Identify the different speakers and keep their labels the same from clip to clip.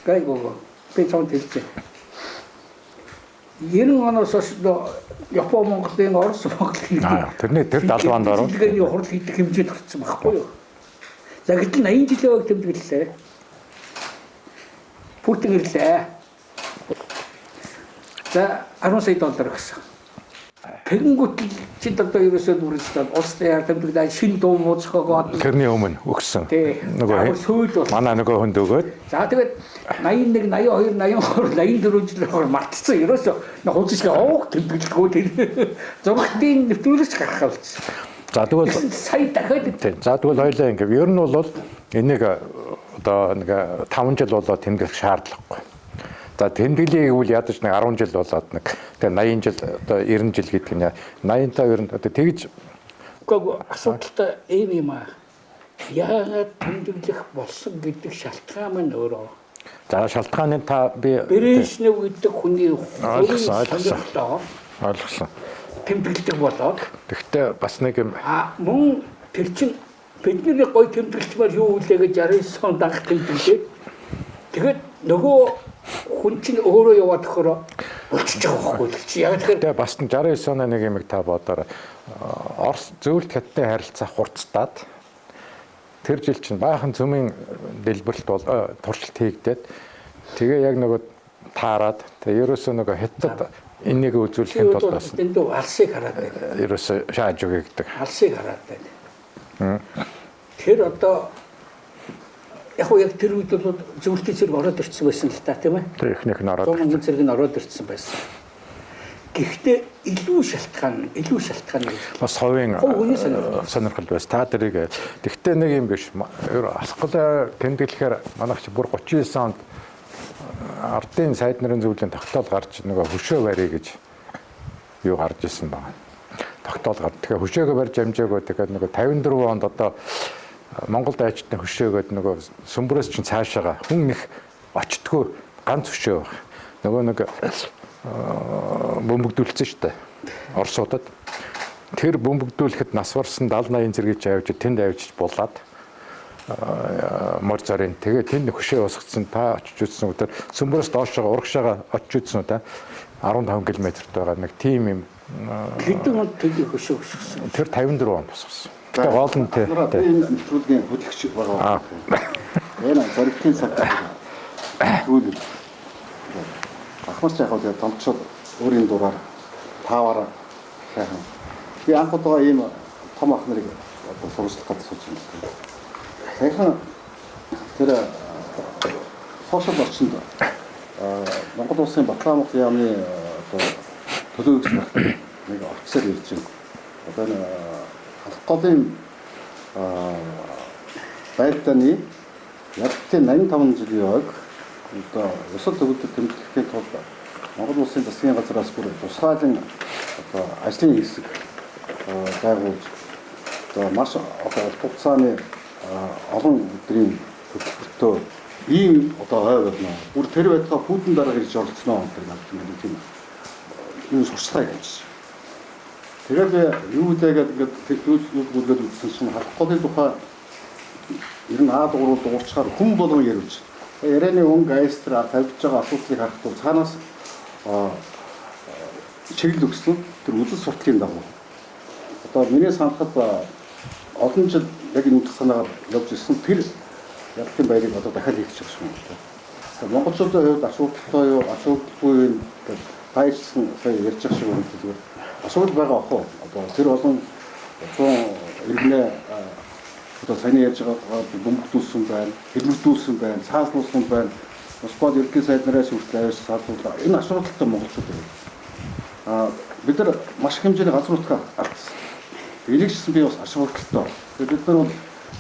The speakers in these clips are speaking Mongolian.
Speaker 1: Гайгүй. Би чамд хэлж байна. 90 оноос хойш Япон Монголын Орос Монголын
Speaker 2: тэрний тэр 70 онд оров.
Speaker 1: Тэдгээр хурал хийх хэмжээнд гарсан байхгүй юу? За гэтэл 80 жилийн ойг тэмдэглэлээ. Путин ирлээ. За 10 сая доллар өгсөн. Тэгэнгүүт чи одоо ерөөсөө дүрсдээд улс даяар тэмдэглээ шинэ дуу муу зохиогоод
Speaker 2: тэрний өмнө өгсөн.
Speaker 1: Нөгөө сүүл бол
Speaker 2: манай нөгөө хүнд өгөөд.
Speaker 1: За тэгээд 81 82 83 84 жил болохоор мартцсан. Ерөөсөө хуудасгаа уух тэмдэглэхгүй тэр зурагтын нэвтрүүлэгч гарах болсон.
Speaker 2: За тэгвэл
Speaker 1: сая дахиад
Speaker 2: тийм. За тэгвэл хоёлаа ингэ. Ер нь бол энийг одоо нэг 5 жил болоод тэмдэглэх шаардлагагүй. За тэмдэглэе гэвэл ядаж нэг 10 жил болоод нэг тэгээ 80 жил одоо 90 жил гэдэг нь 85 90 одоо тэгж
Speaker 1: үгүй асуудалтай ийм юм аа. Яагаад тэмдэглэх болсон гэдэг шалтгаан маань өөрөө.
Speaker 2: За шалтгааны та би
Speaker 1: Брежнев гэдэг хүний
Speaker 2: ойлгосон. Ойлгосон.
Speaker 1: Тэмдэглэдэг болоод.
Speaker 2: Тэгвэл бас нэг юм
Speaker 1: мөн тэр чин бидний гой тэмдэглэчмээр юу үлээ гэж 69 онд анх тэмдэглээд тэгээд нөгөө хүн чинь өөрөө яваад төхөрө болчихж байгаа байхгүй л чи яг тэгэхээр
Speaker 2: тэгээ бас 69 оны нэг юм та бодоорой. Орос зөвлөлт хятадтай харилцаа хурцтаад тэр жил чинь баахан цөмийн дэлбэрэлт бол туршилт хийгдээд тэгээ яг нөгөө таарад тэгээ ерөөсөө нөгөө хятад энийг үзүүлэхийн тулд бас
Speaker 1: дэндүү алсыг хараад байна.
Speaker 2: Ерөөсөө шааж өгье гэдэг.
Speaker 1: Алсыг хараад байна. Тэр одоо яг уу яг тэр үед бол зөвлөлтийн зэрэг ороод ирсэн байсан л та тийм ээ.
Speaker 2: Тэр эхнийх нь ороод.
Speaker 1: 100 зэрэг нь ороод ирсэн байсан. Гэхдээ илүү шалтгаан гэж.
Speaker 2: Бас хувийн
Speaker 1: хүний
Speaker 2: сонирхол байсан. Та тэрийг тэгтээ нэг юм биш. Алхгалаа тэмдэглэхээр манайх чи бүр 39 онд ардын сайд нарын зөвлөлийн тогтоол гарч нөгөө хөшөө барья гэж юу гарч исэн байна. Тогтоол гар. Тэгэхээр хөшөөгөө барьж амжаагүй тэгээд нөгөө 54 онд одоо Монгол дайчдын хөшөөгөөд нөгөө сүмбрээс чинь цаашаага хүн их очтгүй ганц хөшөө баг. Нөгөө нэг бөмбөгдүүлсэн шүү дээ. Оросуудад тэр бөмбөгдүүлэхэд нас барсан 70 80 зэргийг авч тэнд авчиж булаад мор зорын тэгээ тэнд хөшөө усгдсан та очиж үзсэн үү тэр сүмбрээс доошоо урагшаага очиж үзсэн үү та 15 км-т байгаа нэг тийм юм
Speaker 1: хэдэн онд тэнд хөшөө өсгсөн.
Speaker 2: Тэр 54 онд босгосон. Тэгээ гол нь
Speaker 3: тэ энэ нэвтрүүлгийн хөтлөгч байгаа. Энэ зоригтын цаг нэвтрүүлэг. Ахмарч яг хөө томчууд өөрийн дураар тааваар сайхан. Би анх удаа ийм том ах нарыг одоо сургуулах гэж сууж байна. Саяхан тэр сошиал орчинд Монгол Улсын Батлан яамны одоо төлөөлөгч багт нэг офицер ирж байна. Одоо энэ Халх голын байлдааны ялтын 85 жилийн ойг одоо ёсол төгөлдөр тэмдэглэхийн тулд Монгол Улсын засгийн газраас бүр тусгаалan одоо ажлын хэсэг байгуулж одоо маш одоо урт хугацааны олон өдрийн хөтөлбөртөө ийм одоо ой болно. Бүр тэр байтугай хүйтэн дарга ирж оролцсноо гэдэг надад нэг тийм юм сурчлагыг авчихсан. Тэгээд юу үлээгээд ингээд юу гүйлгээд үзсэн чинь Халх голын тухай ер нь А дугуурууд дуурчаар хүн болгон ярилж. Ярианы өнгө айстар тавьж байгаа асуудлыг харахад бол цаанаас чиглэл өгсөн тэр үзэл сурталчилын дагуу. Одоо миний санахад олон жил яг энэ утга санаагаар явж ирсэн тэр ялалтын баярыг одоо дахиад хийх гэж байгаа юм байна. Монголчуудын хувьд асуудалтай юу, асуудалгүй юм гэж таашсан сая ярьж байгаа шиг байна зүгээр. Асуудал байгаа ах уу. Одоо тэр олон 100 иргэнэ одоо саяны ярьж байгаа бөмбөгдүүлсэн байна, хэрмэгдүүлсэн байна, цааслуулсан байна. Москвад ерөнхий сайд нараас хүртэл аваас цааслуулаа. Энэ асуудалтай монголчууд байна. Бид нар маш их хэмжээний газар нутгаа алдсан. Энийг ч гэсэн би бас асуудалтай. Тэгээд бид нар бол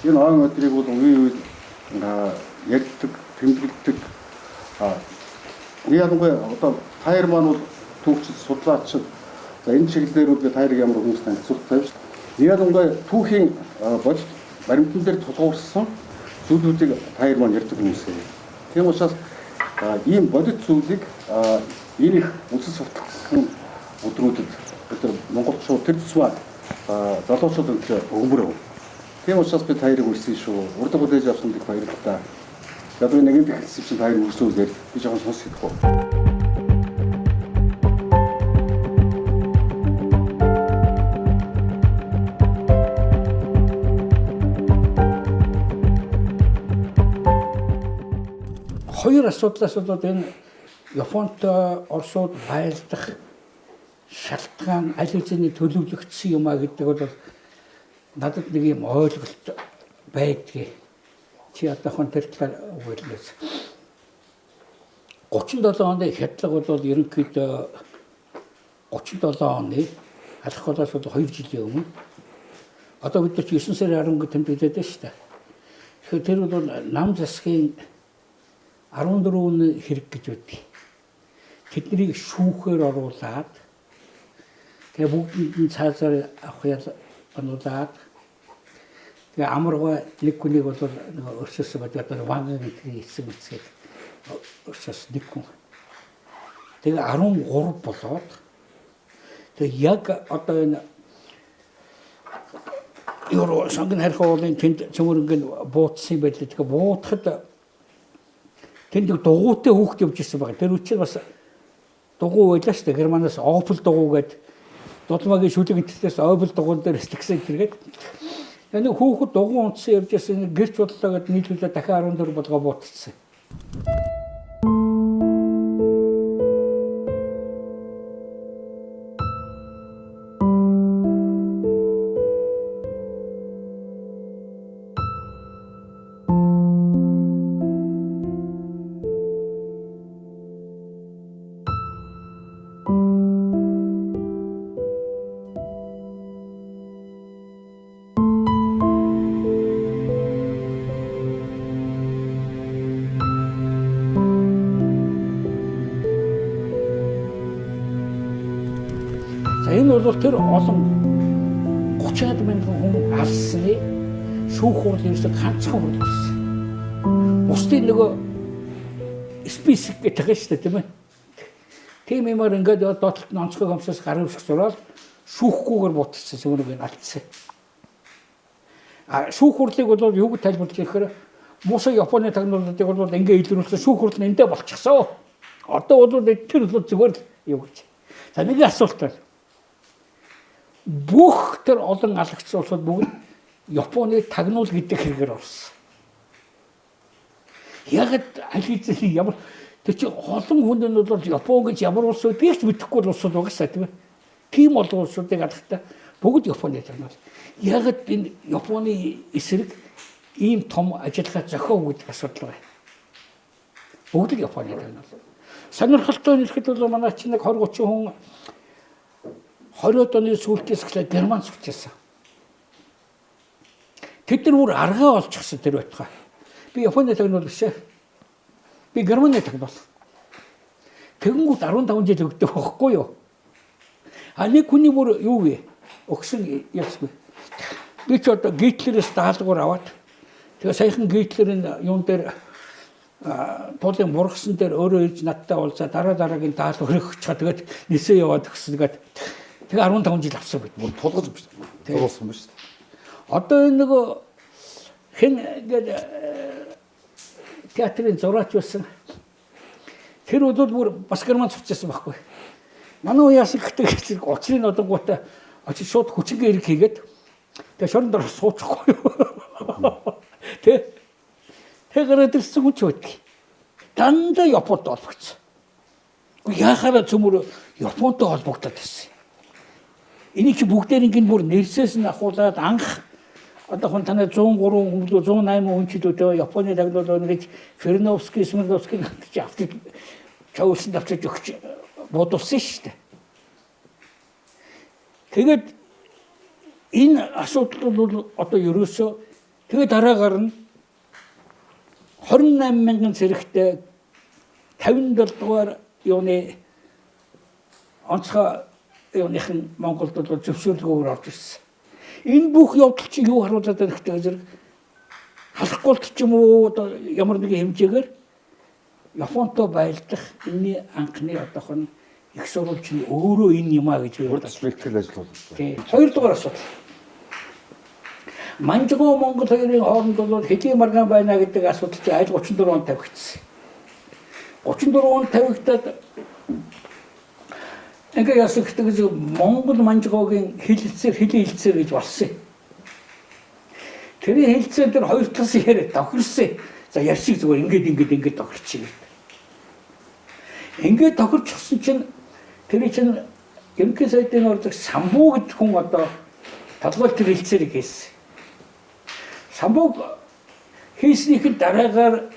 Speaker 3: энэ ойн өдрийг бол үе үед ярьдаг, тэмдэглэдэг. Ялангуяа одоо таяр маань бол түүхчид, судлаачид за энэ чиглэлээр бол би таярыг ямар хүмүүс танилцуулах тавьж. Ялангуяа түүхийн бодит баримтан дээр тулгуурсан зүйлүүдийг таяр маань ярьдаг хүмүүс. Тийм учраас ийм бодит зүйлийг энэ их үзэл сурталчилсан өдрүүдэд бид нар монголчууд тэр тусмаа залуучууд өнтөө өгмөр. Тийм учраас би таярыг үрсэн шүү. Урд бүлээж авсан их баярлалаа. Одоо нэг юм хэлсэн чинь та хоёр үргэлжлүүлээд би жоохон сонсох хэрэгтэй.
Speaker 1: Хоёр асуудлаас болоод энэ Японтой Оросууд байлдах шалтгаан аль хэзээний төлөвлөгдсөн юм а гэдэг бол надад нэг юм ойлголт байдгийг. Чи одоохон тэр талаар өгөөлнөөс. 37 оны хядлага бол ерөнхийдөө 37 оны алах голоос бол 2 жилийн өмнө. Одоо бид нар чи 9 сарын 11 тэмдэглээд байна шүү дээ. Тэгэхээр тэр бол нам засгийн 14-ний хэрэг гэж байдаг. Тэднийг шүүхээр оруулаад тэгээ бүгдэнд нь цаазаар авах ял онуулаад тэгээ амаргай нэг хүнийг бол нөгөө өрсөсөн байдаг одоо ванган гэдгийг эцэг эцэг өрсөс нэг хүн. Тэгээ 13 болоод тэгээ яг одоо энэ Евро сонгон харих уулын тэнд цөмөрөнгө буудсан байлээ. Тэгээ буудахад тэнд дугуйтай хүүхд явж ирсэн байгаа. Тэр үчиг бас дугуй байлаа шүү дээ. Германаас Opel дугуй гээд дулмаагийн шүлэг энтэлээс Opel дугуйн дээр сэтгсэн тэргээд нэг хүүхэд дугуй унтсан явж ирсэн гэрч бодлоо гэд нийлүүлээ дахин 14 болгоо буутчихсан. За энэ бол тэр олон 30-аад мянган хүн алсны шүүх хурал ерөөсөө ганцхан хурал болсон. Бусдын нөгөө список гэдэг нь шүү дээ, тийм ээ. Тийм юмар ингээд доотлолт нь онцгой комиссаас гарын үсэг зураад шүүхгүйгээр бутцсан цөмөрөг нь алдсан. А шүүх хурлыг бол юу гэж тайлбарлаж ирэхээр Муса Японы тагнуулуудыг бол ингээ илрүүлсэн шүүх хурал нь эндээ болчихсон. Одоо бол тэр бол зүгээр л юу гэж. За нэг асуулт байна. Бүх тэр олон алагдсан улсууд бүгд Японы тагнуул гэдэг хэрэгээр орсон. Яг аль хэзээ ямар тэр чи олон хүн нь бол Япон гэж ямар улс байдгийг ч мэдэхгүй улсууд байгаа шээ тийм ээ. Тийм олон улсуудыг алгахтаа бүгд Японы тагнуул. Яг энэ Японы эсрэг ийм том ажиллагаа зохиов гэдэг асуудал байна. Бүгд л Японы тагнуул. Сонирхолтой нь хэлэхэд бол манай чинь нэг 20 30 хүн 20-од оны сүүлдээс эхлээд Герман сурч байсан. Тэд нар бүр аргаа олчихсон тэр байтугай. Би Японы тагнуул биш ээ. Би Германы тагнуул. Тэгэнгүүт 15 жил өгдөг байхгүй юу? А нэг хүний бүр юу вэ? Өгсөн ясгүй. Би ч одоо Гитлерээс даалгавар аваад тэгээ саяхан Гитлерийн юун дээр туулын бургасан дээр өөрөө ирж надтай уулзаа дараа дараагийн даалгавар өгч чаа тэгээд нисээ яваад өгсөн тэгээд тэгээ 15 жил авсан бид.
Speaker 3: Бүр тулгаж тулгуулсан ба шүү дээ.
Speaker 1: Одоо энэ нөгөө хэн гээд театрын зураач байсан. Тэр бол бүр бас герман сурч байсан байхгүй. Манай үе яасан гэхдээ учрын одонгуудаа очиж шууд хүчингээ эрг хийгээд тэгээ шорон дор суучихгүй юу. Тэ. Тэг гараад ирсэн хүн ч байдаг. Дандаа Японтой холбогдсон. Яхаараа цөмөр Японтой холбогдоод байсан. Энийг чи бүгдээринг нь бүр нэрсээс нь ахуулаад анх одоо хүн танай 103 хүн лүү 108 хүн ч лүү Японы тагнуул байна гэж Ферновский, Смирновский чи автыг чаулсан давчиж өгч бодулсан шүү дээ. Тэгээд энэ асуудал бол одоо ерөөсөө тэгээд дараагаар нь 28 мянган цэрэгтэй 57 дугаар юуны онцгой юуныхан Монголд бол зөвшөөрлгөөр орж ирсэн. Энэ бүх явдал чи юу харуулад байна гэхээр зэрэг халахгүйт ч юм уу одоо ямар нэгэн хэмжээгээр Японтой байлдах энэний анхны одоох нь их сурвалж нь өөрөө энэ юм а гэж би
Speaker 3: Урд
Speaker 1: бодож
Speaker 3: бэлтгэл ажил бол.
Speaker 1: байна. Хоёрдугаар асуудал. Манжгоо Монгол хоёрын хооронд бол хэдийн маргаан байна гэдэг асуудал чинь аль 34 онд тавигдсан. 34 онд тавигдаад ингээ яасан гэдэг нь Монгол Манжгоогийн хилцээр хэлийн хилцээр гэж болсон. Тэрийн хилцээр дээр хоёр талаас яриад тохирсон. За ярьчих зүгээр ингээд ингээд ингээд тохирчих гэдэг. Ингээд тохирчихсан чинь тэр чинь ерөнхий сайдын ордог Самбуу гэдэг хүн одоо толгой тэр хилцээрийг хийсэн. Самбууг хийснийх нь дараагаар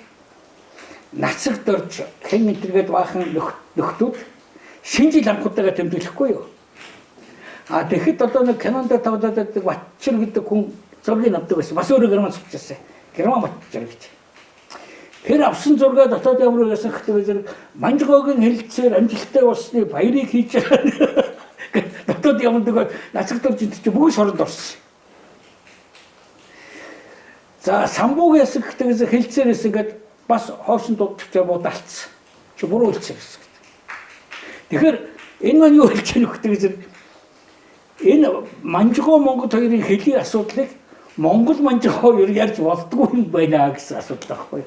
Speaker 1: нацагт орж хэн энтергээд баахан нөхдүүд шинэ жил анхудаага тэмдэглэхгүй юу. А тэгэхэд одоо нэг кинонд тоглоод байдаг Батчир гэдэг хүн зургийг авдаг байсан. Бас өөрөө герман сурчаасан. Герман Батчир гэж. Тэр авсан зургаа дотоод ямар байсан гэхтээ зэрэг Манжгоогийн хэлцээр амжилттай болсны баярыг хийж байгаа. Дотоод ямардаг нацагт орж идчих чи бүгд шоронд орсон. За самбууг ясан гэхтээ хэлцээрээс ингээд бас хоосон дуудчихаа буудалцсан. Чи буруу хэлсэн гэсэн. Тэгэхээр энэ маань юу хэлж байгаа вэ гэхээр энэ Манжгоо Монгол хоёрын хэлийн асуудлыг Монгол Манжгоо хоёр ярьж болдгоо юм байна гэсэн асуудал байхгүй.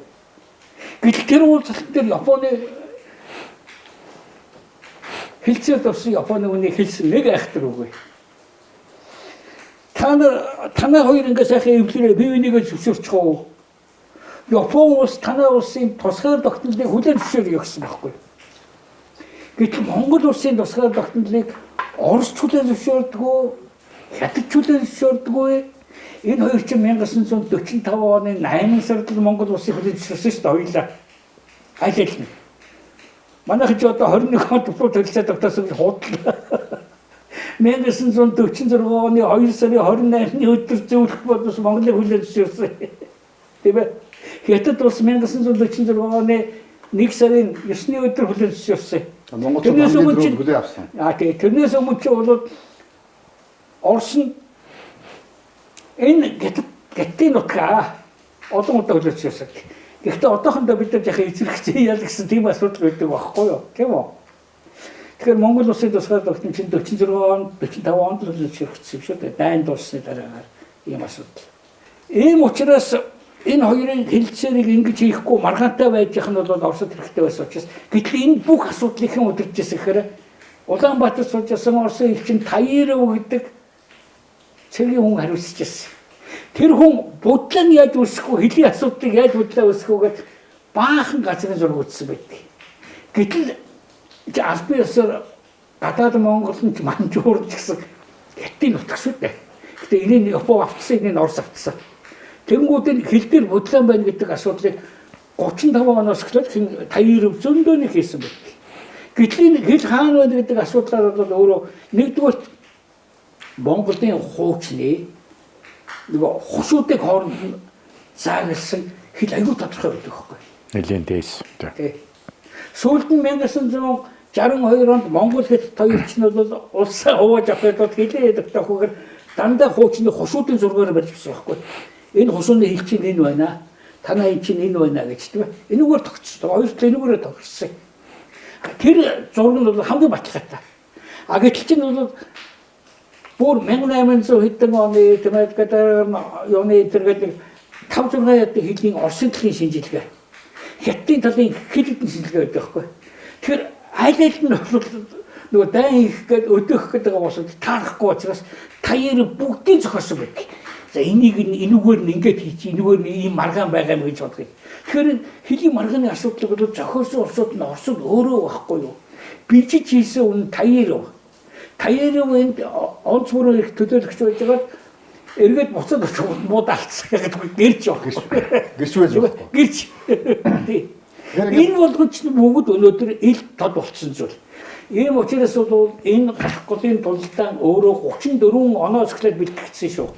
Speaker 1: Гэтэл тэр уулзалтан дээр Японы хэлцээр дурсан Японы үнийг хэлсэн нэг айхтар үгүй. Та нар танай хоёр ингээ сайхан эвлэрээ бие бинийгээ зөвшөөрчих уу? Япон улс танай улсын тусгаар тогтнолыг хүлээн зөвшөөрье гэсэн байхгүй. Гэтэл Монгол улсын тусгаар тогтнолыг Орос хүлээн зөвшөөрдгөө, Хятад хүлээн зөвшөөрдгөө. Энэ хоёр чинь 1945 оны 8 сард л Монгол улсын хүлээн зөвшөөрсөн шүү дээ хоёулаа. Аль аль нь. Манайх ч одоо 21 онд бүрт төлөлцөө тогтоосон гэж хуудлаа. 1946 оны 2 сарын 28-ны өдөр зөвлөх бодос Монголыг хүлээн зөвшөөрсөн. Тийм ээ. Хятад улс 1946 оны 1 сарын 9-ны өдөр хүлээн зөвшөөрсөн.
Speaker 3: Монголчууд
Speaker 1: Тэрнээс
Speaker 3: хамгийн
Speaker 1: өмнө
Speaker 3: түрүүнд
Speaker 1: чинь
Speaker 3: хүлээн авсан.
Speaker 1: А тий тэрнээс өмнө чи бол Орос нь энэ Хятадын нутгаа олон удаа хүлээн зөвшөөрсөн. Гэхдээ одоохондоо бид нар яхаа эзэрхзээ ял гэсэн тийм асуудал байдаг байхгүй юу? Тийм үү? Тэгэхээр Монгол улсын тусгаар тогтнол чинь 46 онд 45 онд л хүлээн зөвшөөрөгдсөн юм шүү дээ. Дайн дууссаны дараагаар ийм асуудал. Ийм учраас энэ хоёрын хэлцээрийг ингэж хийхгүй маргаантай байж явах нь бол Оросд хэрэгтэй байсан учраас гэтэл энэ бүх асуудлыг хэн удирдах байсан гэхээр Улаанбаатар сууж байсан Оросын элчин Таиров гэдэг цэргийн хүн хариуцж байсан. Тэр хүн будлан яаж үүсэх вэ? Хөлийн асуудлыг яаж будлаа үүсэх вэ гэд баахан газрын зураг үзсэн байдаг. Гэтэл албан ёсоор гадаад Монгол нь ч Манжуур ч гэсэн хятадын нутаг шүү дээ. Гэтэ энийг Япон автсан, энийг Орос автсан. Тэнгүүд энэ хил дээр будлаан байна гэдэг асуудлыг 35 оноос эхлээд хэн Таиров зөндөө нэг хийсэн байдаг. Гэтэл энэ хил хаана байна гэдэг асуудлаар бол өөрөө нэгдүгээр Монголын хуучны нөгөө хушуудыг хооронд нь заагласан хил аюул тодорхой байдаг байхгүй.
Speaker 2: Нэлийн дээс.
Speaker 1: Тий. Сүүлд нь 1962 онд Монгол хятад хоёр ч нь бол улсаа хувааж авахын тулд хилээ тогтоохгүйгээр дандаа хуучны хушуудын зургаар барьж авсан байхгүй. Энэ хушууны хил чинь энэ байна. Танай энэ чинь энэ байна гэж тийм ээ. Энүүгээр тогтсон. Хоёр тал энүүгээрээ тогтсон. Тэр зураг нь бол хамгийн баталгаатай. А гэтэл чинь бол бүр 1800 хэдэн оны тийм ээ гэдэг юуны тэр гэдэг 5 6 яд хэлийн Оросын талын шинжилгээ. Хятадын талын хэд хэдэн шинжилгээ байдаг байхгүй. Тэгэхээр аль аль нь бол нөгөө дайн хийх гээд өдөөх гэдэг босод таарахгүй учраас таяр бүгдийг зохиосон байдаг. За энийг энүүгээр нь ингэж хийчих, энүүгээр нь ийм маргаан байгаа юм гэж бодгоо. Тэгэхээр хөлийн маргааны асуудлыг бол зохиосон улсууд нь Оросд өөрөө байхгүй юу? Бижиж хийсэн үн Таиров. Таиров энд онц бүрөө их төлөөлөгч байж байгаад эргээд буцаад очиж мууд алдсан гэдэг гэрч явах.
Speaker 3: Гэрч байж байхгүй.
Speaker 1: Гэрч. Тий. Энэ болгон ч бүгд өнөөдөр ил тод болцсон зүйл. Ийм учраас бол энэ галах голын тулдаан өөрөө 34 оноос эхлээд бэлтгэгдсэн шүү.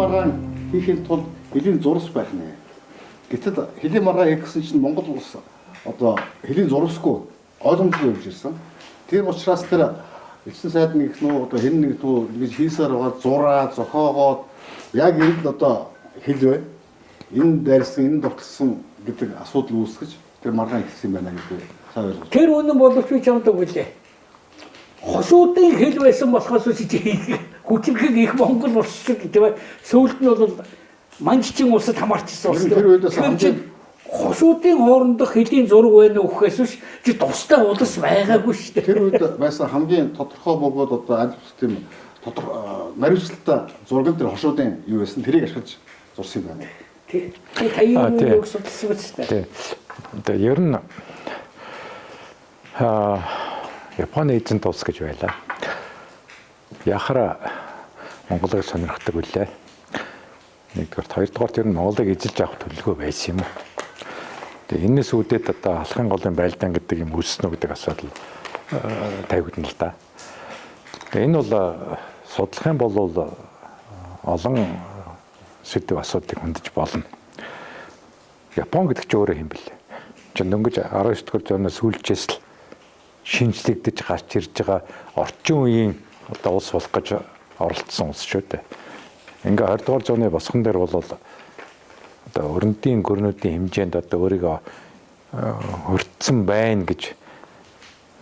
Speaker 3: маргаан хийхин тулд хөлийн зурс байх нэ. Гэтэл хөлийн маргаан хийх гэсэн чинь Монгол улс одоо хөлийн зурсгүй ойлгомжгүй явж ирсэн. Тэр учраас тэр элчин сайд нэг нүү одоо хэн нэг нүү ингэж хийсээр байгаа зураа зохиогоод яг энэ л одоо хэл бай. Энэ дайрсан, энэ дутсан гэдэг асуудал үүсгэж тэр маргаан хийсэн юм байна гэдэг сайн ойлголт.
Speaker 1: Тэр үнэн боловч би чамд өгүүлээ. Хошуудын хэл байсан болохоос хүчирхэг их Монгол улс шиг тийм ээ. Сүүлд нь бол Манжчин улсад хамаарчсан улс.
Speaker 3: Тэр үед бас
Speaker 1: хамгийн хошуудын хоорондох хөлийн зураг байна уу гэхээс биш чи тустай улс байгаагүй шүү дээ.
Speaker 3: Тэр үед байсан хамгийн тодорхой бөгөөд одоо аль бус тийм тодорхой наривчлалтай зураг тэр хошуудын юу байсан тэрийг ашиглаж зурсан юм байна.
Speaker 1: Тий. Таян юу судалсан ба шүү дээ.
Speaker 2: Тий. Одоо ер нь Японы эзэнт улс гэж байлаа. Яхара Монголыг сонирхдаг үлээ. Нэгдүгээр, хоёрдугаар тэр нь Монголыг эзэлж авах төлөвлөгөө байсан юм уу? Тэгээ энэс үүдээд одоо Халахын голын байлдаан гэдэг юм үүснэ үү гэдэг асуудал тавигдана л да. Тэгээ энэ бол судлах юм бол олон сэдэв асуудлыг хөндөж болно. Япон гэдэг чинь өөрөө юм бэлээ. Чин дөнгөж 19 дугаар зууны сүүлчээс л шинжлэгдэж гарч ирж байгаа орчин үеийн одоо улс болох гэж оролцсон улс шүү дээ. Ингээ 20 дугаар зууны босгон дээр бол одоо өрөндийн гөрнүүдийн хэмжээнд одоо өөрийгөө хөртсөн байна гэж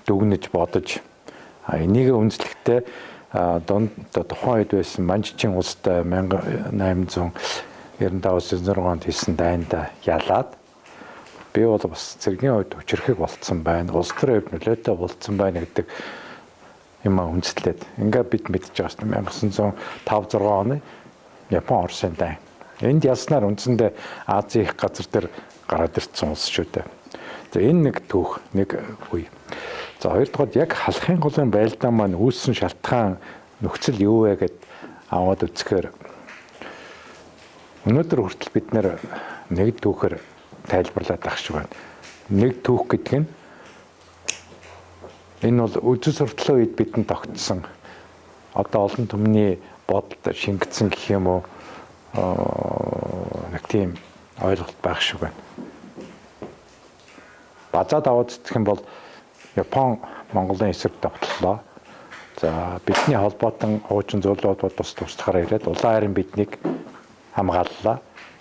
Speaker 2: дүгнэж бодож энийг үндэслэхдээ дунд тухайн үед байсан Манжчин улстай 1895-96 онд хийсэн дайнд ялаад би бол бас цэргийн хувьд хүчирхэг болцсон байна. Улс төрийн хувьд нөлөөтэй болцсон байна гэдэг юм үндэслээд ингээ бид мэдж байгаа шүү дээ. 1905 6 оны Япон Оросын дайн. Энд ялснаар үндсэндээ Азийн их газар дээр гараад ирсэн улс шүү дээ. За энэ нэг түүх, нэг үе. За хоёрдугаар яг Халахын голын байлдаан маань үүссэн шалтгаан нөхцөл юу вэ гэд аваад үзэхээр өнөөдөр хүртэл бид нэг түүхээр тайлбарлаад ах шиг байна. Нэг түүх гэдэг нь энэ бол үзэл сурталчилгаа үед бидэнд тогтсон одоо олон түмний бодолд шингэсэн гэх юм уу нэг тийм ойлголт байх шиг байна. Базаад аваад үзэх юм бол Япон Монголын эсрэг давтлаа. За бидний холбоотон хуучин зөвлөл холбоот бас туслахаар ирээд улаан хайрын биднийг хамгааллаа.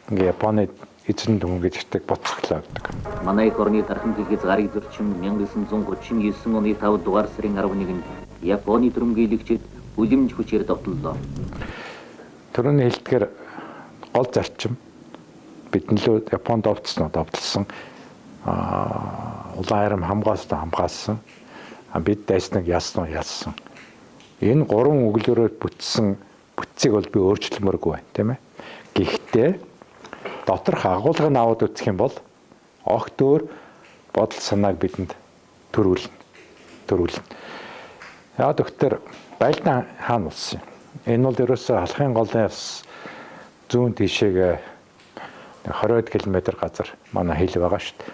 Speaker 2: Ингээ Японы эзэн дүн гэж ирдэг буцахлаа гэдэг.
Speaker 4: Манай эх орны тархин хязгаарыг зөрчин 1939 оны 5 дугаар сарын 11-нд Японы түрэмгийлэгчид үлэмж хүчээр довтлоо.
Speaker 2: Төрөний хэлдгээр гол зарчим бидний лөө Японд довтсон довтлсон. Улаан хайрам хамгаалсан хамгаалсан. Бид дайснаг ялсан ялсан. Энэ гурван өглөөрөөр бүтсэн бүтцийг бол би өөрчлөмөргүй байна, тийм ээ. Гэхдээ доторх агуулгыг нь аваад үзэх юм бол огт өөр бодол санааг бидэнд төрүүлнэ. Төрүүлнэ. Яг тэгэхээр байлдаан хаана болсон юм? Энэ бол ерөөсөө Халахын голын зүүн тишээгээ 20 км газар манай хил байгаа шүү дээ.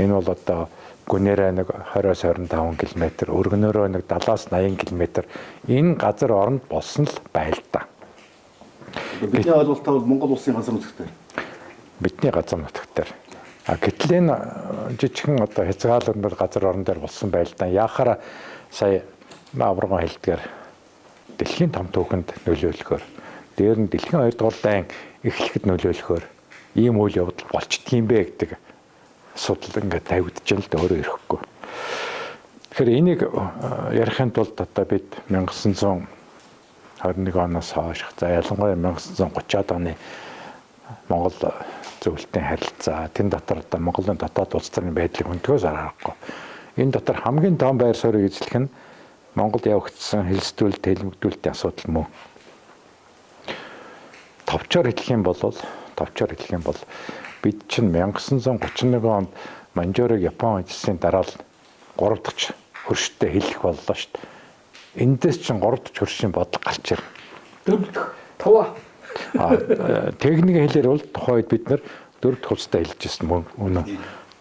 Speaker 2: Энэ бол одоо гүнээрээ нэг 20-25 км, өргөнөөрөө нэг 70-80 км энэ газар оронд болсон л байлдаа.
Speaker 3: Бидний ойлголтоор бол Монгол улсын газар нутагт.
Speaker 2: Бидний газар нутагт. А гэтэл энэ жижигхэн одоо хязгаарлагдмал газар орон дээр болсон байлдаа. Яахаараа сая аварган хэлдгээр дэлхийн том түүхэнд нөлөөлөхөөр дээр нь дэлхийн 2 дугаар дайн эхлэхэд нөлөөлөхөөр ийм үйл явдал болчдгийм бэ гэдэг асуудал ингээд тавигдаж байна л да өөрөө ирэхгүй. Тэгэхээр энийг ярихын тулд одоо бид 1921 оноос хойш за ялангуяа 1930-ад оны Монгол зөвлөлтийн харилцаа тэн дотор одоо Монголын дотоод улс төрийн байдлыг хөндгөөс аргагүй. Энэ дотор хамгийн том байр суурийг эзлэх нь Монголд явагдсан хэлсдүүлэлт, хэлмэгдүүлэлтийн асуудал мөн. Товчоор хэлэх юм бол бид чинь 1931 онд Маньчжурыг Япон эзэлсийн дараа л 3 дахь хөрштэй хэлэх боллоо шүү дээ. Эндээс чинь 3 дахь хөршийн бодол гарч ирнэ.
Speaker 1: 4 дахь тува.
Speaker 2: Техник хэлээр бол тухайн үед бид нар 4 дахь улстай хэлж ирсэн мөн үнэн.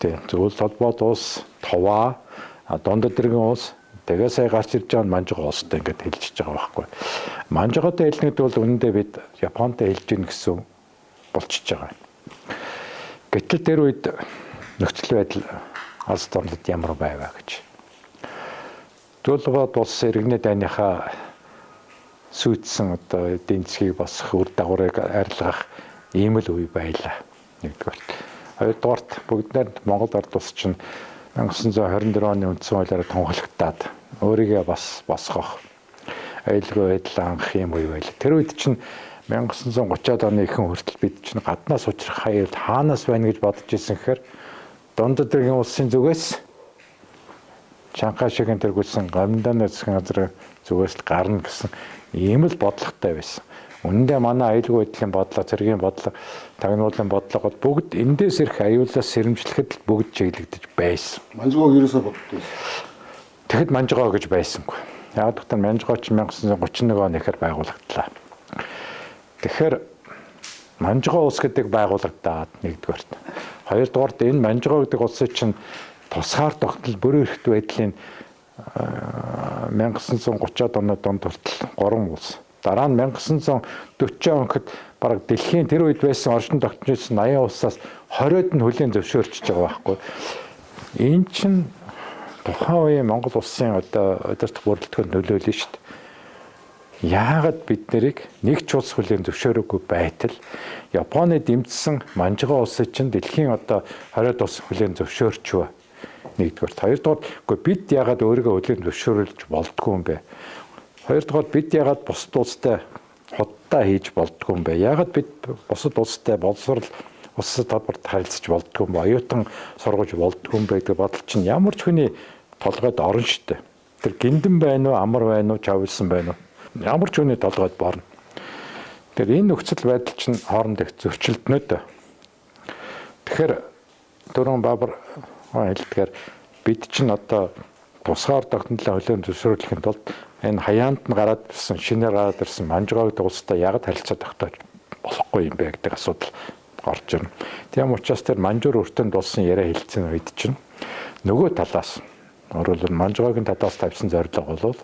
Speaker 2: Тийм. Зөвлөлт холбоот улс, туваа, дундад иргэн улс, Тэгээ сая гарч ирж байгаа нь Манжгаа улстай ингээд хэлжиж байгаа байхгүй. Манжгаатай хэлнэ гэдэг бол үнэндээ бид Японтай хэлж гин гэсэн болчихж байгаа. Гэтэл тэр үед нөхцөл байдал улс орнод ямар байваа гэж. Төлөвөд улс иргэнэ дайныхаа сүйдсэн одоо эдийн засгийг босгох үр дагаврыг арилгах ийм л үе байлаа. Нэгдүгээрт. Хоёрдугаарт бүгд найрамд Монгол ард улс чинь 1924 оны үндсэн хуулиар тунхаглагдаад өөрийгөө бас босгох аюулгүй байдал анх юм үе байлаа. Тэр үед чинь 1930-ад оны ихэнх хүртэл бид чинь гаднаас учрах хаяад хаанаас байна гэж бодож исэн гэхээр дундад иргэн улсын зүгээс Чанхай шигийн тэргүүлсэн Гомдоны засгийн газар зүгээс л гарна гэсэн ийм л бодлоготой байсан. Үнэндээ манай аюулгүй байдлын бодлого, цэргийн бодлого, тагнуулын бодлого бол бүгд эндээс ирэх аюулаас сэрэмжлэхэд л бүгд чиглэгдэж байсан.
Speaker 3: Манжгоог ерөөсөө боддгоо.
Speaker 2: Тэгэхэд Манжгоо гэж байсангүй. Яг гэвэл Манжгоо ч 1931 он ихээр байгуулагдлаа. Тэгэхээр Манжгоо улс гэдэг байгуулагдаад нэгдүгээрт. Хоёрдугаарт энэ Манжгоо гэдэг улсыг чинь тусгаар тогтнол бүрэн эрхт байдлын 1930-ад оны дунд хүртэл 3 улс. Дараа нь 1940 онд бараг дэлхийн тэр үед байсан оршин тогтнож 80 улсаас 20-од нь хүлээн зөвшөөрчж байгаа байхгүй. Энэ чинь тухайн үеийн Монгол улсын одоо удирдах бүрэлдэхүүнд нөлөөлнө шүү дээ. Яагаад бид нарыг нэг ч улс хүлээн зөвшөөрөөгүй байтал Японы дэмжсэн Манжгаа улсыг чинь дэлхийн одоо 20-од улс хүлээн зөвшөөрчвөө. Нэгдүгээр. Хоёрдугаар үгүй бид яагаад өөрийгөө хүлээн зөвшөөрүүлж болдгоо юм бэ? Хоёрдугаар бид яагаад бусад улстай худалдаа хийж болдгоо юм бэ? Яагаад бид бусад улстай боловсрол улсад талбарт харилцаж болдгоо юм бэ? Оюутан сургаж болдгоо юм бэ гэдэг бодол чинь ямар ч хүний толгойд орно шүү дээ. Тэр гиндэн байна уу, амар байна уу, чавлсан байна уу? Ямар ч хүний толгойд борно. Тэр энэ нөхцөл байдал чинь хооронд их зөрчилдөнө дөө. Тэгэхээр түрүүн Баабар хэлдгээр бид чинь одоо тусгаар тогтнолоо хүлээн зөвшөөрлөхийн тулд энэ хаяанд нь гараад ирсэн, шинээр гараад ирсэн Манжгаа гэдэг улстай яагаад харилцаа тогтоож болохгүй юм бэ гэдэг асуудал орж ирнэ. Тийм учраас тэр Манжуур өртөнд болсон яриа хэлцэн үед чинь нөгөө талаас өөрөөр хэлбэл Манжгаагийн талаас тавьсан зорилго бол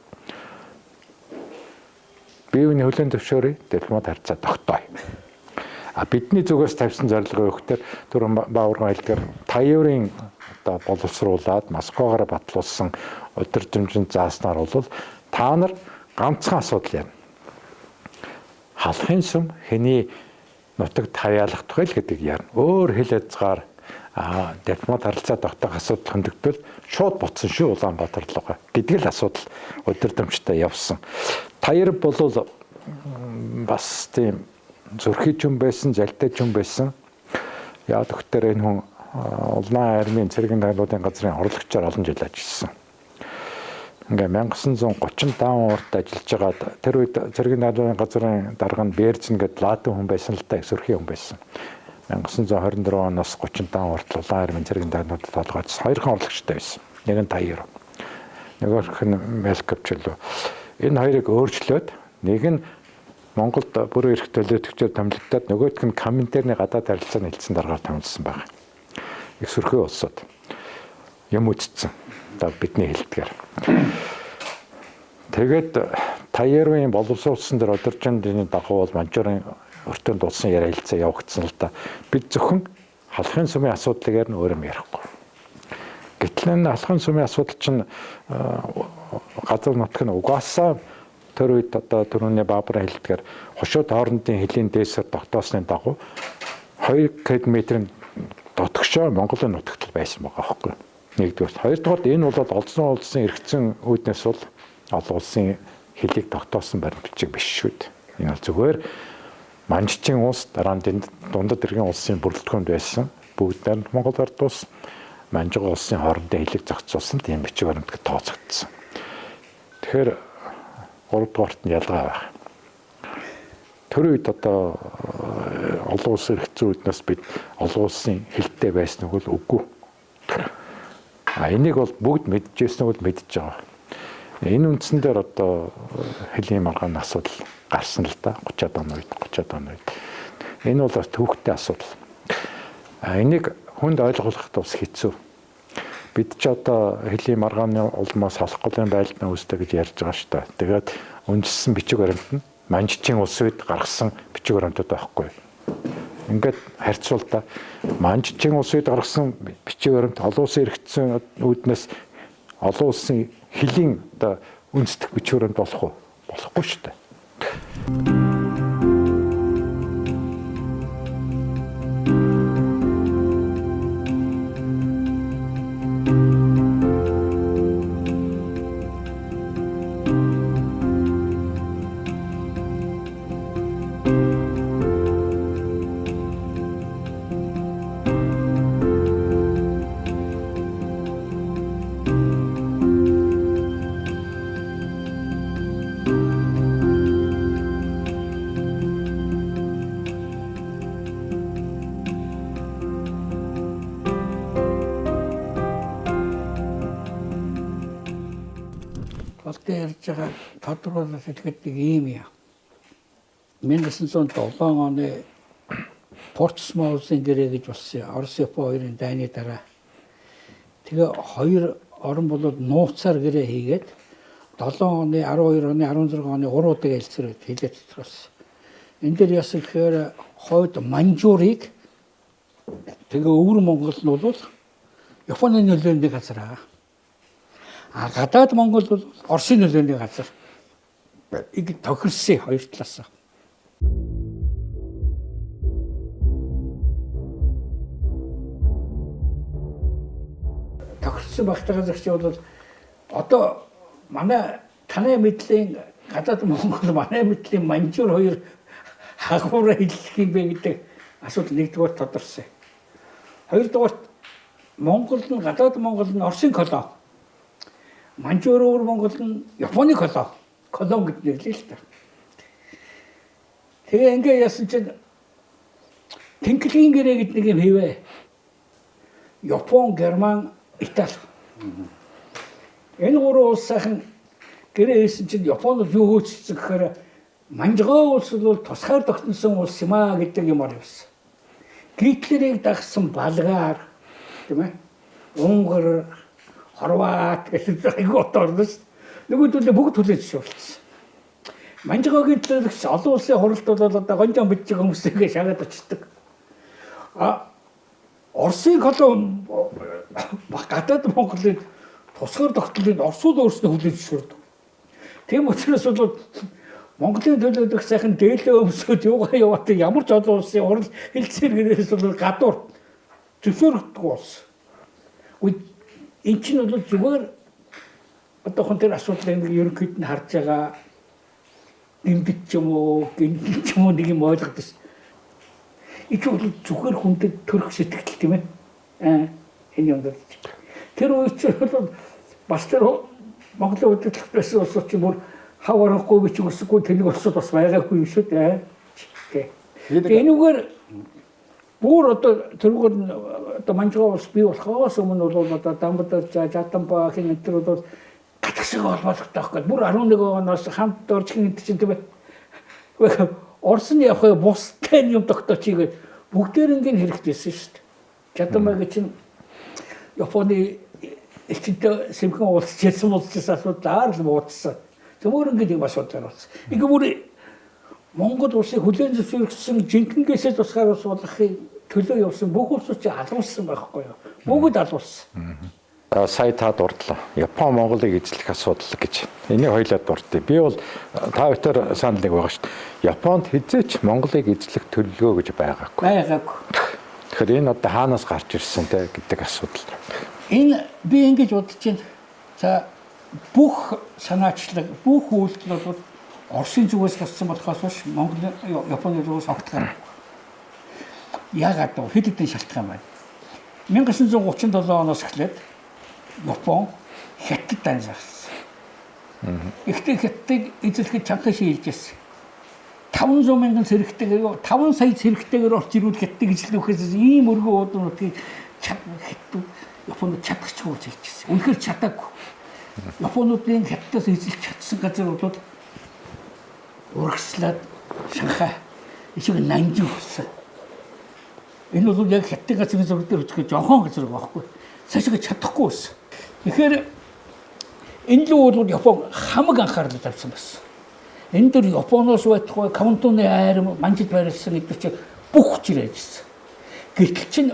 Speaker 2: бие биений хүлээн зөвшөөрье, дипломат харьцаа тогтооё. А бидний зүгээс тавьсан зорилго юу гэхээр түрүүн Бааварган хэлдгээр Таюрын одоо боловсруулад Москвагоор батлуулсан удирдамжинд зааснаар бол та нар ганцхан асуудал ярина. Халахын сүм хэний нутагт хаяалах тухай л гэдэг ярина. Өөр хил хязгаар дипломат харилцаа тогтоох асуудал хөндөгдөл шууд буцсан шүү Улаанбаатар руугаа гэдэг л асуудал удирдамжтай явсан. Таяр бол бас тийм зүрхий ч юм байсан, залтай ч юм байсан. Яг тэгэхээр энэ хүн Улаан армийн цэргийн тагнуулын газрын орлогчоор олон жил ажилласан. Ингээ 1935 урт ажиллаж байгаад тэр үед цэргийн тагнуулын газрын дарга нь Берзен гэдэг латин хүн байсан л да, их зүрхий хүн байсан. 1924 оноос 35 хүртэл Улаан армийн цэргийн тагнуулд толгойдсон. Хоёрхан орлогчтой байсан. Нэг нь Таяр. Нөгөөх нь Мелковч лөө. Энэ хоёрыг өөрчлөөд нэг нь Монголд бүрэн эрх төлөөлөгчөөр томилогдоод нөгөөх нь Коминтерны гадаад харилцааны хэлтсэн даргаар томилсон байна. Их сүрхий улсууд юм үтцсэн. Одоо бидний хэлдгээр. Тэгээд Таяруын боловсруулсан дээр удирдамжийн дагуу бол Манжуурын өртөөнд дулсан яриа хэлцээ явагдсан л да. Бид зөвхөн халахын сүмийн асуудлыг ярина, өөр юм ярихгүй. Гэтэл энэ халахын сүмийн асуудал чинь газар нутг нь угаасаа тэр үед одоо түрүүний Баабрын хэлдгээр хошуу тоорондын хөлийн дээсээр тогтоосны дагуу 2 км-ийн дотгошоо Монголын нутагт байсан байгаа байхгүй. Нэгдүгээр. Хоёрдугаар энэ бол олзон улсын эргэцэн үүднээс бол олон улсын хөлийг тогтоосон баримт бичиг биш шүү дээ. Энэ бол зүгээр Манжчин улс дараа нь дундад иргэн улсын бүрэлдэхүүнд байсан бүгд найрамд Монгол ард улс Манжиг улсын хоорондын хөлийг зохицуулсан тийм бичиг баримтад тооцогдсон. Тэгэхээр гуравдугаарт нь ялгаа байх. Тэр үед одоо олон улс эргэцэн үүднээс бид олон улсын хилтэй байсан үг л үгүй. А энийг бол бүгд мэдчихсэн үг л мэдж байгаа. Энэ үндсэн дээр одоо хөлийн маргааны асуудал гарсан л да 30-аад оны үед 30-аад оны үед. Энэ бол бас төвхтэй асуудал. А энийг хүнд ойлгуулахад бас хэцүү. Бид ч одоо хөлийн маргааны улмаас салахгүй байлдана үүсдэг гэж ярьж байгаа шүү дээ. Тэгээд үндэссэн бичиг баримт нь Манжичийн улс үед гаргасан бичиг баримтууд байхгүй. Ингээд харьцуултаа Манжичийн улс үед гаргасан бичиг баримт олон улсын эрхтсэн үүднээс олон улсын хөлийн одоо үндэстэх бичиг баримт болох уу? Болохгүй шүү дээ.
Speaker 1: Голтой ярьж байгаа тодруулаад хэлэхэд нэг ийм юм. 1907 оны Портсмаутын гэрээ гэж болсон. Орос Япон хоёрын дайны дараа. Тэгээ хоёр орон болоод нууцаар гэрээ хийгээд 7 оны, 12 оны, 16 оны 3 удаа хэлцээр хэлээд тодруулсан. Энэ дээр яасан гэхээр хойд Манжуурыг тэгээ өвөр Монгол нь бол Японы нөлөөний газар аа. А гадаад Монгол бол Оросын нөлөөний газар. Иг тохирсон хоёр талаас. Тохирсон багтаа газар чи бол одоо манай таны мэдлийн гадаад Монгол манай мэдлийн Манжуур хоёр хагуура хэллэх юм бэ гэдэг асуудал нэгдүгээр тодорсон. Хоёрдугаарт Монгол нь гадаад Монгол нь Оросын колони. Манжуур өвөр Монгол нь Японы колони. Колон гэж нэрлэе л та. Тэгээ ингээ яасан чинь Тэнхлэгийн гэрээ гэдэг нэг юм хийвэ. Япон, Герман, Итали. Энэ гурван улс сайхан гэрээ хийсэн чинь Японд юу хөөцсөн гэхээр Манжгаа улс бол тусгаар тогтносон улс юм аа гэдэг юм явсан. Гитлерийг дагсан Болгар тийм ээ. Унгар, Хорват гэсэн айгүй от орно шүү. Нөгөөдөлөө бүгд хүлээж зөвшөөрсөн. Манжгаагийн төлөөлөгч олон улсын хуралд бол одоо гонжон бичиг хүмүүсээ шагаад очдөг. А Оросын колон гадаад Монголын тусгаар тогтнолыг Оросууд өөрснөө хүлээж зөвшөөрдөг. Тийм учраас бол Монголын төлөөлөгч сайхан дээлээ өмсөд юугаа яваад ямар ч олон улсын хурал хэлцээр гэрээс бол гадуур зөвшөөрөгдөг болсон. Эн чинь бол зүгээр одоохон тэр асуудлыг нэг ерөнхийд нь харж байгаа дэмбит ч юм уу, гинт ч юм уу нэг юм ойлгодог шин. Энэ чинь бол зүгээр хүндэд төрөх сэтгэл тийм ээ. Энэ юм дээр. Тэр үед чинь бол бас тэр Монголын удирдлага байсан улсууд чинь бүр хав аргагүй бичиг өсөхгүй тэнэг улсууд бас байгаагүй юм шүү дээ. Тэгээ энүүгээр бүр одоо тэрүүгээр одоо Манжгаа улс бий болохоос өмнө бол одоо Дамбадар Жатамба гэх энэ төр бол гатгшиг холбоологдох байхгүй. Бүр 11 оноос хамт орж хин энэ чинь тийм ээ. Орос нь явах бустай юм тогтоочийг бүгдээрингийн хэрэгтэйсэн шүү дээ. Жатамба чинь Японы элчинтэй сэмхэн уулзчихсан уулзсан асуудал аар л буудсан. Төмөр ингээд юм асуудал болсон. Ингээ бүр Монгол улсыг хүлээн зөвшөөрсөн жинхэнгээсээ тусгаар улс болгохын төлөө явсан бүх улсууд чи алуулсан байхгүй юу? Бүгд алуулсан.
Speaker 2: Сая та дурдлаа. Япон Монголыг эзлэх асуудал гэж. Энийг хоёлаа дурдъя. Би бол та бүхэн санал нэг байгаа шүү дээ. Японд хэзээ ч Монголыг эзлэх төлөвлөгөө гэж байгаагүй.
Speaker 1: Байгаагүй.
Speaker 2: Тэгэхээр энэ одоо хаанаас гарч ирсэн те гэдэг асуудал.
Speaker 1: Энэ би ингэж бодож байна. За бүх санаачлаг, бүх үйлдэл бол Оросын зүгээс гарсан болохоос биш Монгол Японы зүгээс огт гараагүй. Яагаад вэ? Хэд хэдэн шалтгаан байна. 1937 оноос эхлээд Япон Хятад данжаасан. Ихтэй Хятадыг эзлэхэд Чанхай шилж ирсэн. 500 мянган цэрэгтэйгээр 5 сая цэрэгтэйгээр орч ирвэл Хятадыг эзлэхээс ийм өргөн уудам нутгийг Хятад Японд чадахчгүй гэж хэлчихсэн. Үнэхээр чадаагүй. Японуудын Хятадаас эзэлж чадсан газар бол урагшлаад Шанхай ишиг Нанжин болсон. Энэ бол яг Хятадын газрын зураг дээр үзэхэд жохон газар байхгүй. Цаашаа чадахгүй байсан. Тэгэхээр энэ л бол Япон хамаг анхаарлаа тавьсан байсан. Энэ дэр Японоос байтугай Квантуны айрам манжид байрлсан гэдэг чинь бүх хүчээр ажилласан. Гэтэл чинь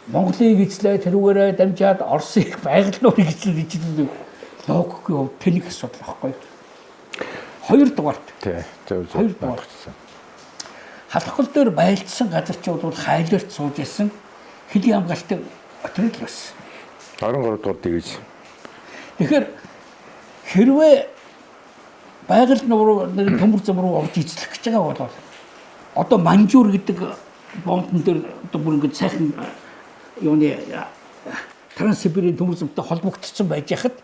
Speaker 1: Монголыг эзлээ тэрүүгээрээ дамжаад Оросыг байгаль нуурыг эзлээ гэж логикийн хувьд тэнэг асуудал байхгүй юу? Хоёрдугаарт.
Speaker 2: Тий. Зөв зөв.
Speaker 1: Хоёрдугаарт. Халахгол дээр байлдсан газар чи бол хайларт сууж исэн хөлийн хамгаалтын отряд л байсан.
Speaker 2: 23 дугаар дивиз.
Speaker 1: Тэгэхээр хэрвээ байгаль нууруу нэг төмөр зам руу орж эзлэх гэж байгаа бол одоо Манжуур гэдэг бомтон дээр одоо бүр ингэж сайхан юуны Транссибирийн төмөр замтай холбогдсон байж хахад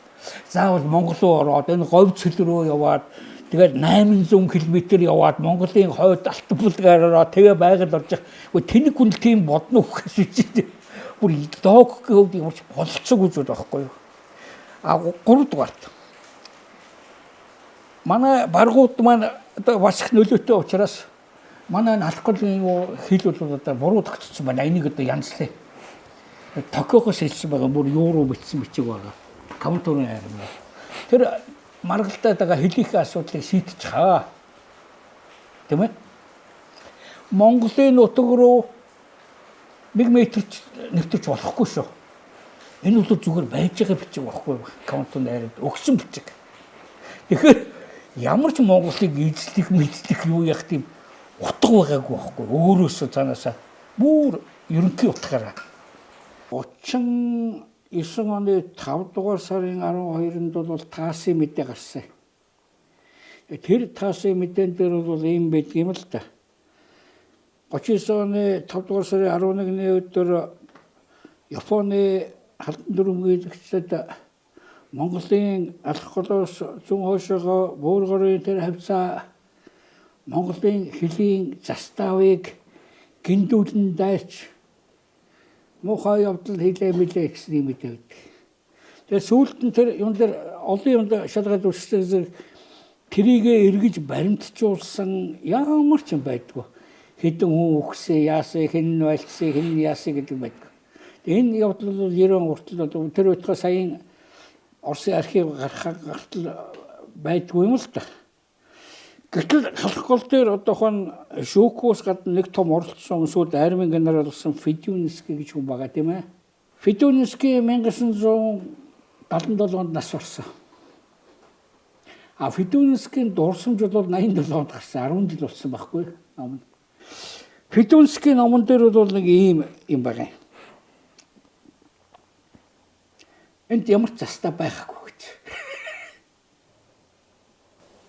Speaker 1: заавал Монгол руу ороод энэ говь цөл рүү яваад тэгээд 800 км яваад Монголын хойд алтан бүлгээр ороод тэгээ байгаль орж явах. Үгүй тэнэг хүн л тийм бодно гэхээс үгүй. Бүр логикийн хувьд ямар ч болцоогүй зүйл байхгүй юу? А гуравдугаарт манай баргууд маань одоо бас их нөлөөтэй учраас манай алхахын юу хил бол одоо буруу тогтцсон байна. Энийг одоо янзлаа. Токиогоос хэлсэн байгаа бүр юу руу бичсэн бичиг байгаа. Каунтурын айрам. Тэр маргалдаад байгаа хилийнхээ асуудлыг шийдчих хаа. Тийм ээ? Монголын нутаг руу 1 метр нэвтэрч болохгүй шүү. Энэ бол зүгээр байж байгаа бичиг байхгүй Каунтурын айрамд өгсөн бичиг. Тэгэхээр ямар ч Монголыг эзлэх мэдлэх юу яах тийм утга байгаагүй байхгүй. Өөрөөсөө цаанаасаа бүр ерөнхий утгаараа 39 оны 5 дугаар сарын 12-нд бол ТАСС-ын мэдээ гарсан. Тэр ТАСС-ын мэдээн дээр бол ийм байдаг юм л да. 39 оны 5 дугаар сарын 11-ний өдөр Японы халдан дүрмгийлэгчид Монголын алах голоос зүүн хойшоогоо Буургарын тэр хавцаа Монголын хөлийн заставыг гиндүүлэн дайрч муухай явдал хийлээ мэлээ гэсэн юм мэдээ байдаг. Тэгээ сүүлд нь тэр юм дээр олон юмд шалгаад үзсэн тэрийгэ эргэж баримтжуулсан ямар ч юм байдгүй. Хэдэн хүн үхсэн, яасан, хэн нь байлгсан, хэн нь яасан гэдэг байдгүй. Энэ явдал бол 90 хүртэл одоо тэр үеийнхээ саяын Оросын архив гарах гартал байдгүй юм л да. Гэтэл халах гол дээр одоо хон Шүүкөөс гадна нэг том оролцсон сүүлд армийн генерал болсон Федюнский гэж хүн байгаа тийм ээ. Федюнский 1977 онд нас барсан. А Федюнскийн дурсамж бол 87 онд гарсан, 10 жил болсон байхгүй ном. Федюнскийн номон дээр бол нэг ийм юм байгаа юм. Энд ямар ч застаа байгаагүй гэж.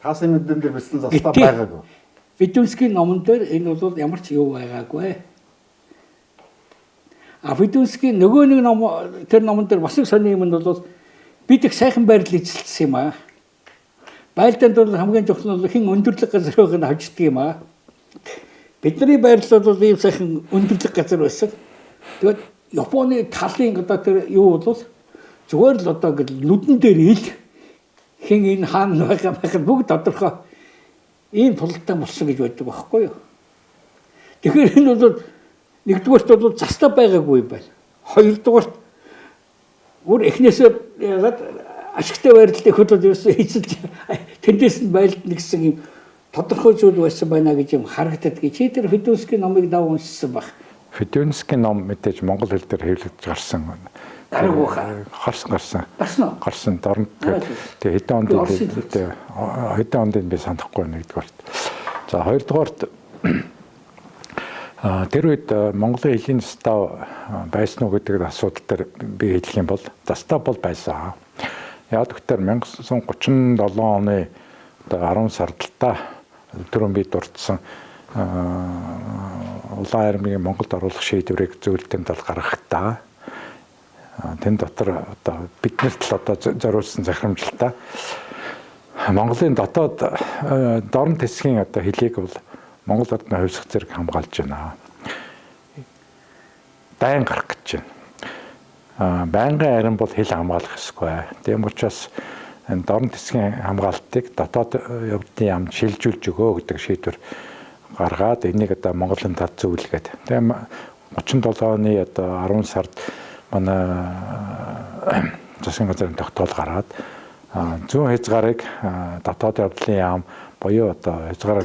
Speaker 3: ТАСС-ын мэдэн дээр бичсэн застаа байгаагүй.
Speaker 1: Федюнскийн номон дээр энэ бол ямар ч юу байгаагүй. А Федюнскийн нөгөө нэг ном тэр номон дээр бас нэг сони юм нь бол бид их сайхан байрлал эзэлсэн юм аа. Байлдаанд бол хамгийн чухал нь бол хэн өндөрлөг газар байгааг нь хавждаг юм аа. Бидний байрлал бол ийм сайхан өндөрлөг газар байсан. Тэгээд Японы талын одоо тэр юу бол зүгээр л одоо ингээл нүдэн дээр ил хэн энэ хаана байгаа байх нь бүгд тодорхой ийм тултан болсон гэж байдаг байхгүй юу. Тэгэхээр энэ бол нэгдүгээрт бол застаа байгаагүй юм байна. Хоёрдугаарт бүр эхнээсээ ягаад ашигтай байрлалыг хөдөлж ерөөсөө эзэлж тэндээс нь байлдна гэсэн юм тодорхой зүйл байсан байна гэж юм харагддаг. Чи тэр Федюнскийн номыг дав уншсан баг.
Speaker 2: Федюнскийн ном мэдээж монгол хэл дээр хэвлэгдэж гарсан.
Speaker 1: Гараагүй хаа.
Speaker 2: Гарсан гарсан.
Speaker 1: Гарсан уу?
Speaker 2: Гарсан. Дорнод тэгээ хэдэн онд хэдэн онд би санахгүй нэгдүгээрт. За хоёрдугаарт тэр үед Монголын хөлийн застав байсан уу гэдэг асуудал дээр би хэлэх юм бол застав бол байсан. Яг тэгэхээр 1937 оны одоо 10 сард л та түрүүн би дурдсан улаан армийг Монголд оруулах шийдвэрийг зөвлөлтийн тал гаргахдаа тэн дотор одоо биднэрт л одоо зориулсан захирамжлалтай Монголын дотоод дорн тэсгийн одоо хөлийг бол Монгол орны хувьсгал зэрэг хамгаалж байна. Дайн гарах гэж байна. Байнгын арим бол хэл хамгаалах ёсгүй. Тийм учраас энэ дорн тэсгийн хамгаалтыг дотоод явдлын яам шилжүүлж өгөө гэдэг шийдвэр гаргаад энийг одоо Монголын тал зөвлөгээд. Тийм 37 оны одоо 10 сард манай засгийн газрын тогтоол гараад зүүн хязгаарыг дотоод явдлын яам буюу одоо хязгаараа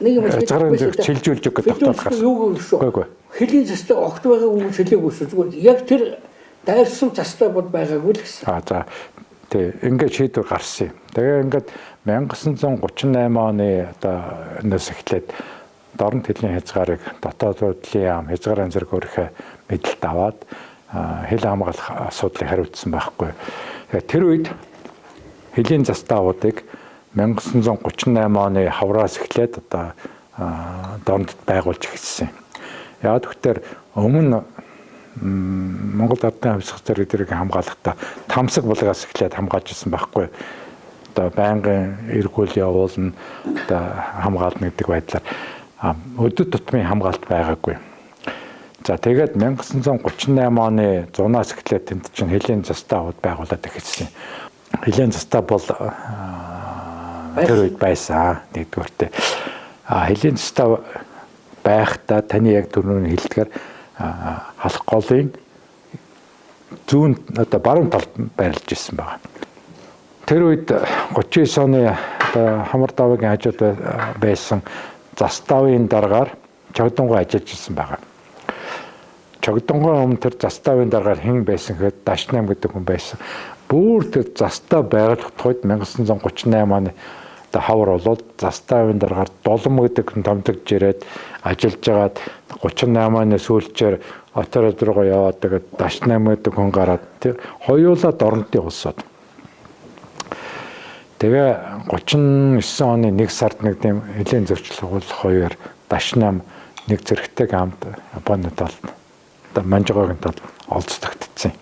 Speaker 1: нэг юм
Speaker 2: хязгаараа чилжүүлж өгөх тогтоол гарсан.
Speaker 1: Юу шүү.
Speaker 2: Үгүй.
Speaker 1: Хөлийн застаа огт байгаа үг хэлээгүй шүү. Зүгээр яг тэр дайрсан застаа бол байгаагүй л гэсэн.
Speaker 2: А за тий ингээд шийдвэр гарсан юм. Тэгээ ингээд 1938 оны одоо өнөөс эхлээд дорнод хөлийн хязгаарыг дотоод явдлын яам хязгаарын зэрэг өөрийнхөө мэдэлд аваад хэл хамгаалах асуудлыг хариуцсан байхгүй. Тэгээ тэр үед хөлийн заставуудыг 1938 оны хавраас эхлээд одоо дорнодод байгуулж эхэлсэн. Яг тэгэхээр өмнө Монгол Ардын хувьсгал зэрэг тэрийг хамгаалахдаа тамсаг булгаас эхлээд хамгаалж ирсэн байхгүй. Одоо байнгын эргүүл явуулна, одоо хамгаална гэдэг байдлаар өдөр тутмын хамгаалт байгаагүй. За тэгээд 1938 оны зунаас эхлээд тэнд чинь хөлийн заставууд байгуулад эхэлсэн. Хөлийн застав бол тэр үед байсан нэгдүгээртээ. Хөлийн застав байхдаа таны яг түрүүний хэлдгээр халах голын зүүн одоо баруун талд байрлаж ирсэн байна. Тэр үед 39 оны одоо Хамар даваагийн хажууд байсан заставын даргаар Чогдонгой ажиллаж ирсэн байгаа. Чогдонгой өмнө тэр заставын даргаар хэн байсан гэхэд Дашнам гэдэг хүн байсан. Бүр тэр застав байгуулах үед 1938 оны одоо хавар болоод заставын даргаар Дулам гэдэг хүн томдогдож ирээд ажиллаж байгаад 38 оны сүүлчээр отряд руугаа яваад тэгээд Дашнам гэдэг хүн гараад тэр хоёулаа дорнодын улсууд. Тэгээ 39 оны 1 сард нэг тийм хөлийн зөрчил хугуулах хоёр Дашнам нэг зэрэгтэй хамт Японы талд одоо Манжгоогийн талд олзлогдсон.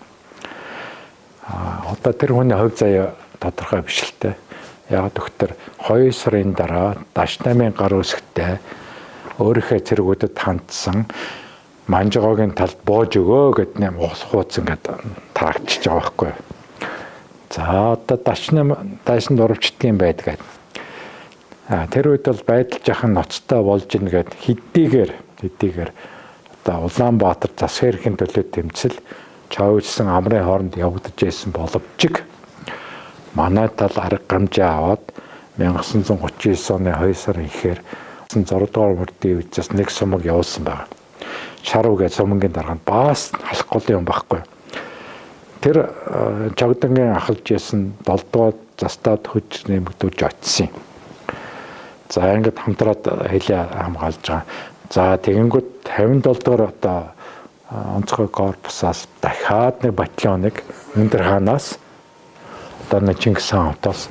Speaker 2: Одоо тэр хүний хувь заяа тодорхой биш л дээ. Яг тэгэхээр 2 сарын дараа Дашнамын гар үсгтэй өөрийнхөө цэргүүдэд хандсан Манжгоогийн талд бууж өгөө гэд нэм хууцсан гэд тарагчж байгаа байхгүй. За одоо Дашнам дайсанд уравчдгийн байдгаад. Тэр үед бол байдал жахан ноцтой болж ийн гэд хэдийгээр одоо Улаанбаатар засгийн эрхийн төлөө тэмцэл чойлсон амрын хооронд явагдаж байсан боловч манай тал арга гамжаа аваад 1939 оны 2 сарын ихээр 6 дугаар мөрдийн үеэс нэг сумаг явуулсан байна. Шарв гэж сумангийн дарга нь бас халах голын юм байхгүй. Тэр Чогдонгийн ахалж ясан 7 дугаар застаад хөж нэмэгдүүлж очсон юм. За ингээд хамтраад хэлээ хамгаалж байгаа. За тэгэнгүүт 57 дугаар одоо онцгой корпусаас дахиад нэг батальоныг өндөр хаанаас одоо нэг Чингис хаан хотоос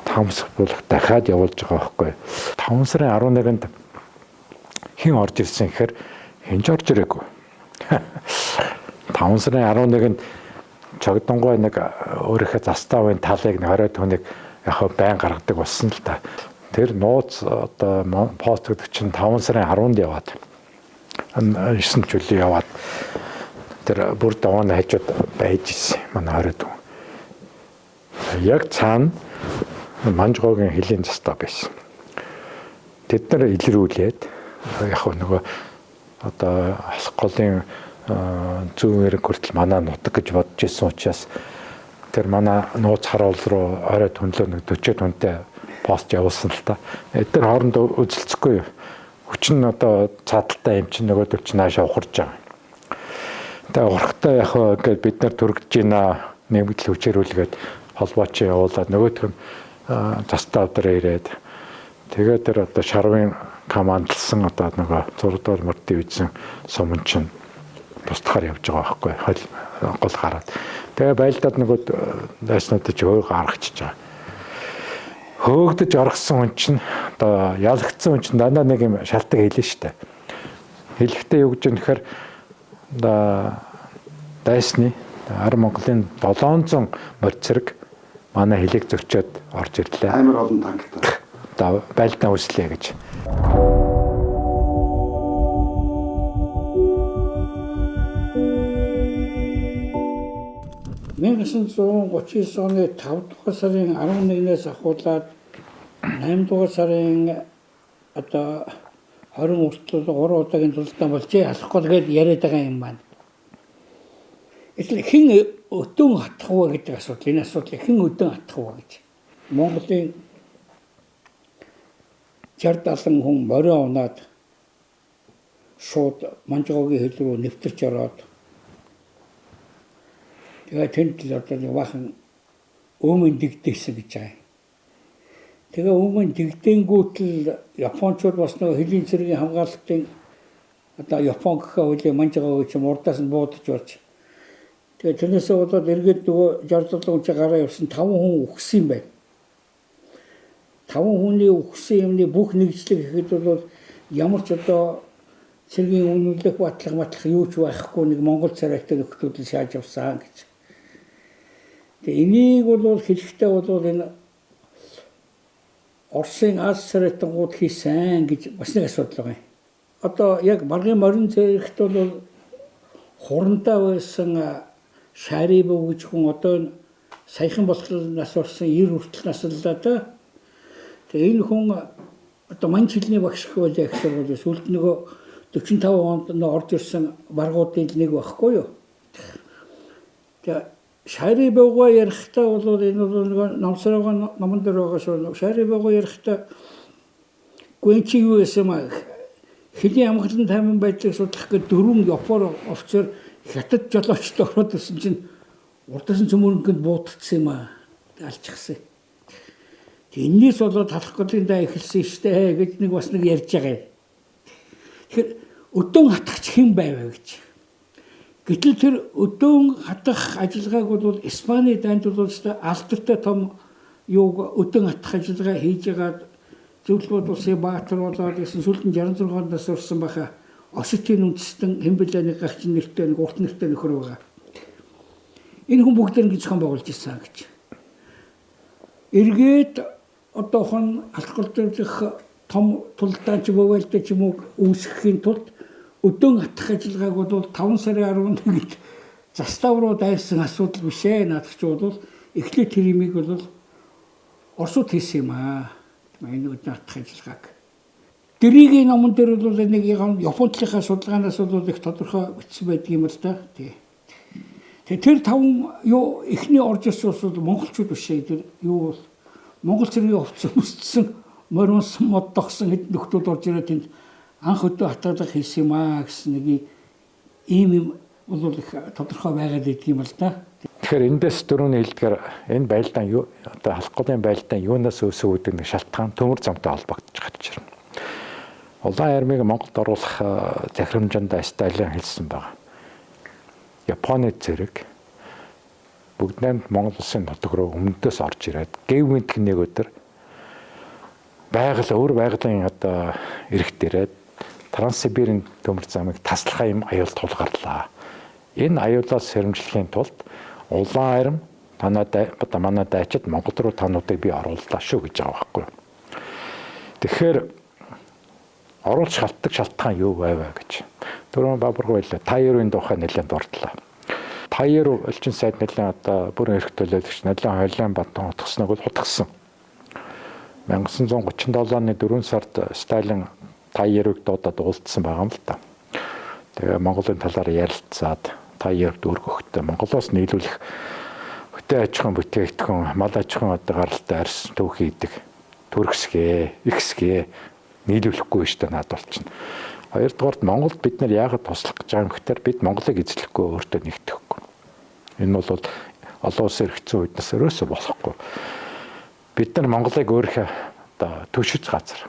Speaker 2: 5 сар дахиад явуулж байгаа байхгүй. 5 сарын 11-нд хэн орж ирсэн гэхээр хэн ч орж ирээгүй. 5 сарын 11-нд Чогдонгой нэг өөрийнхөө заставын талыг 20 түүнийг яг байн гаргадаг болсон л да. Тэр нууц одоо пост гэдэг чинь 5 сарын 10-нд яваад 9 чөлөө яваад тэр бүр давааны хажууд байж исэн манай 20 хүн. Яг цаана Манжгоогийн хөлийн застав байсан. Тэд нар илрүүлээд яг нөгөө одоо халах голын зүүн эрэг хүртэл манай нутаг гэж бодож исэн учраас тэр манай нууц харуул руу орой түнлөө нэг 40 хүнтэй пост явуулсан л та. Эдгээр хоорондоо үзэлцэхгүй. Хүчин одоо цааталтай юм чинь нөгөөдөл чинь наашаа ухарж байгаа. Тэгээ ухрахтаа яг ингээд бид нар түргэж байна нэмэгдэл хүчээрүүлгээд холбоо чи явуулаад нөгөөх нь застав дээр ирээд тэгээд тэр одоо шарвын командлсан одоо нөгөө 6 дугаар мөрдийн үдсэн суман чинь туслахаар явж байгаа байхгүй хол гол гараад. Тэгээ байлдаад нөгөө дайснуудыг чи хөөх гаргачихж байгаа. Хөөгдөж оргосон хүн чинь одоо ялагдсан хүн чинь дандаа нэг юм шалтгаан хэлнэ штэ. Хэлэхдээ юу гэж юм гэхээр одоо дайсны ар Монголын 700 морь цэрэг манай хөлийг зөрчөөд орж ирлээ.
Speaker 3: Амар олон танктай.
Speaker 2: Одоо байлдаан үүслээ гэж.
Speaker 1: «1939 оны 5 дугаар сарын 11-ээс ахуулаад 8 дугаар сарын одоо 20 хүртэл 3 удаагийн тулалдаан болжээ. Алахгүй гээд яриад байгаа юм байна. Гэтэл хэн өдөөн хатах вэ гэдэг асуудал. Энэ асуудлыг хэн өдөөн хатах вэ гэж. Монголын 60 70 хүн морио унаад шууд Манжгоогийн хил рүү нэвтэрч ороод тэгээ тэнд л одоо нэг бахан өөмөн дэгдээсэн гэж байгаа юм. Тэгээ өөмөн дэгдэнгүүтэл Япончууд бас нөгөө хөлийн цэргийн хамгаалалтын одоо Япон гэхээ үлийн Манжгоо гэж мурдаас нь буудаж болж тэгээ тэрнээсээ болоод эргээд нөгөө 60 70 хүн чи гараа явсан 5 хүн үхсэн юм байна. 5 хүний үхсэн юмны бүх нэгжлэг гэхэд бол ямар ч одоо цэргийн үнэлэх батлах матлах юу ч байхгүй нэг Монгол царайтай нөхдүүд л шааж явсан гэж. Тэгээ энийг бол хэлэхдээ бол энэ Оросын аз царайтангууд хийсэн гэж бас нэг асуудал байгаа юм. Одоо яг баргын морин зэрэгт бол хурандаа байсан Шарибов гэж хүн одоо саяхан болтол нас орсон 90 хүртэл наслаа да. Тэгээ энэ хүн одоо манч хэлний багш гэх байлаа их сургууль сүүлд нөгөө 45 онд нөө орж ирсэн баргуудын нэг байхгүй юу. Тэгээ Шарибовгаа ярихдаа бол энэ бол нөгөө намсараагаа номон дээр байгаа шүү. Шарибовгаа ярихдаа гүн чи юу гэсэн юм аа хөлийн амгалан тайван байдлыг судлах гээд дөрвөн Япон офицер хятад жолоочтой ороод ирсэн чинь урдаас нь цөмөрөнгөнд буудчихсан юм аа. Алчихсан. Эннээс болоод талах голын даа эхэлсэн штэ гэж нэг бас нэг ярьж байгаа юм. Тэгэхээр өдөөн хатагч хэн байв гэж. Гэтэл тэр өдөөн хатах ажиллагааг бол Испани дайнд бол өстой алдартай том юуг өдөөн хатах ажиллагаа хийж байгаад Зөвлөгөөд улсын баатар болоод гэсэн сүүлд нь 66 онд нас орсон баха. Осетийн үндэстэн хэмбэлээ нэг гагчин нэртэй нэг урт нэртэй нөхөр байгаа. Энэ хүн бүгд ингэ зохион байгуулж ирсэн гэж. Эргээд одоохон алхгол дэх том тулдаан ч юм уу вайлдаа ч юм уу үүсгэхийн тулд өдөөн хатах ажиллагааг бол 5 сарын 11-нд застав руу дайрсан асуудал биш ээ. Наадах чи бол эхлээд тэр имийг бол Оросууд хийсэн юм аа. Энэ өдөөн хатах ажиллагааг. Дэрийн номон дээр бол нэг Япон талынхаа судалгаанаас бол их тодорхой бичсэн байдаг юм л да. Тий. Тэгээ тэр таван юу эхний орж ирсэн улс бол монголчууд биш ээ. Тэр юу бол Монгол цэргийн хувцас өмссөн, моринсон, моддогсон хэд нөхдүүд орж ирээд тэнд анх өдөө хатгалах хийсэн юм аа гэсэн нэг ийм юм бол их тодорхой байгаад идэх юм л да.
Speaker 2: Тэгэхээр эндээс дөрөвний хэлдгээр энэ байлдаан юу одоо халах голын байлдаан юунаас өсөв гэдэг нэг шалтгаан төмөр замтай холбогдож гарч ирнэ. Улаан армийг Монголд оруулах захирамжинд Сталин хэлсэн байна. Японы зэрэг бүгд найрамд Монгол улсын нутаг руу өмнөдөөс орж ирээд гэв гэнтэх нэг өдөр байгаль өөр байгалийн одоо эрх дээрээ Транссибирийн төмөр замыг таслахаа юм аюул тулгарлаа. Энэ аюулаас сэрэмжлэхийн тулд улаан арим танай одоо манай дайчид Монгол руу тануудыг би орууллаа шүү гэж байгаа байхгүй. Тэгэхээр оруулж шалтгаан шалтгаан юу байваа гэж. Түрүүн бабаргүй байлаа. Та хоёрын тухай нэлээд дурдлаа. Та хоёр элчин сайд нэлээд одоо бүрэн эрх төлөөлөгч нэлээд хойлон бантан утгасныг бол хутгасан. 1937 оны 4 сард Сталин та хоёрыг дуудаад уулзсан байгаа юм л та. Тэгээ Монголын талаар ярилцаад та хоёрт өргөхтэй Монголоос нийлүүлэх хөтэ аж ахуйн бүтээгдэхүүн, мал аж ахуйн одоо гаралтай арьс төв хийдэг төрөсгээ, ихсгээ нийлүүлэхгүй шүү дээ наад болчихно. Хоёрдугаарт Монголд бид нар яагаад туслах гэж байгаа юм гэхээр бид Монголыг эзлэхгүй өөртөө нэгтгэхгүй. Энэ бол олон улсын эргэцэн үднэс өрөөсөө болохгүй. Бид нар Монголыг өөрийнхөө одоо төшөж газар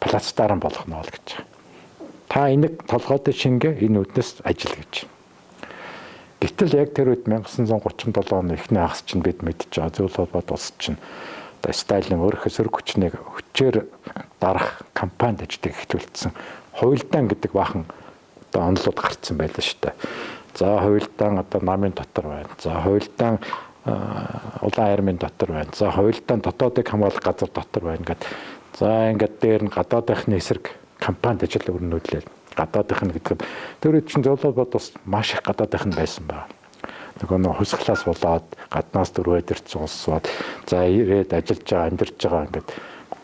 Speaker 2: плацдарм болгоно л гэж. Та энийг толгойд шингээ энэ үднэс ажил гэж. Гэтэл яг тэр үед 1937 оны эхний хагас чинь бид мэдж байгаа зөв холбоот улс чинь одоо Сталин өөрийнхөө сөрөг хүчнийг хүчээр дарах кампанид ажлыг эхлүүлсэн. Хувилдаан гэдэг баахан одоо онолууд гарцсан байлаа шүү дээ. За хувилдаан одоо намын дотор байна. За хувилдаан улаан армийн дотор байна. За хувилдаан дотоодыг хамгаалах газар дотор байна гэд. За ингээд дээр нь гадаадынхны эсрэг кампанид ажил өрнүүлээ. Гадаадынх нь гэдэг нь тэр үед чинь зөвлөл бод бас маш их гадаадынх нь байсан байна. Нөгөө нөх хувьсгалаас болоод гаднаас дөрвөөд ирсэн улсууд за ирээд ажиллаж байгаа, амьдарч байгаа ингээд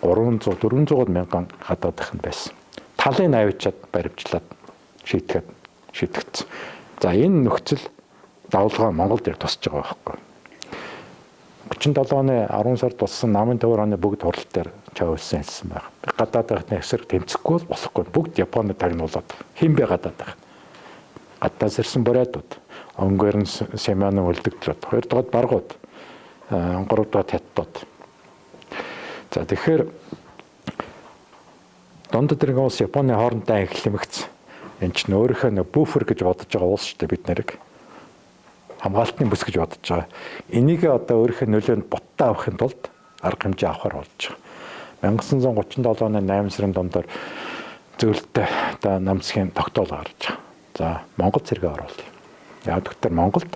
Speaker 2: 300 400 мянган гадаадынх нь байсан. Талын авчиад баримтлаад шийтгэхэд шийтгэгдсэн. За энэ нөхцөл давлгаа Монголд яг тусч байгаа байхгүй. 37 оны 10 сард болсон Намын төвөр оны бүгд хурал дээр Чаулсан хэлсэн байх. Гадаад байхны эсрэг тэмцэхгүй бол болохгүй. Бүгд Японы тагнуулаад хэн бэ гадаад байх. Гадаас ирсэн бурайдууд, Онгорн Семенов үлдэгдлүүд, хоёрдугаар баргууд, гуравдугаар хятадууд. За тэгэхээр дунд тэрэг улс Японы хоорондоо анхлымэгц. Энд чинь өөрийнхөө нэг буфер гэж бодож байгаа улс шүү дээ бид нарыг. Хамгаалтны бүс гэж бодож байгаа. Энийг одоо өөрийнхөө нөлөөнд буттаа авахын тулд арга хэмжээ авахар болж байгаа. 1937 оны 8 сарын дундаар зөвлөлтөй одоо намцгийн тогтоол гарч байгаа. За Монгол цэргээ оруулъя. Яг тэгэхээр Монголд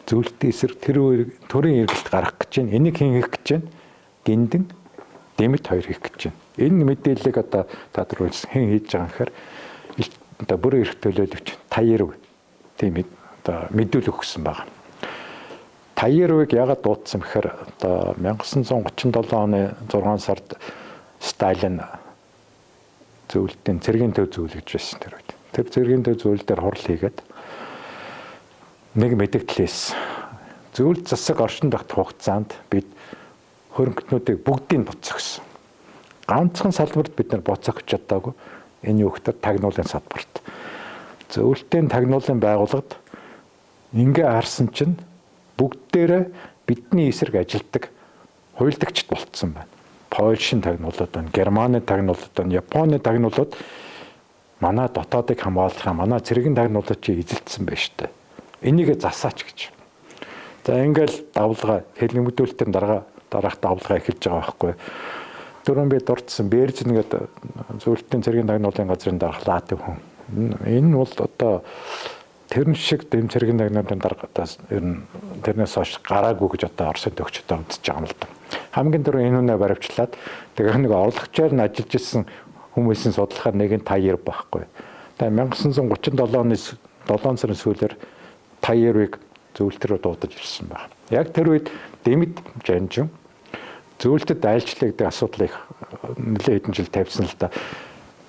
Speaker 2: зөвлөлтийн эсрэг тэр төрийн эргэлт гаргах гэж байна. Энийг хэн хийх гэж байна? Гиндэн Дэмэт хоёр хийх гэж байна. Энэ мэдээллийг одоо та нар хэн хийж байгаа юм гэхээр одоо бүрэн эрх төлөөлөгч Таярв тийм одоо мэдүүлэг өгсөн байна. Таярвыг ягаад дуудсан гэхээр одоо 1937 оны 6 сард Сталин зөвлөлтийн цэргийн төв зөвлөж байсан тэр үед. Тэр цэргийн төв зөвлөл дээр хурал хийгээд нэг мэдэгдэл хийсэн. Зөвлөлт засаг оршин тогтох хугацаанд бид хөрөнгөтнүүдийг бүгдийг буцаагсан. Ганцхан салбарт бид нар буцаах гэж чадаагүй. Энэ юу гэхээр тагнуулын салбарт. Зөвлөлтийн тагнуулын байгууллагад ингээ харсан чинь бүгдээрээ бидний эсрэг ажилтдаг хуйлдагчд болцсон байна. Польшийн тагнуулууд байна, Германы тагнуулууд байна, Японы тагнуулууд манай дотоодыг хамгаалах, манай цэргийн тагнуулууд чи эзэлтсэн байж штэ. Энийг засаач гэж. За ингээл давлгаа хэлнэмэгдүүлэлтийн дараах давлгаа эхэлж байгаа байхгүй. Дөрөв би дурдсан Бержин гэдэг зөвлөлтийн цэргийн тагнуулын газрын дарга Латв хүн. Энэ бол одоо тэрэн шиг дэм цэргийн тагнуулын дарга одоо ер нь тэрнээс хойш гараагүй гэж одоо Оросын төгчд үзэж байгаа юм л да. Хамгийн түрүү энэ хүнээ баривчлаад тэгээ нэг орлогчоор нь ажиллаж исэн хүмүүсийн судалгаар нэг нь Таяр байхгүй. Тэгээ 1937 оны 7 сарын сүүлээр Таярыг зөвлөлт рүү дуудаж ирсэн байна. Яг тэр үед Дэмэд Жанжин зөвлөлтөд айлчлаа гэдэг асуудал их нэлээд хэдэн жил тавьсан л да.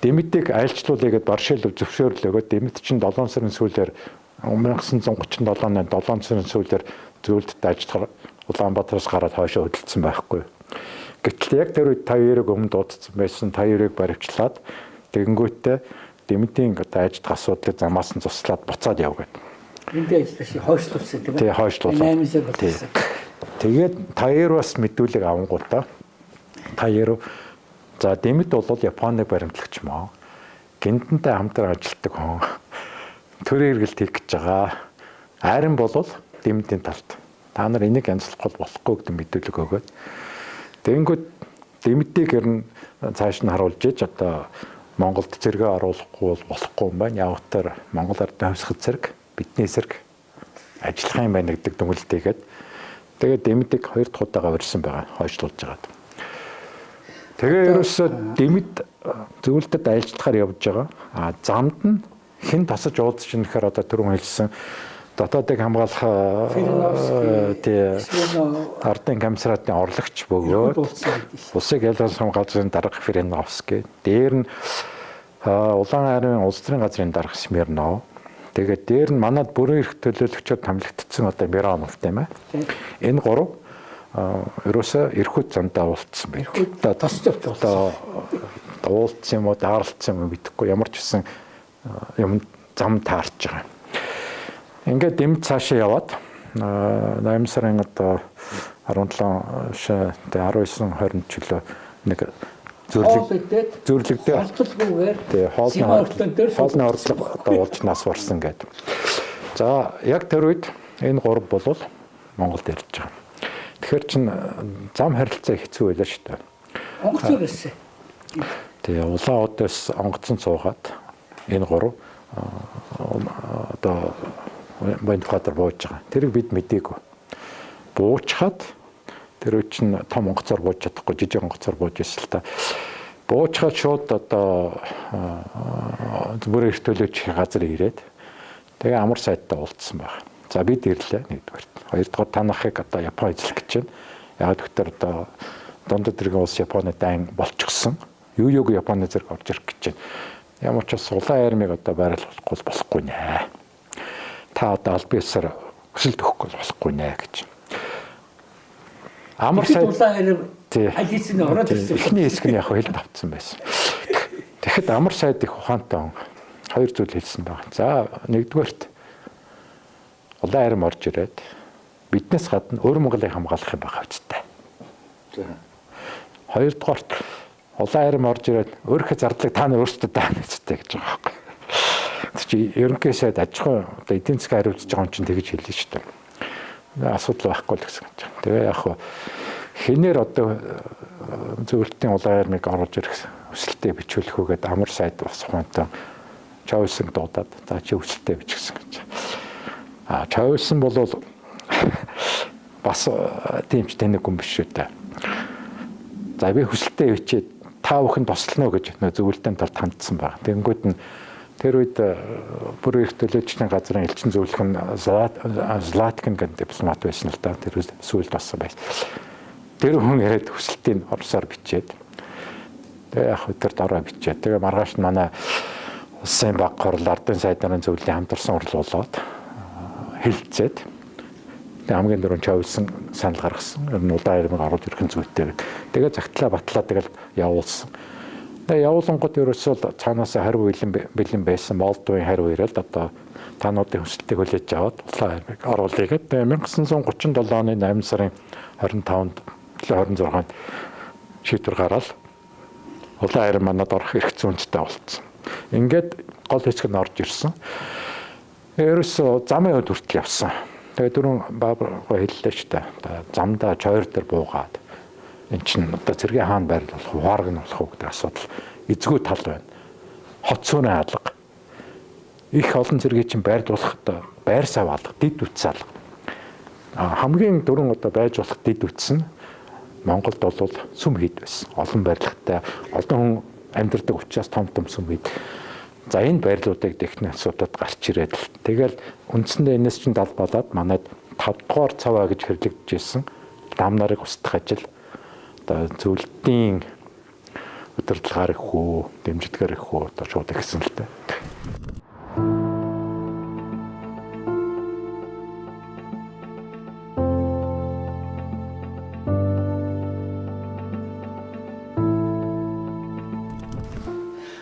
Speaker 2: Дэмэдийг айлчлуулъя гэдээ Баршилов зөвшөөрөл өгөөд Дэмэд чинь 7 сарын сүүлээр 1937 оны 7 сарын сүүлээр зөвлөлтөд ажиллахаар Улаанбаатараас гараад хойшоо хөдөлсөн байхгүй. Гэтэл яг тэр үед Таярыг өмнө дуудсан байсан. Таярыг баривчлаад тэгэнгүүтээ Дэмэдийн одоо ажиллах асуудлыг замаас нь цуслаад буцаад яв гэдэг.
Speaker 1: Энд ажиллаж хойшлуулсан тийм ээ.
Speaker 2: Тий, хойшлуулсан.
Speaker 1: 8 сар болсон.
Speaker 2: Тэгээд Таярвас мэдүүлэг авангуудаа Таярв за Дэмэд бол Японы баримтлагч маа. Гиндэнтэй хамтран ажилладаг хүн. Төрийн эргэлт хийх гэж байгаа. Айран бол Дэмэдийн талд. Та нар энийг янзлахгүй болохгүй гэдэг мэдүүлэг өгөөд. Тэгэнгүүт Дэмэдийг ер нь цааш нь харуулж иж одоо Монголд цэргээ оруулахгүй бол болохгүй юм байна. Явтар Монгол ардын хувьсгал цэрэг бидний эсрэг ажиллах юм байна гэдэг дүгнэлт хийгээд тэгээд Дэмэдийг хоёр дахь удаага урьсан байгаа хойшлуулж байгаад. Тэгээ ерөөсөө Дэмэд зөвлөлтөд айлчлахаар явж байгаа. А замд нь хэн тасаж уулзч юм гэхээр одоо түрүүн хэлсэн дотоодыг хамгаалах тий ардын комиссариатын орлогч бөгөөд улсыг ялгсан газрын дарга Френовский. Дээр нь Улаан армийн улс төрийн газрын дарга Смирнов. Тэгээд дээр нь манад бүрэн эрх төлөөлөгчөөр томилогдсон одоо Миронов тийм ээ. Энэ гурав ерөөсөө эрхүүд замдаа уулзсан байх.
Speaker 1: Эрхүүд тосч явж
Speaker 2: одоо уулзсан юм уу, даарлцсан юм уу мэдэхгүй ямар ч гэсэн юм зам таарч байгаа. Ингээд Дэмэд цаашаа яваад 8 сарын одоо 17 19 20 чөлөө нэг зөвлөгдөө
Speaker 1: холдолгүйгээр
Speaker 2: тий хоолны орлого одоо уулж нас барсан гэдэг. За яг тэр үед энэ гурав болвол Монголд ирж байгаа. Тэгэхээр чин зам харилцаа хэцүү байлаа шүү дээ.
Speaker 1: Онгоцоор ирсэн.
Speaker 2: Тий Улаан одоос онгоцон суугаад энэ гурав одоо Военфатер бууж байгаа. Тэрийг бид мдээгүй. Буучхад тэр үе чинь том онгоцоор бууж чадахгүй жижиг онгоцоор бууж ирсэн л та. Буучхад шууд одоо бүр эрт төлөөч газар ирээд тэгээ амар сайттай уулзсан байх. За бид ирлээ нэгдүгээрт. Хоёрдугаар танахыг одоо Япон эзлэх гэж байна. Яг тэгэхээр одоо дундад тэргийн улс Японы дайн болчихсон. Юу юуг Японы зэрэг орж ирэх гэж байна. Ямар ч бас Улаан армийг одоо байрлуулахгүй болохгүй нэ. Та одоо аль биесээр хүсэлт өгөхгүй болохгүй нэ гэж. Амар
Speaker 1: сайд аль хэзээ ороод ирсэн.
Speaker 2: Эхний хэсэг нь яг хэлд автсан байсан. Тэгэхэд амар сайд их ухаантай хүн хоёр зүйл хэлсэн байна. За нэгдүгээрт улаан арим орж ирээд биднээс гадна өр Монголыг хамгаалах юм байгаа үстэй. За. Хоёрдугаарт улаан арим орж ирээд өөрийнхөө зардлыг та нар өөрсдөө даана үстэй гэж байгаа байхгүй. Тэг чи ерөнхий сайд аж ахуй одоо эдийн засгийн хариуцж байгаа хүн чинь тэгж хэлнэ шүү дээ. Асуудал байхгүй л гэсэн юм чинь. Тэгээ яг хуу хинээр одоо зөвлөлтийн улаан армийг оруулж ирэх хүсэлтээ бичүүлэх үгээд амар сайд бас ухаантай Чойлсон дуудаад за чи хүсэлтээ бичгэсэн гэж. А Чойлсон бол бас тийм ч тэнэг хүн биш шүү дээ. За би хүсэлтээ бичээд та бүхэн туслана уу гэж нөө зөвлөлтийн талд хандсан баг. Тэгэнгүүт нь тэр үед бүр их төлөөчдийн газрын элчин зөвлөх нь Златкин гэдэг дипломат байсан л да. Тэр сүүлд болсон байсан. Тэр хүн яриад хүсэлтийг орсоор бичээд тэгээ яг тэр дорой бичээд тэгээ маргааш нь манай улсын баг хурал ардын сайд нарын зөвлөлийн хамтарсан хурал болоод хэлцээд тэгээ хамгийн дөрөв чавлсан санал гаргасан. Ер нь удаан ирмэг оруулж ирэх нь зүйтэй. Тэгээ загтлаа батлаа тэгэл явуулсан. Тэгээ явуулангууд ерөөсөө л цаанаасаа хариу бэлэн байсан Молдовын хариу ирээд одоо тануудын хүсэлтийг хүлээж аваад улаан армийг оруулъя гэдэг. Тэгээ 1937 оны 8 сарын 25-нд 26-нд шийдвэр гараад улаан арми манад орох эрх зүйнтэй болцсон. Ингээд гол хэсэг нь орж ирсэн. Ерөөсөө замын хувьд хүртэл явсан. Тэгээ дөрөв баабар хэллээ шүү дээ. Замдаа чойр дээр буугаад эн чинь одоо цэргийн хаан байрал болох уу, хуваарг нь болох уу гэдэг асуудал эзгүй тал байна. Хот сүүрэн алга. Их олон цэргийг чинь байрлуулах одоо байр сав алга, дэд үтс алга. Хамгийн дөрөв одоо байж болох дэд үтс нь Монголд бол сүм хийд байсан. Олон барилгатай, олон хүн амьдардаг учраас том том сүм хийд. За энэ байрлуудыг техник асуудад гарч ирээд л тэгэл үндсэндээ энэс чинь далбалаад манайд 5 дугаар цаваа гэж хэрэглэгдэжсэн лам нарыг устгах ажил одоо зөвлөлтийн удирдлагаар их үү, дэмжлэгээр их үү одоо шууд ихсэн л дээ.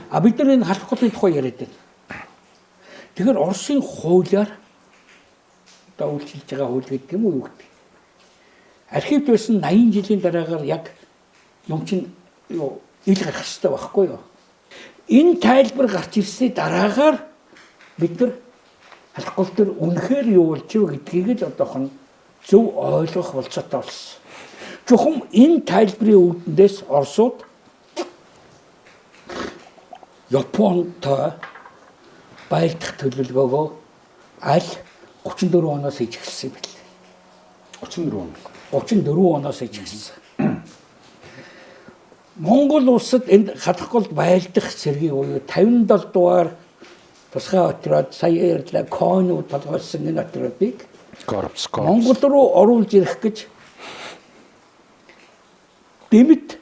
Speaker 1: А бид нар энэ халах голын тухай яриад байна. Тэгэхээр Оросын хуулиар одоо үйлчилж байгаа хууль гэдэг юм уу юу гэдэг. Архивд байсан 80 жилийн дараагаар яг юм чинь юу ил гарах хэрэгтэй байхгүй юу? Энэ тайлбар гарч ирсний дараагаар бид нар халах гол дээр үнэхээр юу болж ив гэдгийг л одоохон зөв ойлгох болцоотой болсон. Чухам энэ тайлбарын үүднээс Оросууд Японтой байлдах төлөвлөгөөгөө аль 34 оноос хийж эхэлсэн юм байна.
Speaker 3: 34 он.
Speaker 1: 34 оноос хийж эхэлсэн. Монгол улсад энд халах голд байлдах цэргийг буюу 57 дугаар тусгай отряд сая ярьлаа конууд толгойлсон энэ отрядыг
Speaker 2: Корпус.
Speaker 1: Монгол руу оруулж ирэх гэж дэмэт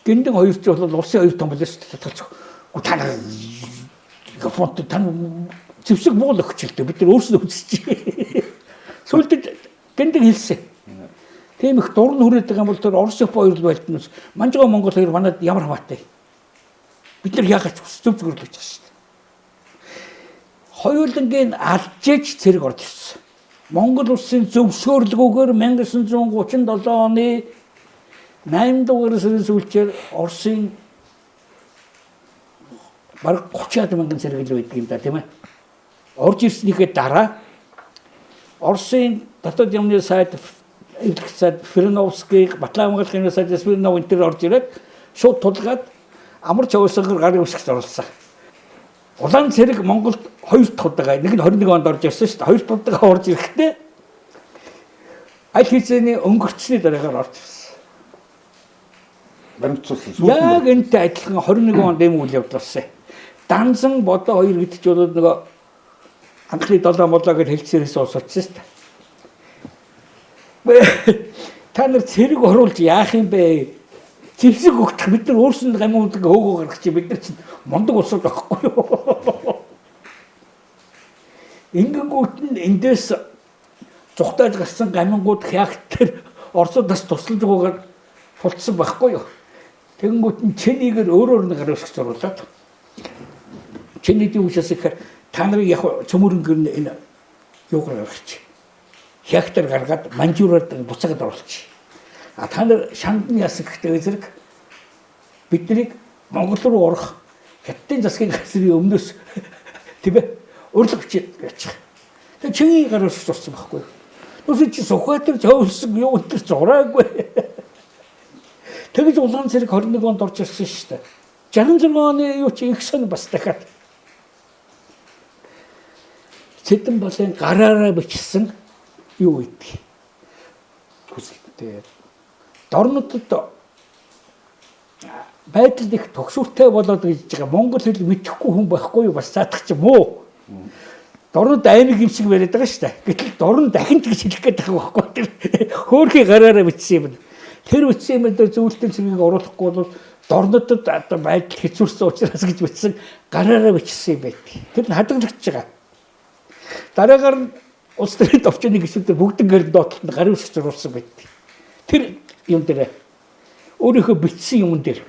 Speaker 1: гиндэн хоёр ч бол улсын хоёр том байлаа шүү дээ. Татгалцах. Та нар Японд тань зэвсэг буул өгч л дээ. Бид нар өөрсдөө үзчихье. Сүүлд гиндэг хэлсэн. Тийм их дурн хүрээд байгаа юм бол тэр Орос Япон хоёр л байлтнаас Манжгаа Монгол хоёр манад ямар хамаатай. Бид нар яагаад ч зөв зүгээр л гэж байгаа шүү дээ. Хоёулангийн алжээж цэрэг орж ирсэн. Монгол улсын зөвшөөрлгүйгээр 1937 оны 8 дугаар сарын сүүлчээр Оросын бараг 30 мянган цэрэг л байдаг юм да тийм ээ. Орж ирснийхээ дараа Оросын дотоод юмны сайд эвлэх сайд Ферновский, Батлан хамгаалах юмны сайд Смирнов энэ төр орж ирээд шууд тулгаад амар чавсангаар гарын үсгч оруулсан. Улаан цэрэг Монголд хоёр дахь удаага нэг нь 21 онд орж ирсэн шүү дээ. Хоёр дахь удаага орж ирэхдээ аль хэзээний өнгөрцсөний дараагаар орж ирсэн.
Speaker 3: Баримтжуулсан.
Speaker 1: Яг энэтэй адилхан 21 онд ийм үйл явдал болсон. Данзан бодоо хоёр гэдэг чинь бол нөгөө анхны долоо молоо гэж хэлцээрээс усалцсан шүү дээ. Та нар цэрэг оруулж яах юм бэ? Зэвсэг өгчих бид нар өөрсөнд гамиудаг хөөгөө гаргах чи бид нар чинь мундаг улсууд байхгүй юу? Ингэнгүүт нь эндээс зүхтааж гарсан гамингууд хягт Оросдоос тусалж байгаагаар тулцсан байхгүй юу. Тэгэнгүүт нь Чэнийгээр өөрөөр нь гар үсгэж зуруулаад Чэнийдийн үшээс ихээр та нарыг яг цөмөрөнгөр нь энэ юугаар гаргач. Хягтар гаргаад Манжураар буцаагаад оруулчих. А та нар шанд нь яасан гэхдээ зэрэг биднийг Монгол руу орох Хятадын засгийн газрын өмнөөс тийм ээ урилга бичээд яачих. Тэгээ Чэнийн гар үсгэж зурсан байхгүй юу. Нүс чи Сүхбаатар зөөлсөн юу энэ зураагүй. Тэгж улаан цэрэг 21 онд орж ирсэн шүү дээ. 66 оны юу чи их сон бас дахиад Цэдэн болын гараараа бичсэн юу гэдэг.
Speaker 3: Хүсэлттэй.
Speaker 1: Дорнодод байдал их төгсүртэй болоод гэж байгаа. Монгол хэл мэдэхгүй хүн байхгүй юу бас цаадах чи муу. Дорнод аймаг юм шиг яриад байгаа шүү дээ. Гэтэл дорн дахин гэж хэлэх гээд байгаа байхгүй тэр. Хөөхий гараараа бичсэн юм. Тэр бичсэн юм дээр зөвлөлтийн цэргийг оруулахгүй бол дорнодод одоо байдал хэцүүрсэн учраас гэж бичсэн гараараа бичсэн юм байт. Тэр нь хадгалагдаж байгаа. Дараагаар нь улс төрийн товчны гишүүдээр бүгдэн гэрэн доотлолт нь гарын үсэг зурулсан байт. Тэр юм дээр өөрийнхөө бичсэн юм дээр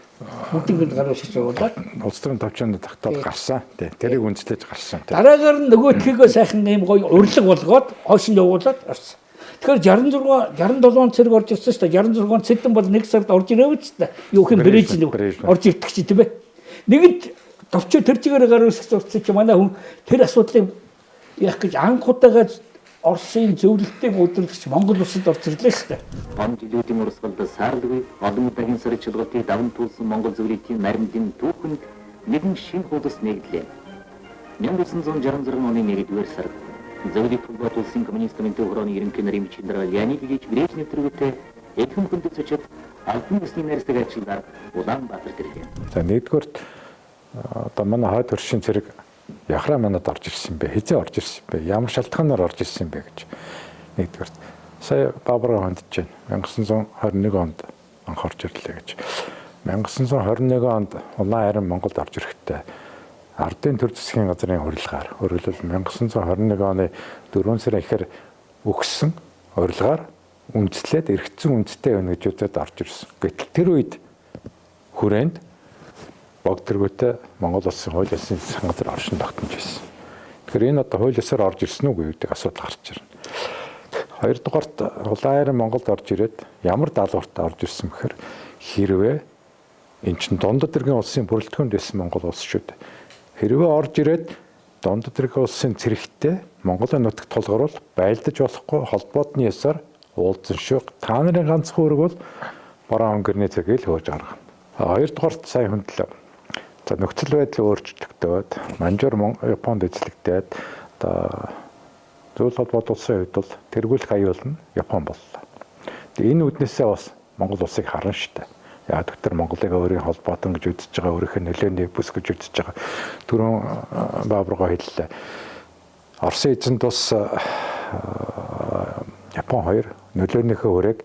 Speaker 1: бүгдэн гэрэн гарын үсэг зурулаад
Speaker 2: улс төрийн товчооны тогтоол гарсан. Тий. Тэрийг үндэслэж гарсан. Тий.
Speaker 1: Дараагаар нь нөгөөдхийгөө сайхан ийм гоё урилга болгоод хойш нь явуулаад орсон. Тэгэхээр 66 67 он цэрэг орж ирсэн шүү дээ. 66 он цэдэн бол нэг сард орж ирээгүй ч дээ. Юу юм Брежнев орж ирдэг чи тийм ээ. Нэгэнт товчоо тэр чигээр гар үсэх зурцсан чи манай хүн тэр асуудлыг яах гэж анх удаага Оросын зөвлөлтийн удирдагч Монгол улсад орж ирлээ шүү дээ.
Speaker 4: Он жилүүдийн урсгалд саарлгүй олон удаагийн сорилтыг даван туулсан Монгол зөвлөлтийн наримдын түүхэнд нэгэн шинэ хуудас нэгдлээ. 1966 оны 1-р сард Зөвлөлт холбоот улсын коммунист төв хорооны ерөнхий нарын бичгийн дараа Леонид Ильич Брежнев тэргүүтээ эрхэм хүндэт зочид албан ёсны найрсаг ажилдаар Улаанбаатарт ирлээ.
Speaker 2: За нэгдүгээрт одоо манай хойд хөршийн цэрэг яхраа манад орж ирсэн бэ? Хизээ орж ирсэн бэ? Ямар шалтгаанаар орж ирсэн бэ гэж нэгдүгээрт. Сая Баабраа хандж байна. 1921 онд анх орж ирлээ гэж. 1921 онд улаан харин Монголд орж ирэхдээ Ардын төр засгийн газрын урилгаар өөрөлдөл 1921 оны 4 сарын ихээр өгсөн урилгаар үндэслээд эргэцэн үндэстэй байна гэж үзээд орж ирсэн. Гэтэл тэр үед хүрээнд бог тэргүүтээ Монгол улсын хууль ёсны засгийн газар оршин тогтнож байсан. Тэгэхээр энэ одоо хууль ёсоор орж ирсэн үгүй гэдэг асуудал гарч ирнэ. Хоёрдугаарт улаан хайрын Монголд орж ирээд ямар даалгавартай орж ирсэн бэхээр хэрвээ эн чинь дундад иргэн улсын бүрэлдэхүүнд байсан Монгол улс шүү дээ. Хэрвээ орж ирээд дундад иргэн улсын цэрэгтэй Монголын нутагт тулгаруул байлдаж болохгүй холбоотны ёсоор уулзсан шүү. Та нарын ганцхан үүрэг бол бороо өнгөрний цэгийг л хөөж гаргана. Хоёрдугаарт сая хөндлөө. За нөхцөл байдал өөрчлөгдөөд Манжуур Японд эзлэгдээд одоо зүйл холбоот улсын хувьд бол тэргүүлэх аюул нь Япон боллоо. Тэгээ энэ үднээсээ бас Монгол улсыг харна шүү дээ. Яг тэр Монголыг өөрийн холбоотон гэж үзэж байгаа, өөрийнхөө нөлөөний бүс гэж үзэж байгаа. Түрүүн Баабргаа хэллээ. Оросын эзэнт улс Япон хоёр нөлөөнийхөө хүрээг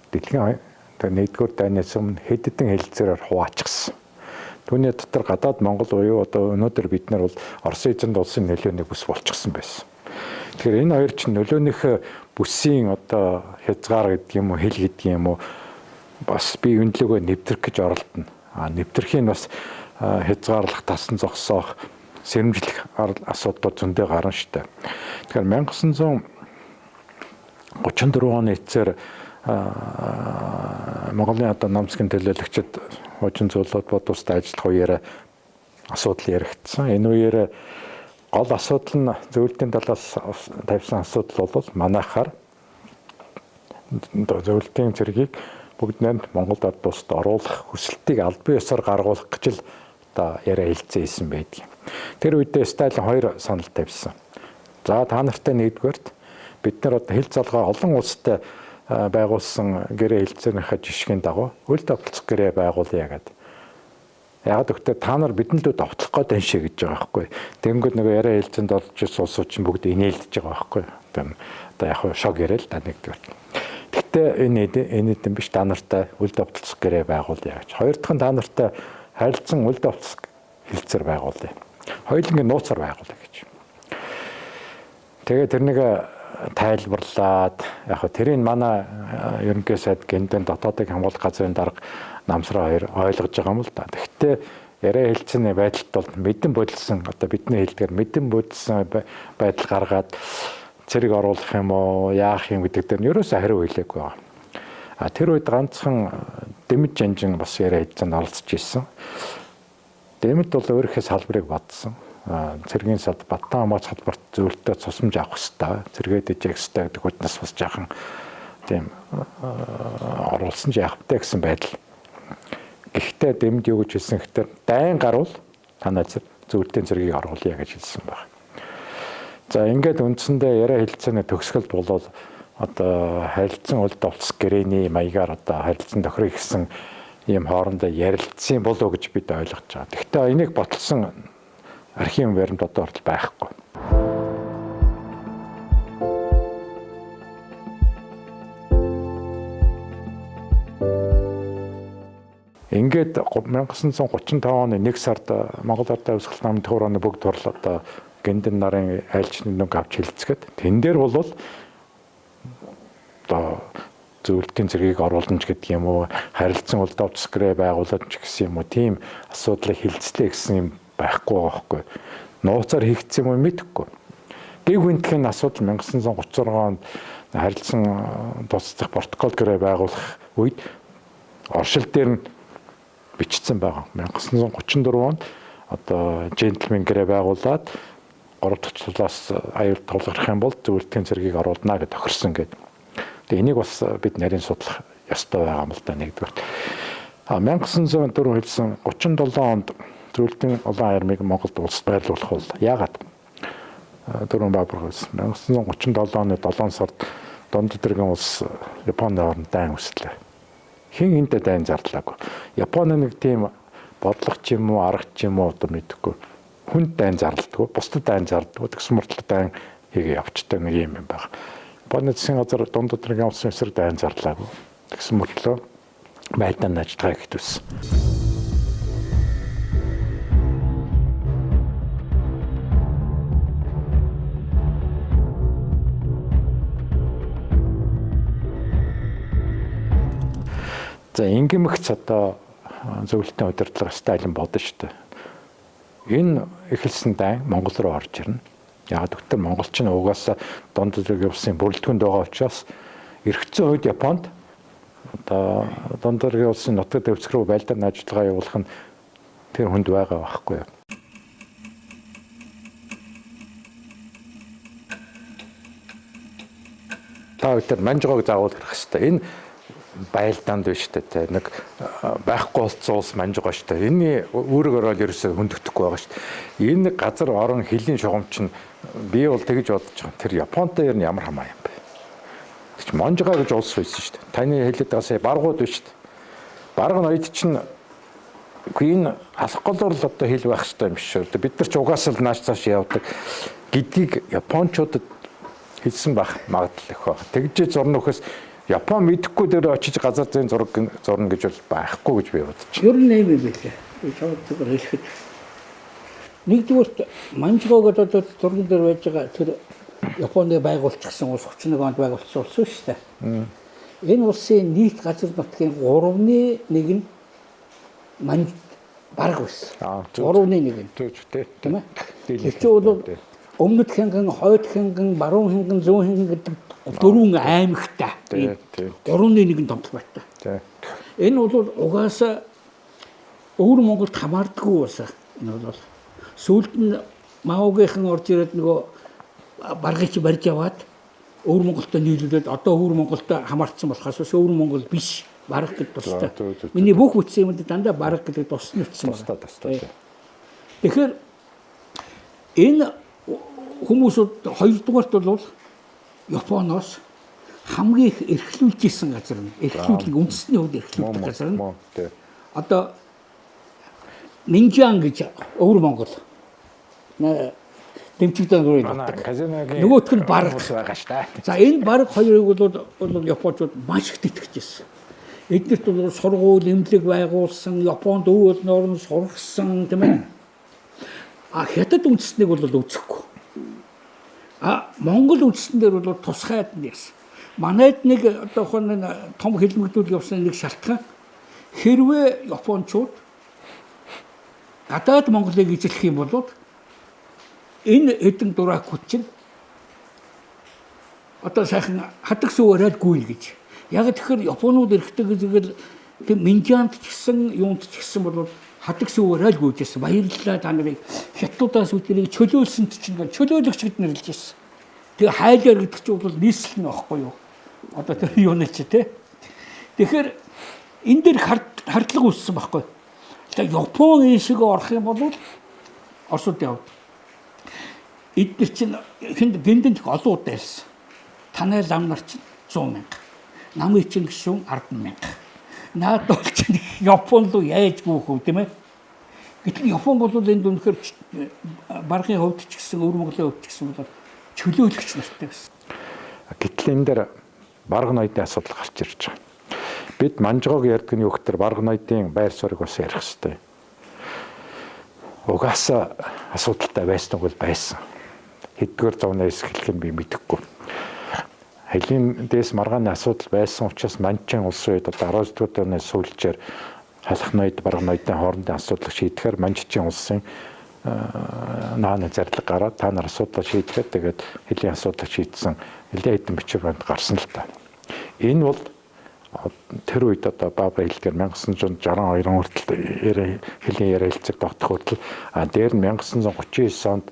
Speaker 2: дэлхийн нэгдүгээр дайнаас өмнө хэд хэдэн хэлэлцээрээр хуваачихсан. Түүний дотор гадаад Монгол буюу одоо өнөөдөр бид нар бол Оросын эзэнт улсын нөлөөний бүс болчихсон байсан. Тэгэхээр энэ хоёр чинь нөлөөнийхөө бүсийн одоо хязгаар гэдэг юм уу, хэл гэдэг юм уу бас бие үнэлээгөө нэвтрэх гэж оролдоно. А нэвтрэхийн бас хязгаарлах, тасан зогсоох, сэрэмжлэх асуудлууд зөндөө гарна штэ. Тэгэхээр 1934 оны эцсээр Монголын одоо нам засгийн төлөөлөгчд хуучин зөвлөлт бодволтой ажиллах үеэр асуудал яригдсан. Энэ үеэр гол асуудал нь зөвлөлтийн талаас тавьсан асуудал бол манайхаар зөвлөлтийн цэргийг бүгд найрамд Монгол ард улсад оруулах хүсэлтийг албан ёсоор гаргуулах гэж л одоо яриа хэлцээ хийсэн байдаг. Тэр үедээ Сталин хоёр санал тавьсан. За та нартай нэгдүгээрт бид нар одоо хил залгаа олон улстай байгуулсан гэрээ хэлцээнийхээ жишгийн дагуу үл давталцах гэрээ байгуулъя гэдэг. Яг гэхдээ та нар бидэнд л давтлах гээд байна шээ гэж байгаа байхгүй. Тэнгүүд нөгөө яриа хэлцээнд орж ирсэн улсууд чинь бүгд инээлдэж байгаа байхгүй. Одоо яг шог яриа л та нэгдүгээр. Гэхдээ энэ эдэн биш та нартай үл давталцах гэрээ байгуулъя гэж. Хоёр дахь нь та нартай харилцан үл давталцах хэлцээр байгуулъя. Хоёулангийн нууцаар байгуулъя гэж. Тэгээ тэрнийг тайлбарлаад яг хөө тэрийг манай ерөнхий сайд Гэндэн дотоодыг хамгаалах газрын дарга Намсраа хоёр ойлгож байгаа юм л да. Тэгэхдээ яриа хэлцээний байдалд бол мэдэн бодилсон одоо бидний хэлдгээр мэдэн бодилсон байдал гаргаад цэрэг оруулах юм уу, яах юм гэдэг дээр нь ерөөсөө хариу хэлээгүй байгаа. А тэр үед ганцхан Дэмэд Жанжин бас яриа хэлцээнд оролцож ирсэн. Дэмэд бол өөрийнхөө салбарыг бодсон. Цэргийн сад Баттан хамгаалах салбарт зөвлөлтөө цусамж авах хэрэгтэй. Цэргээд ижээх хэрэгтэй гэдэг үднэс бас жаахан тийм оруулсан ч яах вэ гэсэн байдал. Гэхдээ Дэмэд юу гэж хэлсэн гэхээр дайн гарвал танай зөвлөлтийн цэргийг оруулъя гэж хэлсэн байна. За ингээд үндсэндээ яриа хэлцээний төгсгөлд болвол одоо харилцан үл довц гэрээний маягаар одоо харилцан тохирох гэсэн ийм хоорондоо ярилцсан болов уу гэж бид ойлгож байгаа. Гэхдээ энийг баталсан архивын баримт одоо хүртэл байхгүй. Ингээд 1935 оны 1 сард Монгол Ардын Хувьсгал намын төр оны бүгд турл одоо Гэндэн нарын айлчны нүг авч хилцгээд тэн дээр бол одоо зөвлөлтийн цэргийг оруулна ч гэдэг юм уу, харилцан улдавц гэрээ байгуулаад ч гэсэн юм уу, тийм асуудлыг хилцлээ гэсэн юм байхгүй байгаа байхгүй. Нууцаар хийгдсэн юм уу мэдэхгүй. Гэв гүнтгэхийн асуудал 1936 онд харилцан тусдах протокол гэрээ байгуулах үед оршил дээр нь бичсэн байгаа. 1934 онд одоо джентльмен гэрээ байгуулад 3 дахь тулаас аюул тулгарх юм бол зөвлөлтийн цэргийг оруулна гэж тохирсон гэдэг. Тэгээ энийг бас бид нарийн судлах ёстой байгаа юм л да нэгдүгээр. А 1904 хэлсэн 37 онд зөвлөлтийн улаан армийг Монголд улс байрлуулах бол яагаад? Дөрвөн Баабар хэлсэн. 1937 оны 7 сард Дунд Тэргэн улс Японы оронд дайн хүслээ. Хин хинтээ дайн зарлаагүй. Японы нэг тийм бодлого ч юм уу, арга ч юм уу одоо мэдэхгүй. Хүнд дайн зардалдаггүй, бусдад дайн зардалдаггүй, тэгсэн мөртлөө дайн хийгээ явцтай нэг юм юм байна. Японы засгийн газар Дунд Тэргэн улсын эсрэг дайн зарлаагүй. Тэгсэн мөртлөө байлдаан ажиллагаа ихтүүлсэн. За ингэмэгц одоо зөвлөлтийн удирдлага Сталин бодно шүү дээ. Энэ эхэлсэн дайн Монгол руу орж ирнэ. Яг гэвэл Монголч нь угаасаа Дунд Тэргэн улсын бүрэлдэхүүнд байгаа учраас эргэцсэн үед Японд одоо Дунд Тэргэн улсын нутаг дэвсгэр рүү байлдааны ажиллагаа явуулах нь тэр хүнд байгаа байхгүй юу. Та бүхэн манжгоог заавал хэрэг хэрэгтэй. Энэ байлдаанд биш үү те нэг байхгүй болсон улс манжгаа шүү дээ. Энийний үүрэг орол ерөөсөө хүндэгдэхгүй байгаа шүү дээ. Энэ газар орон хөлийн шугам чинь би бол тэгж бодож байгаа. Тэр Японтой ер нь ямар хамаа юм бэ? Тэг чи Монжгаа гэж улс байсан шүү дээ. Таны хэлээд байгаа сая баргууд биш шүү дээ. Барга ноёд чинь үгүй энэ алах голоор л одоо хэл байх хэрэгтэй юм биш үү? Бид нар ч угаасаа л нааш цааш явдаг гэдгийг японочдод хэлсэн байх магадлал их байна. Тэгж зурна нөхөөс Япон мэдэхгүй дээр очиж газар зүйн зураг зурна гэж бол байхгүй гэж би бодож байна.
Speaker 1: Ер нь юм байлээ. Би чамд зүгээр хэлэхэд. Нэгдүгüүрт Манжгоо гэдэг одоо зурган дээр байж байгаа тэр Японы байгуулчихсан улс 31 онд байгуулсан улс шүү дээ. Энэ улсын нийт газар нутгийн 3-ны 1 нь Манж бараг байсан. 3-ны 1 нь. Тийм ээ. Тэр чинь бол Өмнөд хянган, хойд хянган, баруун хянган, зүүн хянган гэдэг дөрвөн аймагтай. 3-ны 1 нь томтолбойтой. Энэ бол угаасаа өвөр Монголд хамаардаггүй улс. Энэ бол сүүлд нь Маогийнхан орж ирээд нөгөө баргыг чи барьж аваад өвөр Монголтой нийлүүлээд одоо өвөр Монголтой хамаарцсан болохоос биш өвөр Монгол биш бараг гэд тустай. Миний бүх үтсэн юмд дандаа бараг гэдэг тусна үтсэн байна.
Speaker 2: Тустай.
Speaker 1: Тэгэхээр энэ хүмүүсүүд хоёрдугаарт бол Японоос хамгийн их эрхлүүлж исэн газар нь эрхлүүлэг үндэсний хувьд эрхлүүлдэг газар нь одоо Минжан гэж өвөр Монгол Дэмчигдэн рүү явдаг. Нөгөөх нь бараг
Speaker 2: байгаа шүү дээ.
Speaker 1: За энэ бараг хоёрыг бол японочууд маш их тэтгэж ирсэн. Эднэрт бол сургууль, эмнэлэг байгуулсан, Японд өв олноор нь сургасан тийм ээ. А хятад үндэснийг бол үзэхгүй. А Монгол үндэстэн дээр бол тусгай нь яасан. Манайд нэг одоо хон том хэлмэгдүүл явсан нэг шалтгаан хэрвээ Япончууд гадаад Монголыг эзлэх юм бол энэ хэдэн дуракууд чинь одоо сайхан хадаг сүвээрээ гүйл гэж. Яг тэгэхээр Японууд эрэхтэй гэвэл тэг Минжаанд ч гэсэн юунд ч гэсэн бол хадаг сүвээрээ л гүйжсэн. Баярлалаа та нарыг хятадаас үднийг чөлөөлсөнд чинь чөлөөлөгч гэд нэрлэж ирсэн. Тэгээ хайлаар гэдэг чинь бол нийслэл нь байхгүй юу? Одоо тэр юуны чи те. Тэгэхээр энэ дээр хардлага үүссэн байхгүй. Тэгээ Япон ийшээ орох юм бол Оросууд явд. Эдгээр чинь хүнд гэндэнд олон удаа ирсэн. Танай лам нар чинь 100 мянга. Намын чинь гишүүн 10 мянга. Наад бол чинь Япон руу яаж гүйх вэ тийм ээ? Гэтэл Япон бол энд үнэхээр баргын хувьд ч гэсэн өвөр Монголын хувьд ч гэсэн бол чөлөөлөгч нартай байсан.
Speaker 2: Гэтэл энэ дээр баргын ноёдын асуудал гарч ирж байгаа. Бид манжгоог ярьдаг нь юу гэхээр баргын ноёдын байр суурийг бас ярих хэрэгтэй. Угаасаа асуудалтай байсан үг л байсан. Хэддүгээр зууны эхлэх нь би мэдэхгүй. Хэлийн дээс маргааны асуудал байсан учраас Манчин улсын үед одоо 19 дугаар зууны сүүлчээр халах ноёд барган ноёдын хоорондын асуудлыг шийдэхээр Манчин улсын нааны зарлиг гараад та нар асуудлаа шийдэхэд тэгээд хэлийн асуудлыг шийдсэн нэлээд хэдэн бичвэр банд гарсан л та. Энэ бол тэр үед одоо Баабра хэлдгээр 1962 хүртэл хэлийн яриалцыг тогтох хүртэл а дээр нь 1939 онд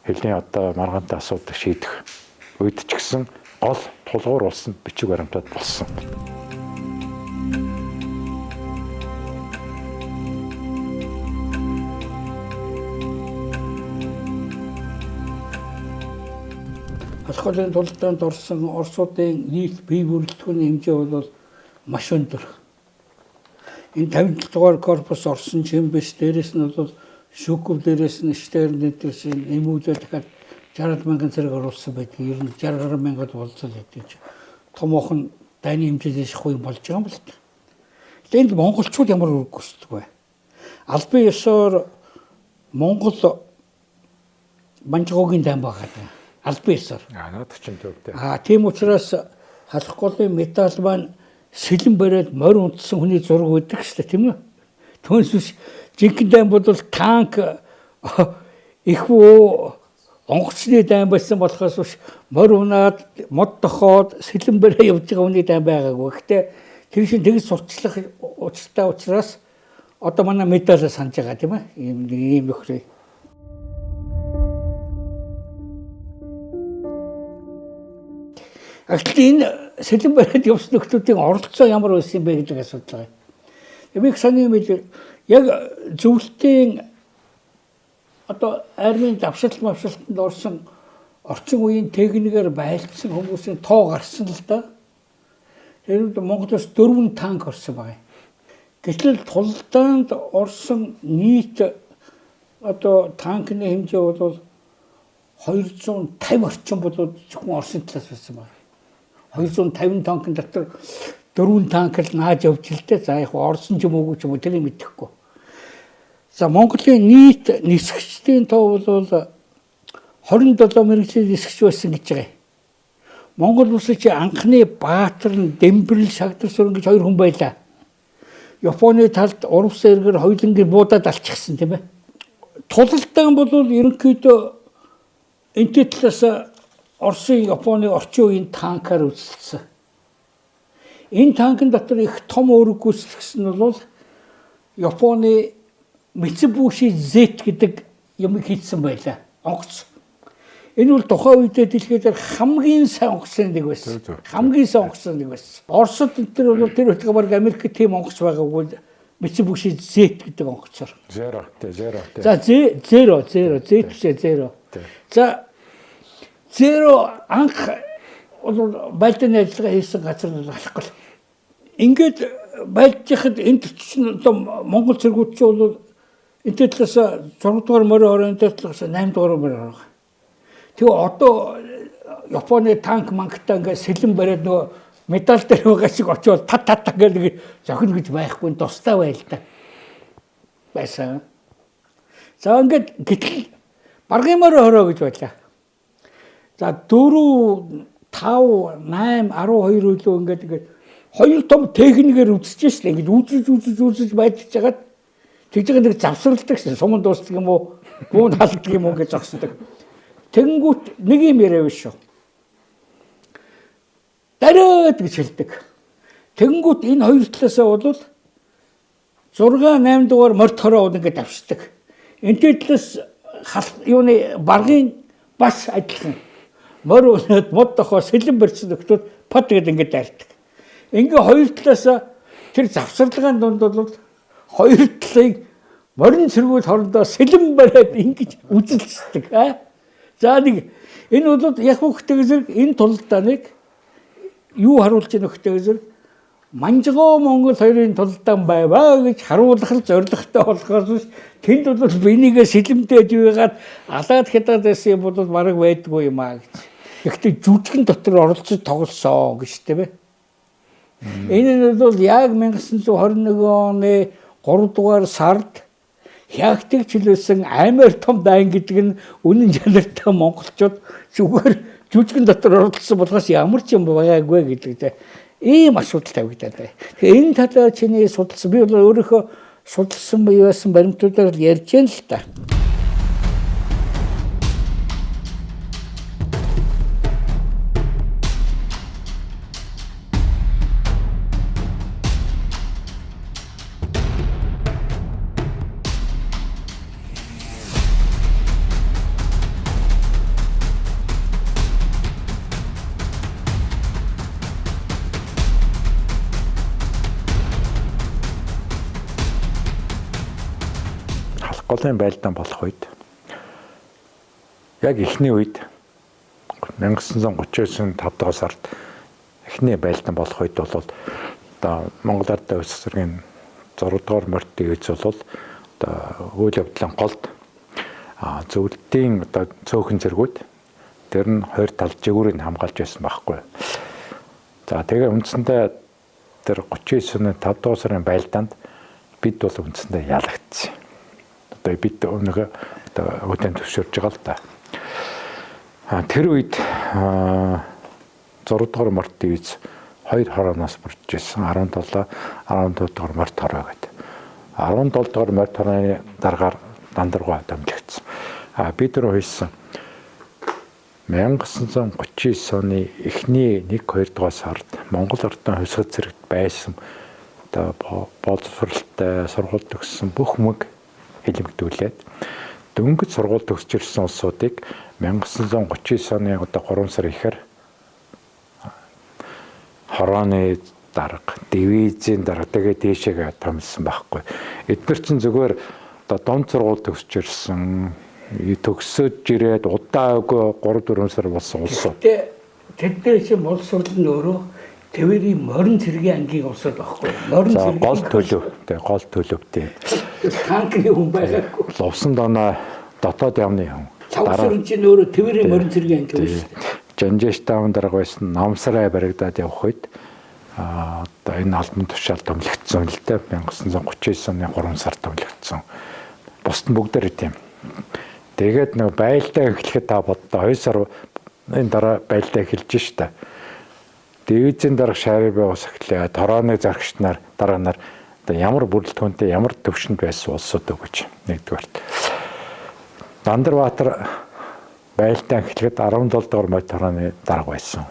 Speaker 2: хэлийн одоо маргаантай асуудлыг шийдэх үед ч гэсэн гол тулгуур болсон бичиг баримтууд болсон.
Speaker 1: Алхалын тулдаанд орсон Оросуудын нийт бие бүрэлдэхүүний хэмжээ бол маш өндөр. Энэ 57 дугаар корпус орсон ч юм биш, дээрэс нь бол Шүков дээрээс нь Штерн дээрээс нь нэмүүлээ дахиад 60 мянган зэрэг оруулсан байдаг. Ер нь 60 гаруй мянгад болцол байдаг. Томоохон дайны хэмжээс шахуу юм болж байгаа юм л та. Энд монголчууд ямар үүрэг гүйцэтгэв вэ? Албан ёсоор Монгол Манжгоогийн дайн байгаа даа. Албан ёсоор.
Speaker 2: Аа наад чинь төв дээ.
Speaker 1: Аа тийм учраас халах голын медаль маань сэлэн бариад морь унтсан хүний зураг өгдөг шүү дээ, тийм үү? Түүнээс биш жинхэнэ дайн бол танк их үү онгоцны дайн байсан болохоос биш морь унаад мод тохоод сэлэн бариа явж байгаа хүний дайн байгаагүй. Гэхдээ тэр шин тэгж сурчлах учиртай учраас одоо манай медалаа санаж байгаа тийм ээ. Ийм нэг ийм нөхрөө. Гэтэл энэ сэлэн бариад явсан нөхдүүдийн оролцоо ямар байсан юм бэ гэдэг асуудал байгаа. Би их сони юм хэл яг зөвлөлтийн одоо армийн давшилт мавшилтанд орсон орчин үеийн техникээр байлдсан хүмүүсийн тоо гарсан л да. Тэр үед Монголоос 4 танк орсон байгаа. Гэтэл тулдаанд орсон нийт одоо танкны хэмжээ бол 250 орчим бол зөвхөн Оросын талаас байсан байна. 250 танкын дотор 4 танк л нааж явж л дээ. За яг орсон ч юм уугүй ч юм уу тэрийг мэдэхгүй. За Монголын нийт нисгчдийн тоо бол 27 мэрэгжлийн нисгч байсан гэж байгаа. Монгол улсын чи анхны баатар нь Дэмбэрэл Шагдар сүрэн гэж хоёр хүн байлаа. Японы талд урвс эргэр хоёулангийг буудаад алчихсан тийм ээ. Тулалдаан бол ерөнхийдөө энтэй талаас Оросын Японы орчин үеийн танкаар үзэлцсэн. Энэ танкын дотор их том үүрэг гүйцэтгэсэн нь бол Японы Mitsubishi Z гэдэг юмыг хийцэн байлаа. Онгоц. Энэ бол тухайн үедээ дэлхийд хамгийн сайн онгоцны нэг байсан. Хамгийн сайн онгоцны нэг байсан. Оросд энэ төр бол тэр үеийн баг Америкт тийм онгоц байгаагүй Mitsubishi Z гэдэг онгоцоор.
Speaker 2: Zero тий, zero тий.
Speaker 1: За zero, zero, Z биш zero. За zero анх бол байлдааны ажиллагаа хийсэн газар нь алахгүй. Ингээд байлдчихад энэ чинь одоо Монгол цэргүүд чинь бол энэ талаас 6 дугаар морь ороо, энэ талаас 8 дугаар морь ороо. Тэгээ одоо Японы танк манктай ингээд сэлэн бариад нөгөө медаль дээр байгаа шиг очиод тат тат ингээд нэг зохино гэж байхгүй тустай байл та. Байсан. За ингээд гэтэл баргын морь хороо гэж байлаа. За 4 5 8 12 үлээ ингээд ингээд хоёр том техникээр үзэж шээ. Ингээд үзэж үзэж үзэж байж жагаад тэгж байгаа нэг завсралдаг шээ. Суман дуустдаг юм уу? Бүүн халддаг юм уу гэж зогсдог. Тэнгүүт нэг юм яриа биш шүү. Дараад гэж хэлдэг. Тэнгүүт энэ хоёр талаасаа бол 6 8 дугаар морь хороо ингээд давшдаг. Энтэй талаас юуны баргын бас адилхан. Морь унаад мод тохоо сэлэн барьсан нөхдүүд пад гэд ингээд дайрдаг. Ингээ хоёр талаасаа тэр завсарлагын дунд бол хоёр талын морин цэргүүд хоорондоо сэлэн бариад ингэж үзэлцдэг. За нэг энэ бол яг хөхтэйг зэрэг энэ тулдааныг юу харуулж байгаа нөхтэйг зэрэг Манжгоо Монгол хоёрын тулдаан байваа гэж харуулах л зорилготой болохоос тэнд бол бинийгээ сэлэмтэй жийгаад алаад хядаад байсан юм бол бараг байдгүй юм аа гэж. Гэхдээ жүжигэн дотор оролцож тоглосон гэж тийм ээ. Энэ нь бол яг 1921 оны 3 дугаар сард хягтыг чөлөөсөн аймаар том дайн гэдэг нь үнэн чанартай монголчууд зүгээр жүжигэн дотор оролцсон болохоос ямар ч юм байгаагүй гэдэг тийм ийм асуудал тавигдаад байна. Тэгэхээр энэ талаар чиний судалсан би бол өөрийнхөө судалсан буюу байсан баримтуудаар л ярьж байна л та.
Speaker 2: Голын байлдаан болох үед яг эхний үед 1939 5 дугаар сард эхний байлдаан болох үед бол одоо Монгол Ардын Улс зэргийн 6 дугаар морьт дивиз бол одоо үйл явдлын голд зөвлөлтийн одоо цөөхөн зэргүүд тэр нь хоёр тал жигүүрийг хамгаалж байсан байхгүй. За тэгээ үндсэндээ тэр 39 оны 5 дугаар сарын байлдаанд бид бол үндсэндээ ялагдсан. Одоо бид өнөөгөө одоо үдэн төвшөрж байгаа л да. Тэр үед 6 дугаар морьт дивиз хоёр хорооноос бүрдэж ирсэн 17 14 дугаар морьт хороо гэдэг. 17 дугаар морьт хорооны дараагаар Дандаргуй томилогдсон. Бид нар хэлсэн 1939 оны эхний 1 2 дугаар сард Монгол Ардын хувьсгал зэрэгт байсан одоо боловсралтай сургууль төгссөн бүх мөг хилэмгдүүлээд дөнгөж сургууль төгсөж ирсэн улсуудыг 1939 оны одоо 3 сар ихээр хорооны дарга, дивизийн дарга тэгээ дээшээгээ томилсон байхгүй. Эдгээр чинь зүгээр одоо дунд сургууль төгсөж ирсэн, төгсөж ирээд удаагүй 3 4 сар болсон улсууд.
Speaker 1: Тэдний чинь боловсрол нь өөрөө Тэвэрийн морин цэргийн ангийн улсууд байхгүй. Морин
Speaker 2: цэргийн гол төлөв. Тэгээ гол төлөв тийм.
Speaker 1: Танкны хүн байгаагүй.
Speaker 2: Лувсан доноо дотоод явны хүн.
Speaker 1: Дараа чинь өөрөө Тэвэрийн морин цэргийн анги шүү дээ.
Speaker 2: Жанжээш таун дарга байсан Намсарай баригдаад явах үед одоо энэ албан тушаал томилогдсон л дээ. 1939 оны 3 сард томилогдсон. Бусд нь бүгдээрээ тийм. Тэгээд нөгөө байлдаа эхлэхэд та боддоо 2 сар энэ дараа байлдаа эхэлж штэ. Дивизийн дарга Шарибе ус эхлээ. Торооны зарагч нар дараа нар одоо ямар бүрэлдэхүүнтэй ямар төвшөнд байсан улсууд вэ гэж нэгдүгээрт. Дандарбаатар байлдаан эхлэхэд 17 дугаар морь торооны дарга байсан.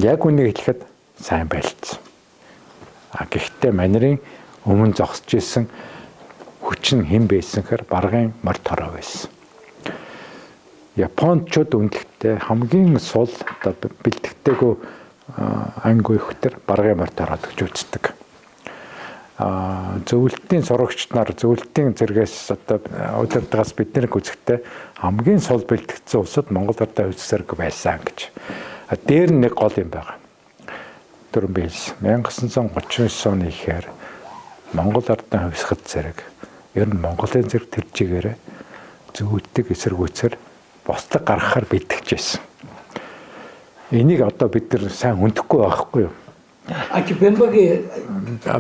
Speaker 2: Яг үнийг хэлэхэд сайн байлцсан. Гэхдээ манерын өмнө зогсож исэн хүчин хэн байсан гэхээр баргын морь тороо байсан. Япончууд үнэлэхдээ хамгийн сул одоо бэлтгэдэггүй анги үхтэр баргын морь тороо гэж үздэг. Зөвлөлтийн сурагчид нар зөвлөлтийн зэргээс одоо удирдлагаас бид нар үзэхдээ хамгийн сул бэлтгэгдсэн улсад Монгол Ардын хувьс зэрэг байсан гэж. Дээр нэг гол юм байна. Түрүүн би хэлсэн. 1939 оны ихээр Монгол Ардын хувьсгал зэрэг ер нь Монголын зэрэг тэр чигээрээ зөвлөлтийг эсэргүүцээр бусдад гаргахаар бэлтгэж байсан. Энийг одоо бид нар сайн хүндэхгүй байхгүй юу?
Speaker 1: А чи Бэмбагийн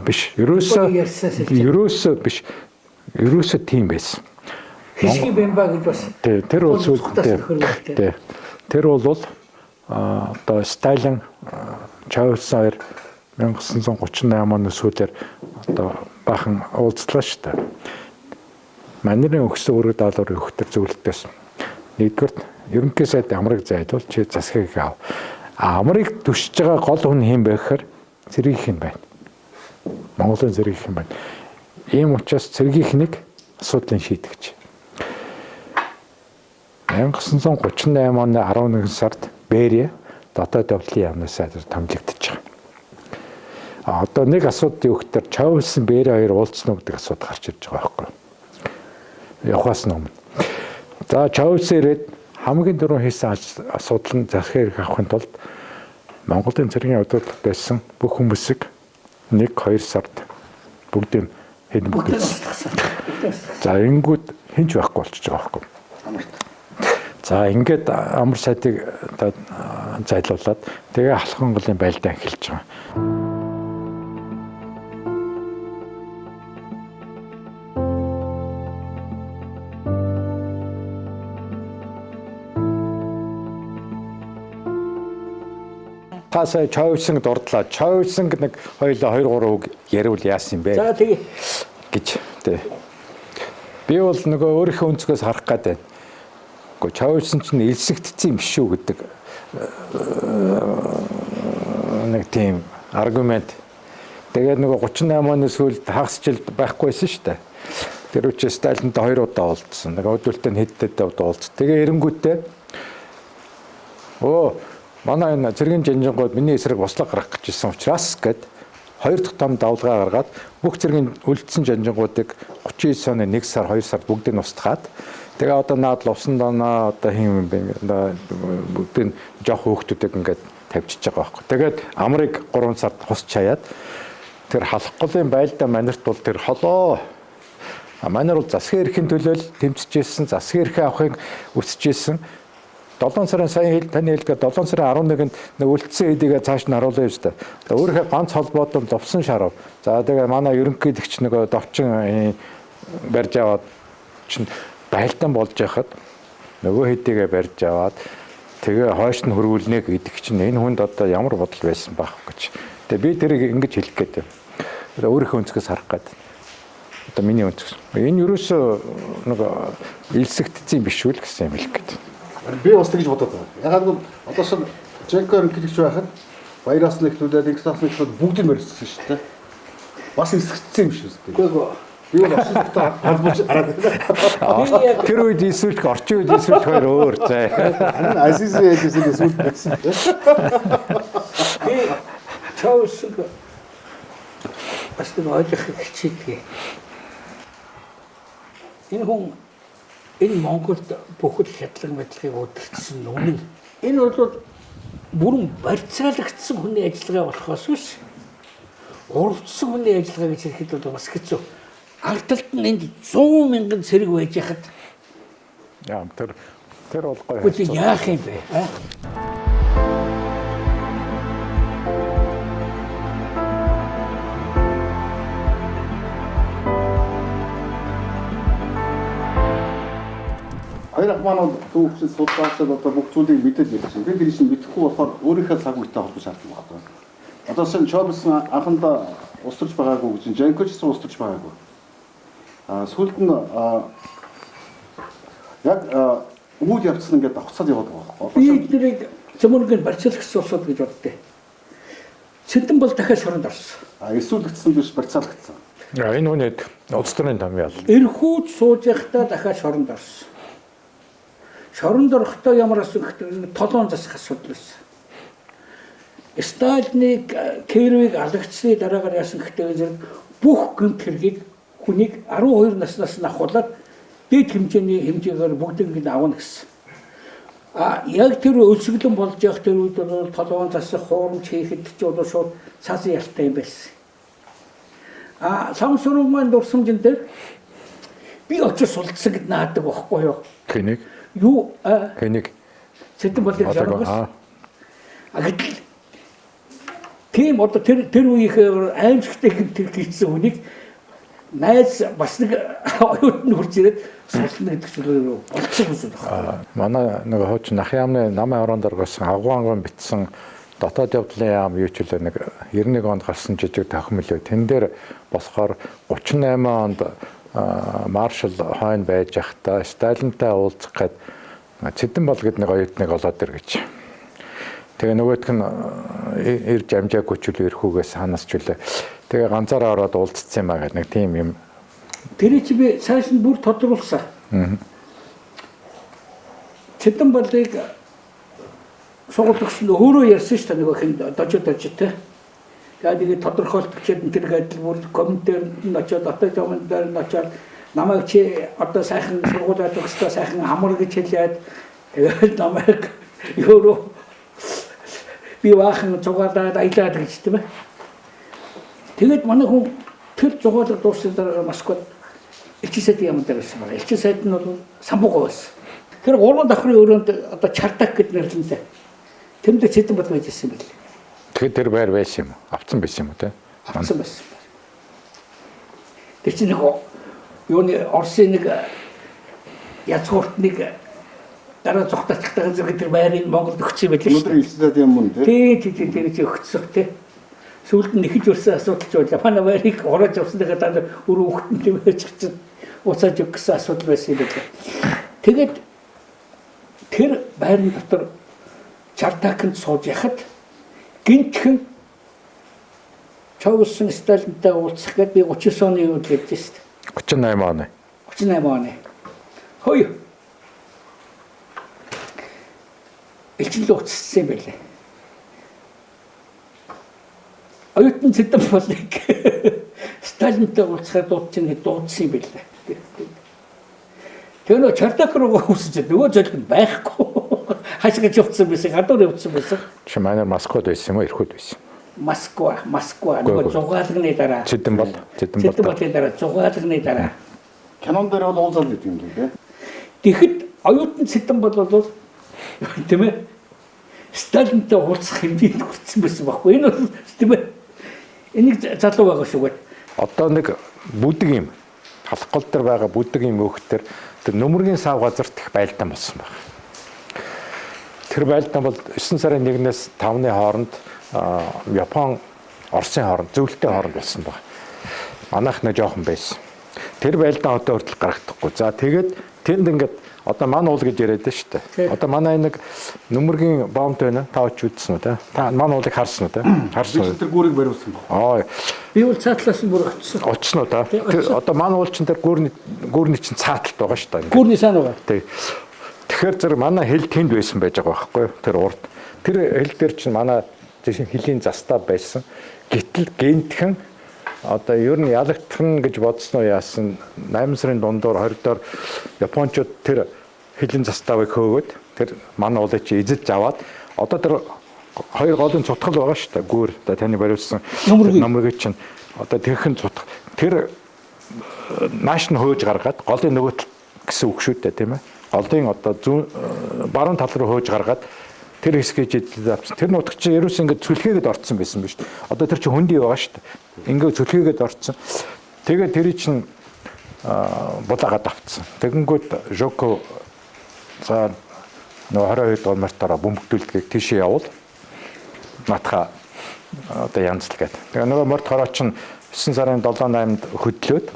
Speaker 2: биш. Ерөөсөө биш. Ерөөсөө тийм байсан.
Speaker 1: Хишги бэмба гэж бас
Speaker 2: Тий, тэр бол сүүлд тий. Тэр бол одоо Сталин Чавсан хоёр 1938 оны сүүлээр одоо бахан уулзлаа шүү дээ. Манерын өгсөн өргөд даалгаврын өгтөр зөвлөлтөөс нэгдүгürt ерөнхий сайд амрыг зайлуул чи засгийг ав. Амрыг түшиж байгаа гол хүн хэн бэ гэхээр цэргийнх нь байна. Монголын цэргийнх нь байна. Ийм учраас цэргийнхнийг асуудлыг шийдэгч. 1938 оны 11 сард Берия дотоод явдлын яамнаас сайдар томилогдож байгаа. А одоо нэг асуудал юу гэхээр Чавлсан Берия хоёр уулзсан уу гэдэг асуудал гарч ирж байгаа байхгүй юу? Явахаас өмнө. За Чавлсан ирээд хамгийн түрүүн хийсэн асуудал нь засгийн эрх авахын тулд Монголын цэргийн удирдлага байсан бүх хүмүүсийг 1-2 сард бүгдийг хэд бүгэлсэн. За ингэнгүүт хэн ч байхгүй болчихж байгаа байхгүй юу?
Speaker 3: Амарт.
Speaker 2: За ингээд амар сайдыг одоо зайлуулад тэгээ халхан голын байлдаа эхэлж байгаа. Та сая Чойвсанг дурдлаа. Чойвсанг нэг хоёулаа 2 3 үг яриул яасан юм бэ?
Speaker 1: За тэгээ
Speaker 2: гэж тий. Би бол нөгөө өөрийнхөө өнцгөөс харах гээд байна. Гэхдээ Чойвсан чинь элсэгдсэн юм биш үү гэдэг нэг тийм аргумент. Тэгээд нөгөө 38 оны сүүлд хагас жилд байхгүйсэн шүү дээ. Тэр үчи Сталинтай хоёр удаа уулзсан. Нэг өдөлтөө нь хэд хэд удаа уулзсан. Тэгээ эренгүүтээ өө манай энэ цэргийн жанжингууд миний эсрэг услаг гаргах гэж ирсэн учраас гэд хоёр дахь том давлгаа гаргаад бүх цэргийн үлдсэн жанжингуудыг 39 оны 1 сар 2 сард бүгдийг нь устгаад тэгээ одоо наад лувсан доноо одоо хин юм бэ бүгдийг нь жоох хөөхтүүдийг ингээд тавьчихж байгаа байхгүй. Тэгээд амрыг 3 сард хус чаяад тэр халахгүй байлдаа манерт бол тэр холоо. Манер бол засгийн эрхийн төлөө тэмцэж ирсэн, засгийн эрхээ авахыг үсэж ирсэн. 7 сарын сайн хэл таны хэлдгээр 7 сарын 11-нд нэг үлдсэн эдийгээ цааш нь харуулсан юм шүү дээ. Одоо өөрийнхөө ганц холбоодон лувсан шарав. За тэгээ манай ерөнхийлөгч нөгөө довчин барьж аваад чинь байлдан болж яхад нөгөө хэдийгээ барьж аваад тэгээ хойш нь хөрвүүлнэ гэдэг чинь энэ хүнд одоо ямар бодол байсан байх гэж. Тэгээ би тэрийг ингэж хэлэх гээд байна. Одоо өөрийнхөө өнцгөөс харах гээд. Одоо миний өнцгөөс. Энэ ерөөсөө нэг элсэгдсэн юм биш үү л гэсэн юм хэлэх гээд.
Speaker 3: Би бас тэгж бодоод байгаа. Ягаад гэвэл одоо шин Женко ерөнхийлөгч байхад баяраас нь эхлүүлээд Инксаас нь эхлүүлээд бүгдийг морьссон шүү дээ. Бас элсэгдсэн юм шиг үү.
Speaker 1: Үгүй.
Speaker 3: Би бол орчин холбож хараад байна.
Speaker 2: Тэр үед элсүүлэх, орчин үед элсүүлэх хоёр өөр зай.
Speaker 3: Харин Азиз яжсэн элсүүлэх гэсэн.
Speaker 1: Би Чаусыг бас нэг ойлгохыг хичээдэг. Энэ хүн энэ Монголд бүхэл хядлаг мэдлэгийг удирдсан үнэн. Энэ бол бүрэн барьцаалагдсан хүний ажиллагаа болохоос биш урвдсан хүний ажиллагаа гэж хэлэхэд бол бас хэцүү. Ард талд нь энд 100 мянган цэрэг байж хахад
Speaker 2: Яа тэр бол гоё.
Speaker 1: Үгүй яах юм бэ?
Speaker 3: Хоёр ах маань бол дүүхсэн судлаачид одоо бүх зүйлийг мэдээд ирсэн. Би тэр чинь мэдэхгүй болохоор өөрийнхөө цаг үетэй холбож хардаг байхгүй. Одоо шинэ Чобсон анхандаа устарч байгаагүй гэж, Жанко ч гэсэн устарч байгаагүй. А сүүлд нь яг үйл явцсан ингээд давхцаад яваад байгаа байхгүй.
Speaker 1: Би эднэрийг цөмөргөн барьцаалагч улсууд гэж боддөө. Цэдэн бол дахиад шоронд орсон.
Speaker 3: А эсүүлэгдсэн биш барьцаалагдсан.
Speaker 2: Энэ хүний улс төрийн том ял.
Speaker 1: Эрхүүд сууж явахдаа дахиад шоронд орсон. Шоронд орохдоо ямар асан гэхдээ толон засах асуудал байсан. Сталиныг Кировыг алгацсны дараагаар яасан гэхдээ зэрэг бүх гэмт хэргийг хүнийг 12 наснаас нь ахуулаад дээд хэмжээний хэмжээгээр бүгдийг нь авна гэсэн. А яг тэр өлсгөлэн болж явах тэр үед бол толгоон засах, хуурамч хийхэд ч бол шууд цаасан ялтай юм байсан. А Самсурун маань дурсамжин дээр би очиж сулдсан гэд наадаг байхгүй юу?
Speaker 2: Хэнийг?
Speaker 1: Юу?
Speaker 2: Хэнийг?
Speaker 1: Цэдэн болыг жаргас. А гэтэл тийм одоо тэр үеийнхээ аимшигтай гэмт хэрэг хийсэн хүнийг Найз бас нэг оюутан хурж ирээд сулна гэдэг чинь болцсон хүмүүс байна.
Speaker 2: Манай нэг хуучин Нах яамны намын орон дөргөөсөн агуу анган битсэн дотоод явдлын яам юу ч үлээ нэг 91 онд гарсан жижиг тохимол. Тэн дээр болохоор 38 онд маршал хойно байж байхдаа Сталинтай уулзах гээд Цэдэн бол гэдэг нэг оюутныг олоод ир гэж. Тэгээ нөгөөх нь ирж амжаагүй ч үлээ ирэхүүгээс ханаас ч үлээ. Тэгээ ганцаараа ороод уулзсан юм аа гэдэг нэг тийм юм.
Speaker 1: Тэр чи би цааш нь бүр тодруулсан. Цэдэн болыг сургууль төгссөн өөрөө ярьсан шүү дээ нөгөө хин дожид дожид те. Тэгээд нэг тодорхойлт бичээд тэр гэдэл бүр комментээр нь очиод одоо комментээр нь очиод намайг чи одоо сайхан сургуулиа төгсдөө сайхан амар гэж хэлээд тэгээд намайг өөрөө би баахан зугаалаад аялаад гэж тийм ээ. Тэгээд манай хүн тэр зугаалга дуусны дараа Москвад элчин сайдын яамн дээр байсан байна. Элчин сайд нь бол самбугай байсан. Тэр гурван давхрын өрөөнд одоо чардак гэд нэрлэнтэй. Тэнд Цэдэн бол байж ирсэн байл.
Speaker 2: Тэгэхээр тэр байр байсан юм уу? Авцсан байсан юм уу те?
Speaker 1: Авцсан байсан. Тэр чинь нэг юуны Оросын нэг язгуурт нэг дараа зугтаачтайгаа зэрэг тэр байрыг Монголд өгсөн юм байл шүү
Speaker 3: дээ. Өнөөдөр элчин сайдын юм те?
Speaker 1: Тий, тий, тий, тэр чинь өгсөн те. Сүүлд нь нэхэж өрсөн асуудал ч байлаа. Манай байрыг хурааж явсныхаа дараа өрөө өгтөн тийм байж чинь уцааж өгөх гэсэн асуудал байсан юм байлаа. Тэгээд тэр байрны дотор чардаканд сууж яхад гинтхэн Чоглсон Сталинтай уулзах гээд би 39 оны үед явж шүү дээ.
Speaker 2: 38 оны.
Speaker 1: 38 оны. Хөөе. Элчин рүү уцсан юм байлаа. Оюутан Цэдэн болыг Сталинтай уулзахаар дуудчихна гэж дуудсан юм байлаа. Тэр нөө чардак руу хүсэж нөгөө золиг нь байхгүй. Хашгиж явцсан байсан, гадуур явцсан байсан.
Speaker 2: Чи манайр Москвад байсан юм уу, Ирхүүд байсан?
Speaker 1: Москва, Москва нөгөө зугаалганы дараа.
Speaker 2: Цэдэн бол, Цэдэн бол.
Speaker 1: Цэдэн болын дараа зугаалганы дараа.
Speaker 3: Кинон дээр бол уулзаад гэдэг юм лээ.
Speaker 1: Тэгэхэд оюутан Цэдэн бол бол тийм ээ Сталинтай уулзах хэмжээнд хүрсэн байсан байхгүй. Энэ бол тийм ээ энийг залуу байгаа шүү дээ.
Speaker 2: Одоо нэг бүдэг юм халах гол дээр байгаа бүдэг юм өөхтөр тэр нөмөргийн сав газарт их байлдаан болсон байна. Тэр байлдаан бол 9 сарын 1-ээс 5-ны хооронд Япон Оросын хооронд зөвлөлтийн хооронд болсон байна. Манайх нэг жоохон байсан. Тэр байлдаан одоо хүртэл гаргахдаггүй. За тэгээд тэнд ингээд одоо ман уул гэж яриад байна шүү дээ. Одоо манай нэг нөмөргийн бомб байна. Та очиж үзсэн үү те? Та ман уулыг харсан уу те? Харсан уу?
Speaker 3: Тэр гүүрийг бариулсан баг.
Speaker 2: Аа.
Speaker 1: Би бол цаатлаас нь бүр очсон.
Speaker 2: Очсон уу та? Тэр одоо ман уул чинь тэр гүүрний чинь цааталт байгаа шүү дээ.
Speaker 1: Гүүрний сайн байгаа.
Speaker 2: Тий. Тэгэхээр зэрэг манай хэл тэнд байсан байж байгаа байхгүй юу? Тэр урд. Тэр хэл дээр чинь манай хөлийн застаа байсан. Гэтэл гинтхэн одоо ер нь ялагдах гэж бодсон уу яасан 8 сарын дундуур 20-доор японочууд тэр хөлийн заставыг хөөгөөд тэр манай уулыг чи эзэлж аваад одоо тэр хоёр голын цутгал байгаа шүү дээ. Гүүр одоо таны бариулсан нөмөргийг чинь одоо тэрхэн цутгал тэр нааш нь хөөж гаргаад голын нөгөө тал гэсэн үг шүү дээ, тийм ээ. Голын одоо зүүн баруун тал руу хөөж гаргаад тэр хэсгийг эзэлж авсан. Тэр нутаг чинь ерөөс ингээд цүлхээгээд орцсон байсан биз дээ. Одоо тэр чинь хөндөй байгаа шүү дээ. Ингээд цүлхээгээд орцсон. Тэгээд тэр чинь булаагаад авцсан. Тэгэнгүүт Жоко за нөгөө 22 дугаар мартаараа бөмбөгдүүлдгийг тийшээ явуул. Наатаха одоо янзлал гээд. Тэгээ нөгөө морд хороо чинь 9 сарын 7 8-нд хөдлөөд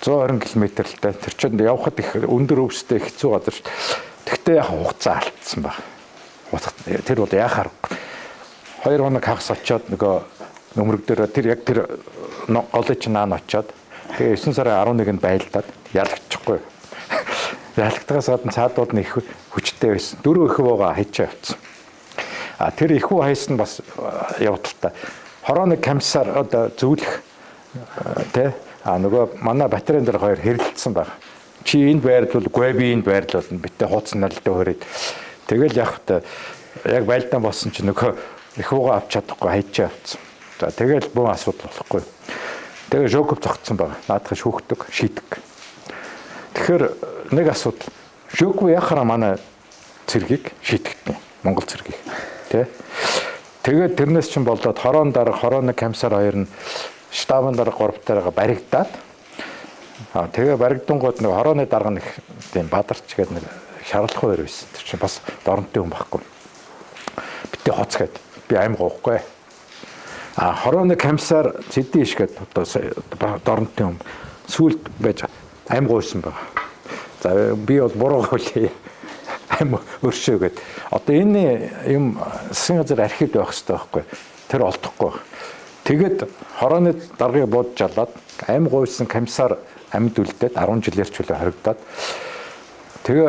Speaker 2: 120 км-тэй. Тэр чинь явхад их өндөр өвстэй хэцүү газар шүү дээ. Тэгтээ яг хугацаа алдсан баг. Тэр бол яхаар 2 хоног хагас очиод нөгөө нөмрөг дээр тэр яг тэр голын чинь наан очиод тэгээ 9 сарын 11-нд байлдаад ялагдчихгүй. Ялагдахаас гадна цаадууд нь их хүчтэй байсан. Дөрөв их бууга хайчаа явцсан. А тэр их уу хайсан бас явдалтай. Хорооны комиссар одоо зөвлөх тэ а нөгөө манай батарейн дээр хоёр хэрэлдсэн баг. Чи энд байрлуул, гүй би энд байрлуулна. Битээ хууцсан налдаа хөрөөд. Тэгэл яг та яг байлдаан болсон чи нөгөө их ууга авч чадахгүй хайчаа явцсан. За тэгэл бөөн асуудал болохгүй. Тэгээ Жоков зогцсон байгаа. Наадах шүүхдэг, шийдэг. Тэгэхээр нэг асуудал. Жоков яхаараа манай цэргийг шийтгэдэг. Монгол цэргийг. Тэ? Тэгээд тэрнээс чинь болоод хорон дарга, хорооны комиссар хоёр нь штабын дарга 3 тарага баригдаад Аа тэгээ баригдангууд нэг хорооны дарга нэг тийм бадарч гэдэг нэг шаарлах хоёр байсан. Тэр чинь бас доронтой хүн байхгүй. Битээ хоц гээд би аим гоохгүй. А хорооны комиссар Зэдэн иш гээд одоо доронтой хүн сүулт байж аим гуйсан байгаа. За би бол буруу гуйлээ. Аим өршөө гээд. Одоо энэ юм засгийн газар архивд байх хэрэгтэй байхгүй. Тэр олдохгүй. Тэгээд хорооны даргыг буудаж жалаад аим гуйсан комиссар амьд үлдээд 10 жилээр чөлөө хоригдоод тэгээ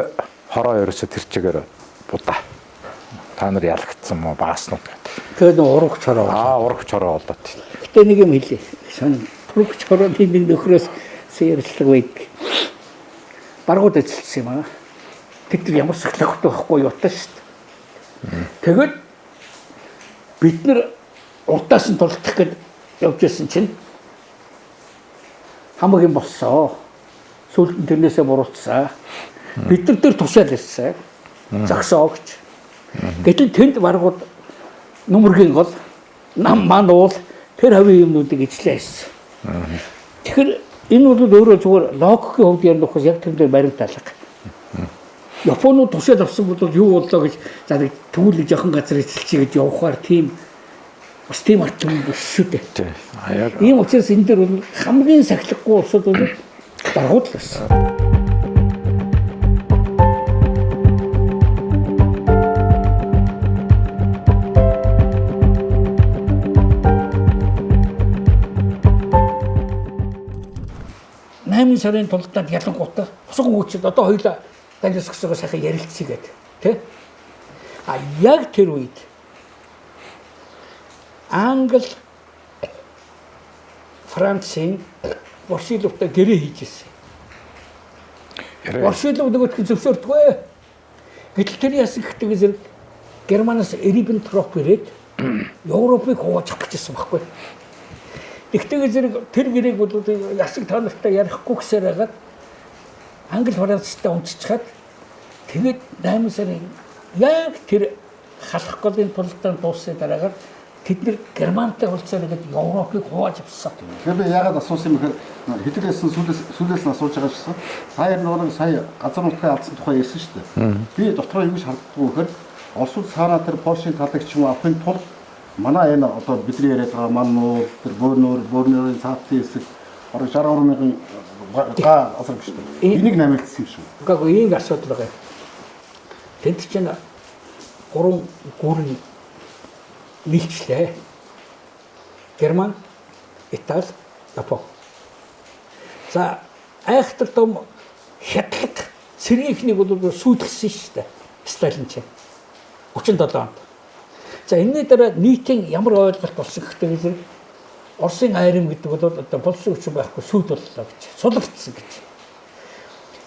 Speaker 2: хороо ерөөсө тэр чигээр будаа. Та нар ялагдсан мó бааснууд гэдэг.
Speaker 1: Тэгээд нэг урагч хороо.
Speaker 2: Аа урагч хороо болоод.
Speaker 1: Гэтэ нэг юм хэлье. Сон урагч хорооны нэг нөхрөөс ярилцлага байдаг. Баргууд ажилласан юм аа. Тэд нар ямар сахилгатай байхгүй юутай шүү дээ. Тэгээд бид нар урдаас нь тулдах гээд явж исэн чинь хамаг юм болсоо. Сүүлд нь тэрнээсээ буруутсан. Бид нар тэр тушаал ирсэн. Зогсоо гэж. Гэтэл тэнд баргууд нүмергийн гол нам ман уул тэр хавийн юмнуудыг ижлээ хийсэн. Тэгэхээр энэ бол өөрөө зүгээр логикийн хувьд ярих нөхөс яг тэр дээр баримт алга. Японууд тушаал авсан бол юу боллоо гэж за нэг тэгвэл жоохон газар эзэлчихье гэж явахаар тийм бас тийм арт юм биш шүү дээ.
Speaker 2: Тий. А яг
Speaker 1: Ийм учраас энэ дээр бол хамгийн сахилгагүй улсууд бол баргууд л байсан. Найман сарын тултаад ялангуутаа бусган хүчид одоо хоёлаа данжсгсоо сайхан ярилцъя гэд тий. А яг тэр үед Англи Францын Ворошиловтой гэрээ хийж ирсэн.
Speaker 2: яриа.
Speaker 1: Ворошилов нөгөөтг нь зөвшөөрдгөө. Гэтэл тэр яасан гэхдээ зэрэг Германаас Риббентроп ирээд Европыг хувааж авах гэжсэн байхгүй. Тэгтээ зэрэг тэр гэрээг бол ясаг та нартай ярихгүй гэсээр хагаад Англи Францтай унцчихад тэгээд 8 сарын яг тэр халах голын тулалдаан дууссаны дараагаар тэд нэр Германтай холцоор ингээд Европыг хувааж авсан.
Speaker 3: Тэгэхээр би яагаад асуусан юм гэхээр хэдүүлсэн сүлээс нь асууж байгаа шсэн. Сая нэг сая газар нутгаа алдсан тухай ярьсан шүү дээ. Би дотроо юу гэж харддаггүй гэхээр Оросууд цаанаа тэр Польшийн талыг ч юм уу авахын тулд манай энэ одоо бидний яриад байгаа Маннуур, тэр Бөөрнөр, Бөөрнөрийн цаатын хэсэг орог 63 мянган га газар биш үү? Энийг намилтсан юм шиг.
Speaker 1: Үгүй ийм асуудал байгаа юм. Тэнд чинь гурван гүрэн нийлчлээ. Герман, Итали, Япон. За айхтар том хятлаг цэргийнхнийг бол сүйдэлсэн шүү дээ. Сталин чинь 37 онд. За энэний дараа нийтийн ямар ойлголт болсон гэхдээ зэрэг Оросын айрам гэдэг бол одоо болсон хүчин байхгүй сүйд боллоо гэж сулагдсан гэж.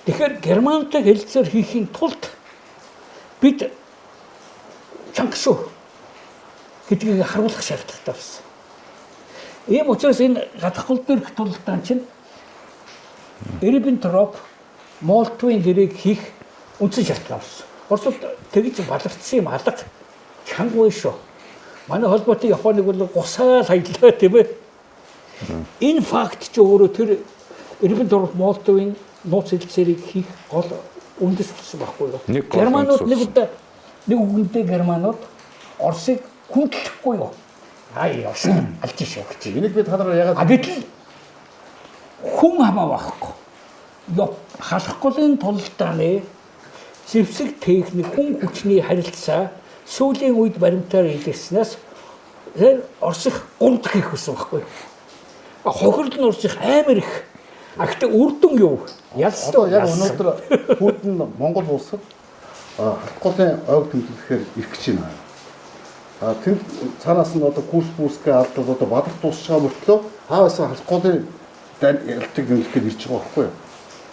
Speaker 1: Тэгэхээр Германтай хэлэлцээр хийхийн тулд бид чанга шүү гэдгийг харуулах шаардлагатай болсон. Ийм учраас энэ гадах гол дээрх тулалдаан чинь Риббентроп Молотовын гэрээг хийх үндсэн шалтгаан болсон. Оросууд тэгж баларцсан юм алга чанга шүү. Манай холбоотой Японыг бол гусаал хаялаа тийм ээ. Энэ факт ч өөрөө тэр Риббентроп Молотовын нууц хэлэлцээрийг хийх гол үндэс болсон байхгүй юу?
Speaker 2: Нэг гол
Speaker 1: Германууд
Speaker 2: үндэс
Speaker 1: нэг удаа нэг үгэндээ германууд Оросыг хүндлэхгүй юу? Аа Орос алж шүү гэж.
Speaker 3: Энийг би та нараа яагаад
Speaker 1: А гэтэл хүн хамаа байхгүй. Халах голын тулалдааны зэвсэг техник хүн хүчний харилцаа сүүлийн үед баримтаар илэрснээс тэр Орос их гурав дахь их болсон байхгүй. А хохирол нь Орос их амар их. А гэтээ үр дүн юу?
Speaker 3: Одоо
Speaker 1: Ялсан
Speaker 3: яг өнөөдөр Путин Монгол улсад халах голын ойг тэмдэглэхээр ирэх гэж байна. А тэнд цаанаас нь одоо курс бүсгээ алдаад одоо бадарт дуусч байгаа мөртлөө хаасан халах голын ялтыг тэмдэглэх гэж ирж байгаа байхгүй юу?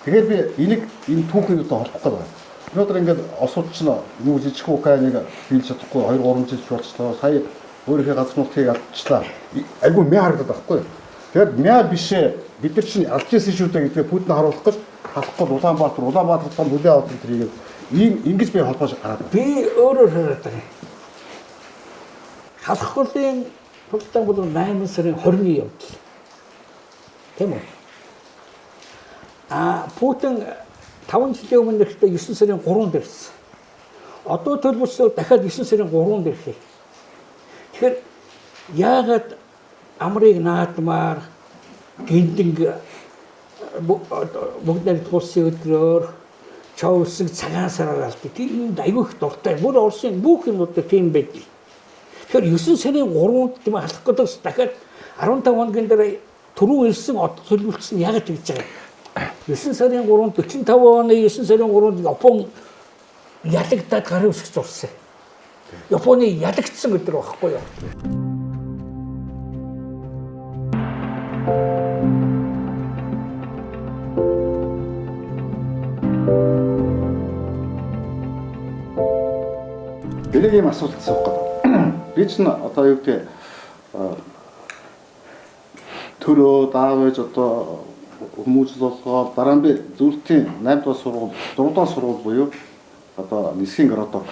Speaker 3: Тэгэхээр би энийг энэ түүхийг одоо холбох гээд байна. Өнөөдөр ингээд осууд чинь юу жижиг Украиныг биелж чадахгүй 2 3 жил болчлоо. Сая өөрийнхөө газар нутгийг алдчихлаа. Айгүй мя харагдаад байхгүй юу? Тэгэхээр мя бишээ бид нар чинь алж ирсэн шүү дээ гэдгээ Путин харуулах гэж халах гол Улаанбаатар том хүлээ авах тэрийг ийм ингэж би холбоож гараад байна.
Speaker 1: Би өөрөөр хараад байгаа юм. Халах голын тулалдаан бол 8 сарын 20-ны явдал. Тийм үү? Путин 5 жилийн өмнө ирэхдээ 9 сарын 3-нд ирсэн. Одоо төлбөрсөөр дахиад 9 сарын 3-нд ирэх. Тэгэхээр яагаад амрыг наадмаар гиндэнг бүгд найрамдах улсын өдрөөр чоолсыг цагаан сараар алдаг. Тэр юмд аягүй их дуртай. Бүр Оросын бүх юмнууд тийм байдаг. Тэгэхээр 9 сарын 3-нд тийм алах гэдэг дахиад 15 хоногийн дараа түрүү ирсэн од төлөвлөсөн яг тэгж байгаа. 9 сарын 3-нд 45 оны 9 сарын 3-нд Япон ялагдаад гарын үсэг зурсан. Японы ялагдсан өдөр байхгүй юу?
Speaker 3: Би нэг юм асуулт асуух гэдэг. Би чинь одоо юу гэдэг төрөө даав ээж одоо хүмүүжил болгоод дараа нь би зөвлөлтийн 8 дугаар сургууль, 6 дугаар сургууль буюу одоо нисхийн городок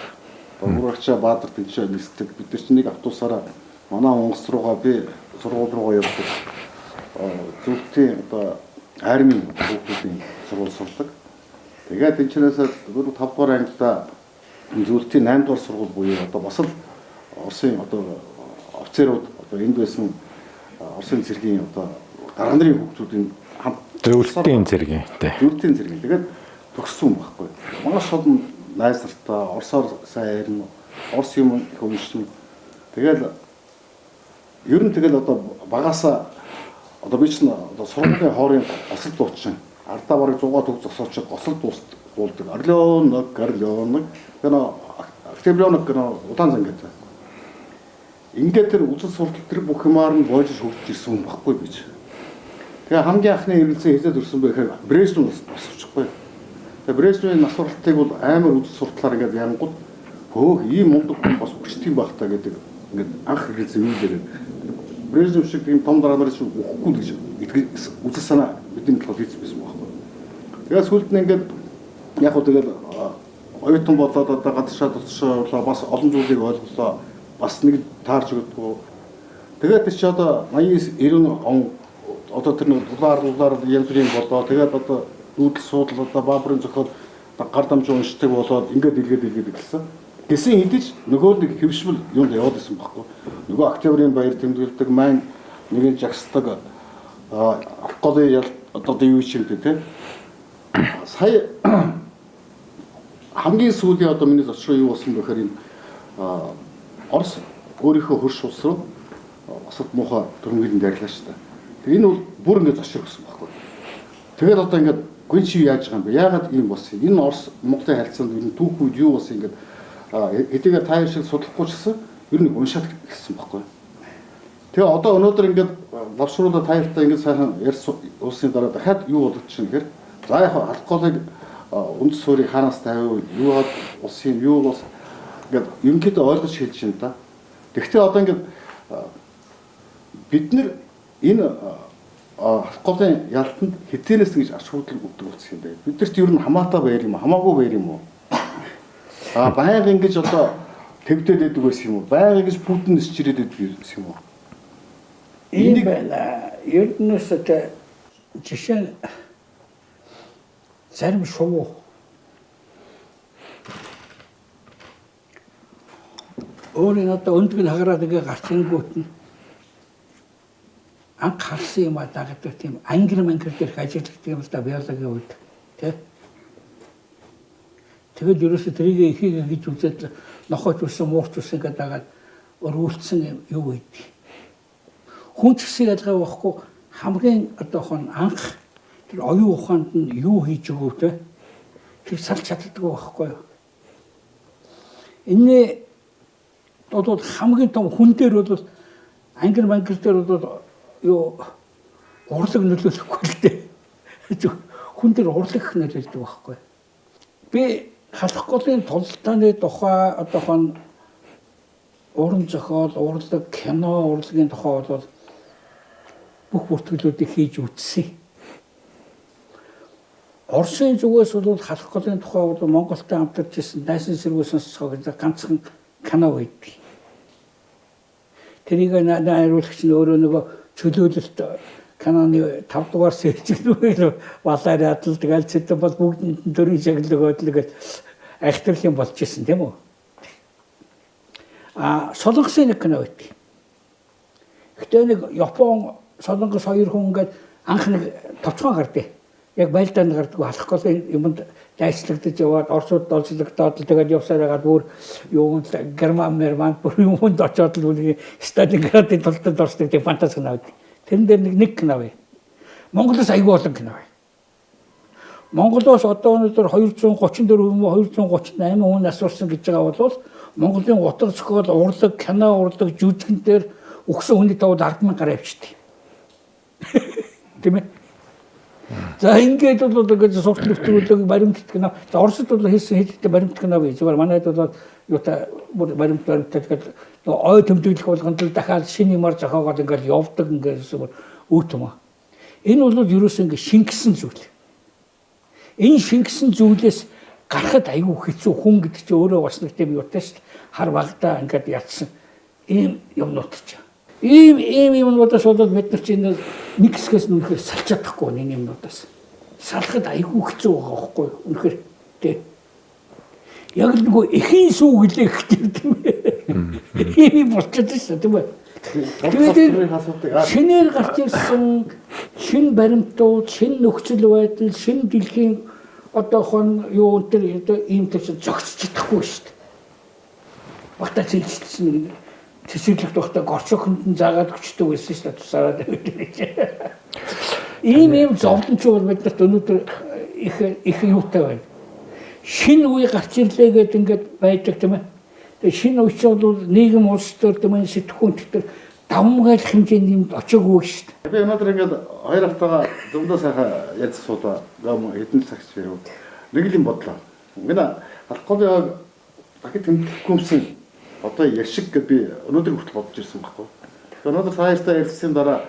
Speaker 3: Бүрэгчээ Баатар тэнцээ нисдэг. Бид нар чинь нэг автобусаараа манай онгоц руугаа би сургууль руугаа явдаг. Зөвлөлтийн одоо армийн хүүхдүүдийн сургууль сурдаг. Тэгээд тэнцэнээс 4 5 дугаар ангидаа зөвлөлтийн 8 дугаар сургууль буюу одоо бас л Оросын одоо офицерууд одоо энд байсан Оросын цэргийн одоо дарга нарын хүүхдүүдийн хамт
Speaker 2: зөвлөлтийн цэргийн тий.
Speaker 3: Зөвлөлтийн цэргийн. Тэгээд төгссөн юм байхгүй. Маш олон найз нартай орсоор сайн ярина. Орс юм их уншина. Тэгэл ер нь тэгэл одоо багасаа одоо би чинь одоо сургуулийн хоорын госол дуучин. Ардаа бараг 100 төв зогсоочод госол дуулдаг. Орленок, орленок. Тэр октябрёнок гэнэ удаан зан гэдэг. Ингээд тэр үзэл суртал тэр бүх юмар нь боож хөгжиж ирсэн юм баггүй би чи. Тэгээ хамгийн анхны эргэлзээ хизээд өрсөн бэ гэхээр Брежнев бас очихгүй. Тэгээ Брежневийн нас баралтыг бол амар үзэл суртлаар ингээд янгууд хөөх ийм мундаг хүн бас өгчдөг юм байх та гэдэг ингээд анх эргэлзээ юу лээ. Брежнев шиг тийм том дараа нар шиг өгөхгүй гэж үзэл санаа бидний толгойд хийсэн байсан байхгүй. Тэгээ сүүлд нь ингээд яг хөө тэгэл оюутан болоод одоо гадагшаа тусшаа явлаа, бас олон зүйлийг ойлголоо, бас нэг таарч өгдөггүй. Тэгээд чи одоо 89 90 он одоо тэр нэг дулаар янз бүрийн болоо. Тэгээд одоо нүүдэл суудал одоо баабрын зохиол гар дамжуу уншдаг болоод ингээд илгээд эхэлсэн. Гэсэн хэдий ч нөгөө нэг хэвшмэл юунд яваад исэн байхгүй. Нөгөө октябрийн баяр тэмдэглэдэг, маань нэгэн жагсдаг, алкоголын ял одоо юу ч юм те. Сая хамгийн сүүлийн одоо миний зочроо юу болсон бэ гэхээр энэ Орос өөрийнхөө хөрш улс руу бас муухай төрмгөлөнд ярьлаа шүү дээ. Тэгээ энэ бол бүр ингээд зочрогдсон байхгүй. Тэгээд одоо ингээд гүн чи яаж байгаа юм бэ? Яагаад ийм болсон юм? Энэ Орос Монголын харилцаанд энэ түүх үед юу болсон ингээд хэдийгээр та шиг судлахгүй ч гэсэн ер нь уншаад эхэлсэн байхгүй. Тэгээ одоо өнөөдөр ингээд лавшруулаа та хоёртай ингээд сайхан ярьс уулсны дараа дахиад юу болгочих юм гэхээр за яг алкоголыг үндэс суурийг хаанаас тавив, юу улсын юм, юу бас ингээд ерөнхийдөө ойлгож хэлж байна да. Тэгэхдээ одоо ингээд бид нэр энэ алкоголын ялтанд хизээнээс ингэж ач холбогдол өгдөг болсон юм бэ? Бидэрт ер нь хамаатай баяр юм уу? Хамаагүй баяр юм уу? А байнга ингэж одоо твдэд байдаг байсан юм уу? Байнга ингэж Путин нисч ирээд байдаг байсан юм уу?
Speaker 1: Ийм байна. Ерднөөс одоо жишээ нь зарим шувуу өөрийн одоо өндөг нь хагараад ингээ гарч ирэнгүүт нь анх харсан юм а дагадаг тийм ангир мангир дээрх ажигладаг юм л да биологийн үед тий. Тэгэл ерөөсө тэрийг ихийг гэж үзээд нохойч үсэн муурч үсэн гэдэг дагаад өргүүлсэн юм юу гэдэг. Хүн ч гэсэн ялгаа байхгүй хамгийн одоохон анх тэр оюун ухаанд нь юу хийж өгөв те тэр салж чаддаггүй байхгүй юу. Энэ бол хамгийн том хүн дээр бол ангир мангир дээр бол юу урлаг нөлөөлөхгүй л дээ. Хүн дээр урлаг их нөлөөлдөг байхгүй. Би Халах голын тултааны тухай одоохон уран зохиол, урлаг, кино урлагийн тухай бол бүх бүртгэлүүдийг хийж үзсэн. Оросын зүгээс бол Халах голын тухай бол Монголтой хамтарч ирсэн дайсан сэргүүсэн сонсгоо гэж ганцхан кино байдаг. Тэрийг найруулагч нь өөрөө нөгөө чөлөөлөлт киноны 5 дугаар сэрчигдвэл Валариад л тэгэл цэдэн бол бүгдэнд нь төрийн шагнал өгөөд л гэж айхтарлын болж исэн тийм үү? А Солонгосын нэг кино байт. Гэтэ нэг Япон, Солонгос хоёр хүн ингээд анх нэг товчхон гардыг. Яг байлдаанд гардаг халах гол юмд дайчлагдаж яваад Оросууд олзлогдоод л тэгээд явсаар байгаад бүр юунд Герман Мерман бүр юмд очоод л бүр Сталинградын толтод орсдог тийм фантаст кино байт. Тэрэн дээр нэг кино бай. Монголоос айгүй олон кино бай. Монголоос одоо өнөөдөр 234 юм уу 238 хүн асуурсан гэж байгаа бол Монголын утга зохиол, урлаг, кино урлаг, жүжигэн дээр өгсөн хүний тоо 10,000 гаруй явчихдээ. Тийм ээ. За ингээд бол ингээд суртал нэвтрүүлэг баримтат кино. За Оросд бол хийсэн хэд хэдэн баримт кино бий. Зүгээр манайд бол юутай бүр баримт баримтат тэгээд ой тэмдэглэх болгонд л дахиад шинэ юмар зохиогоод ингээд явдаг ингээд бүр үүт юм аа. Энэ бол ерөөсөө ингээд шингэсэн зүйл. Энэ шингэсэн зүйлээс гарахад айгүй хэцүү хүн гэдэг чинь өөрөө бас нэг тийм юутай шүү дээ. Хар багтаа ингээд ятсан ийм юмнууд чинь. Ийм юмнуудаас болоод бид нар чинь нэг хэсгээс нь үнэхээр салж чадахгүй нэг юмнуудаас. Салахад айгүй хэцүү байгаа байхгүй юу? Үнэхээр тий. Яг л нөгөө эхийн сүү гэлээ гэдэг тийм ээ. Ийм юм болчиход шүү дээ тийм ээ. Тэгээд шинээр гарч ирсэн шинэ баримтууд, шинэ нөхцөл байдал, шинэ дэлхийн одоо хон юу энэ одоо ийм төс зогсож чадахгүй шүү дээ. Багтаа цэлжсэн нэг цэцэрлэгт багтаа горчохонд нь заагаад өчтдөг байсан шүү дээ тусаараа тавиад. Ийм зовлон ч бол биднэрт өнөөдөр их юутай байна. Шинэ үе гарч ирлээ гэдэг ингээд байдаг тийм ээ. Тэгээ шинэ үе чинь бол нийгэм улс төр тийм ээ сэтгхүүн төр давмгайлах хэмжээний юмд очоогүй шүү дээ.
Speaker 3: Би өнөөдөр ингээд хоёр хавтайгаа зөндөө сайхан ярьж суулаа. Хэдэн цагч хэрэг. Нэг л юм бодлоо. Ингээд алхах яг дахид тэмдэглэхгүй юмсан одоо яшиг гэд би өнөөдөр хүртэл бодож ирсэн байхгүй. Тэгээ өнөөдөр та хоёртой ярилцсаны дараа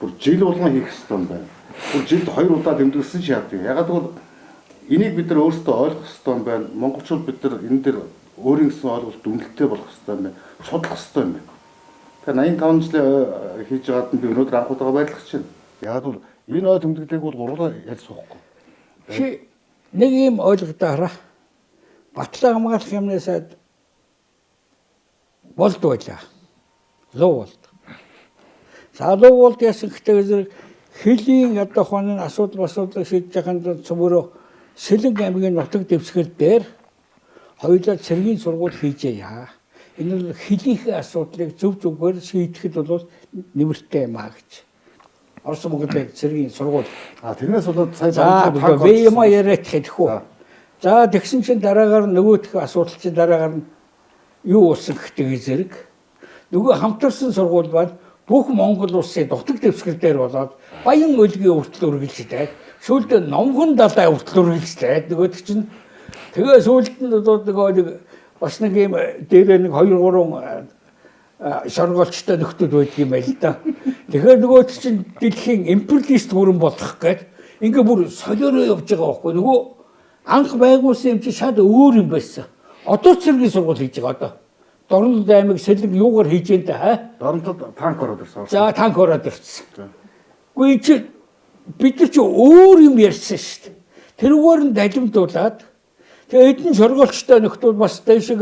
Speaker 3: бүр жил болгон хийх ёстой юм байна. Бүр жилд 2 удаа тэмдэглэсэн ч яадаг. Ягаад гэвэл энийг бид нар өөрсдөө ойлгох ёстой юм байна. Монголчууд бид нар энэ дээр өөрийн гэсэн ойлголт үнэлттэй болох ёстой юм байна. Судлах ёстой юм байна. Тэгээ 85 жилийн хийж байгаад нь би өнөөдөр анх удаага баярлах чинь. Ягаад гэвэл энэ ой тэмдэглээг бол гурлаа ярьж суухгүй.
Speaker 1: Чи нэг юм ойлгодоо хараа. Батлан хамгаалах юмны сайд болд байлаа. Луу болд. За луу болд яасан гэхдээ зэрэг хөлийн одоо хонын асуудал шийдэж байхын цөмөрөө Сэлэнг аймгийн нутаг дэвсгэр дээр хоёулаа цэргийн сургууль хийжээ яа. Энэ бол хилийнхээ асуудлыг зөв зүгээр шийдэхэд бол нэмэртэй юм а гэж. Орос Монголын цэргийн сургууль.
Speaker 3: А тэрнээс болоод сая
Speaker 1: За би юм яриад хэлэхгүй. За тэгсэн чинь дараагаар нөгөөх асуудал чинь дараагаар нь юу болсон гэхдээ зэрэг нөгөө хамтарсан сургууль маань бүх Монгол улсын дутаг дэвсгэр дээр болоод Баян өлгийн хүртэл үргэлжлээд сүүлд Номхон далай хүртэл үргэлжлээд нөгөөд чинь тэгээ сүүлд нь нөгөө нэг бас нэг юм дээрээ нэг 2 3 шоргоолчтой нөхдүүд байдаг юм байл л да. Тэгэхээр нөгөөд чинь дэлхийн империалист бүрэн болох гээд ингээ бүр солиороо явж байгаа байхгүй нөгөө анх байгуулсан юм чи шал өөр юм байсан. Одоо цэргийн сургууль хийж байгаа одоо. Дорнод аймаг Сэлэнг юугаар хийж юм да?
Speaker 3: Дорнодод танк ороод ирсэн.
Speaker 1: За танк ороод ирсэн. Үгүй чи бид нар чи өөр юм ярьсан шүү дээ. Тэрүүгээр нь далимдуулаад тэгээ эдэн шоргоолчтой нөхдүүд бас дээшээ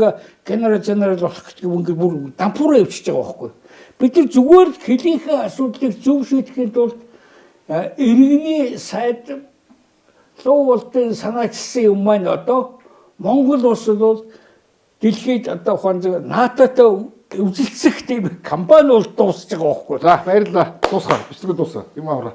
Speaker 1: генерал генерал болох гэдэг юм ингээ бүр дампуураа явчихж байгаа байхгүй. Бид нар зүгээр хилийнхээ асуудлыг зөв шийдэхин тулд иргэний сайд луу болтын санаачилсан юм маань одоо Монгол улс бол дэлхийд одоо ухаан зөв НАТО-той үзэлцэх тийм компани бол дуусч байгаа байхгүй.
Speaker 3: За баярлалаа. Дуусгаа. Бичлэг дуусаа. Юм аваа.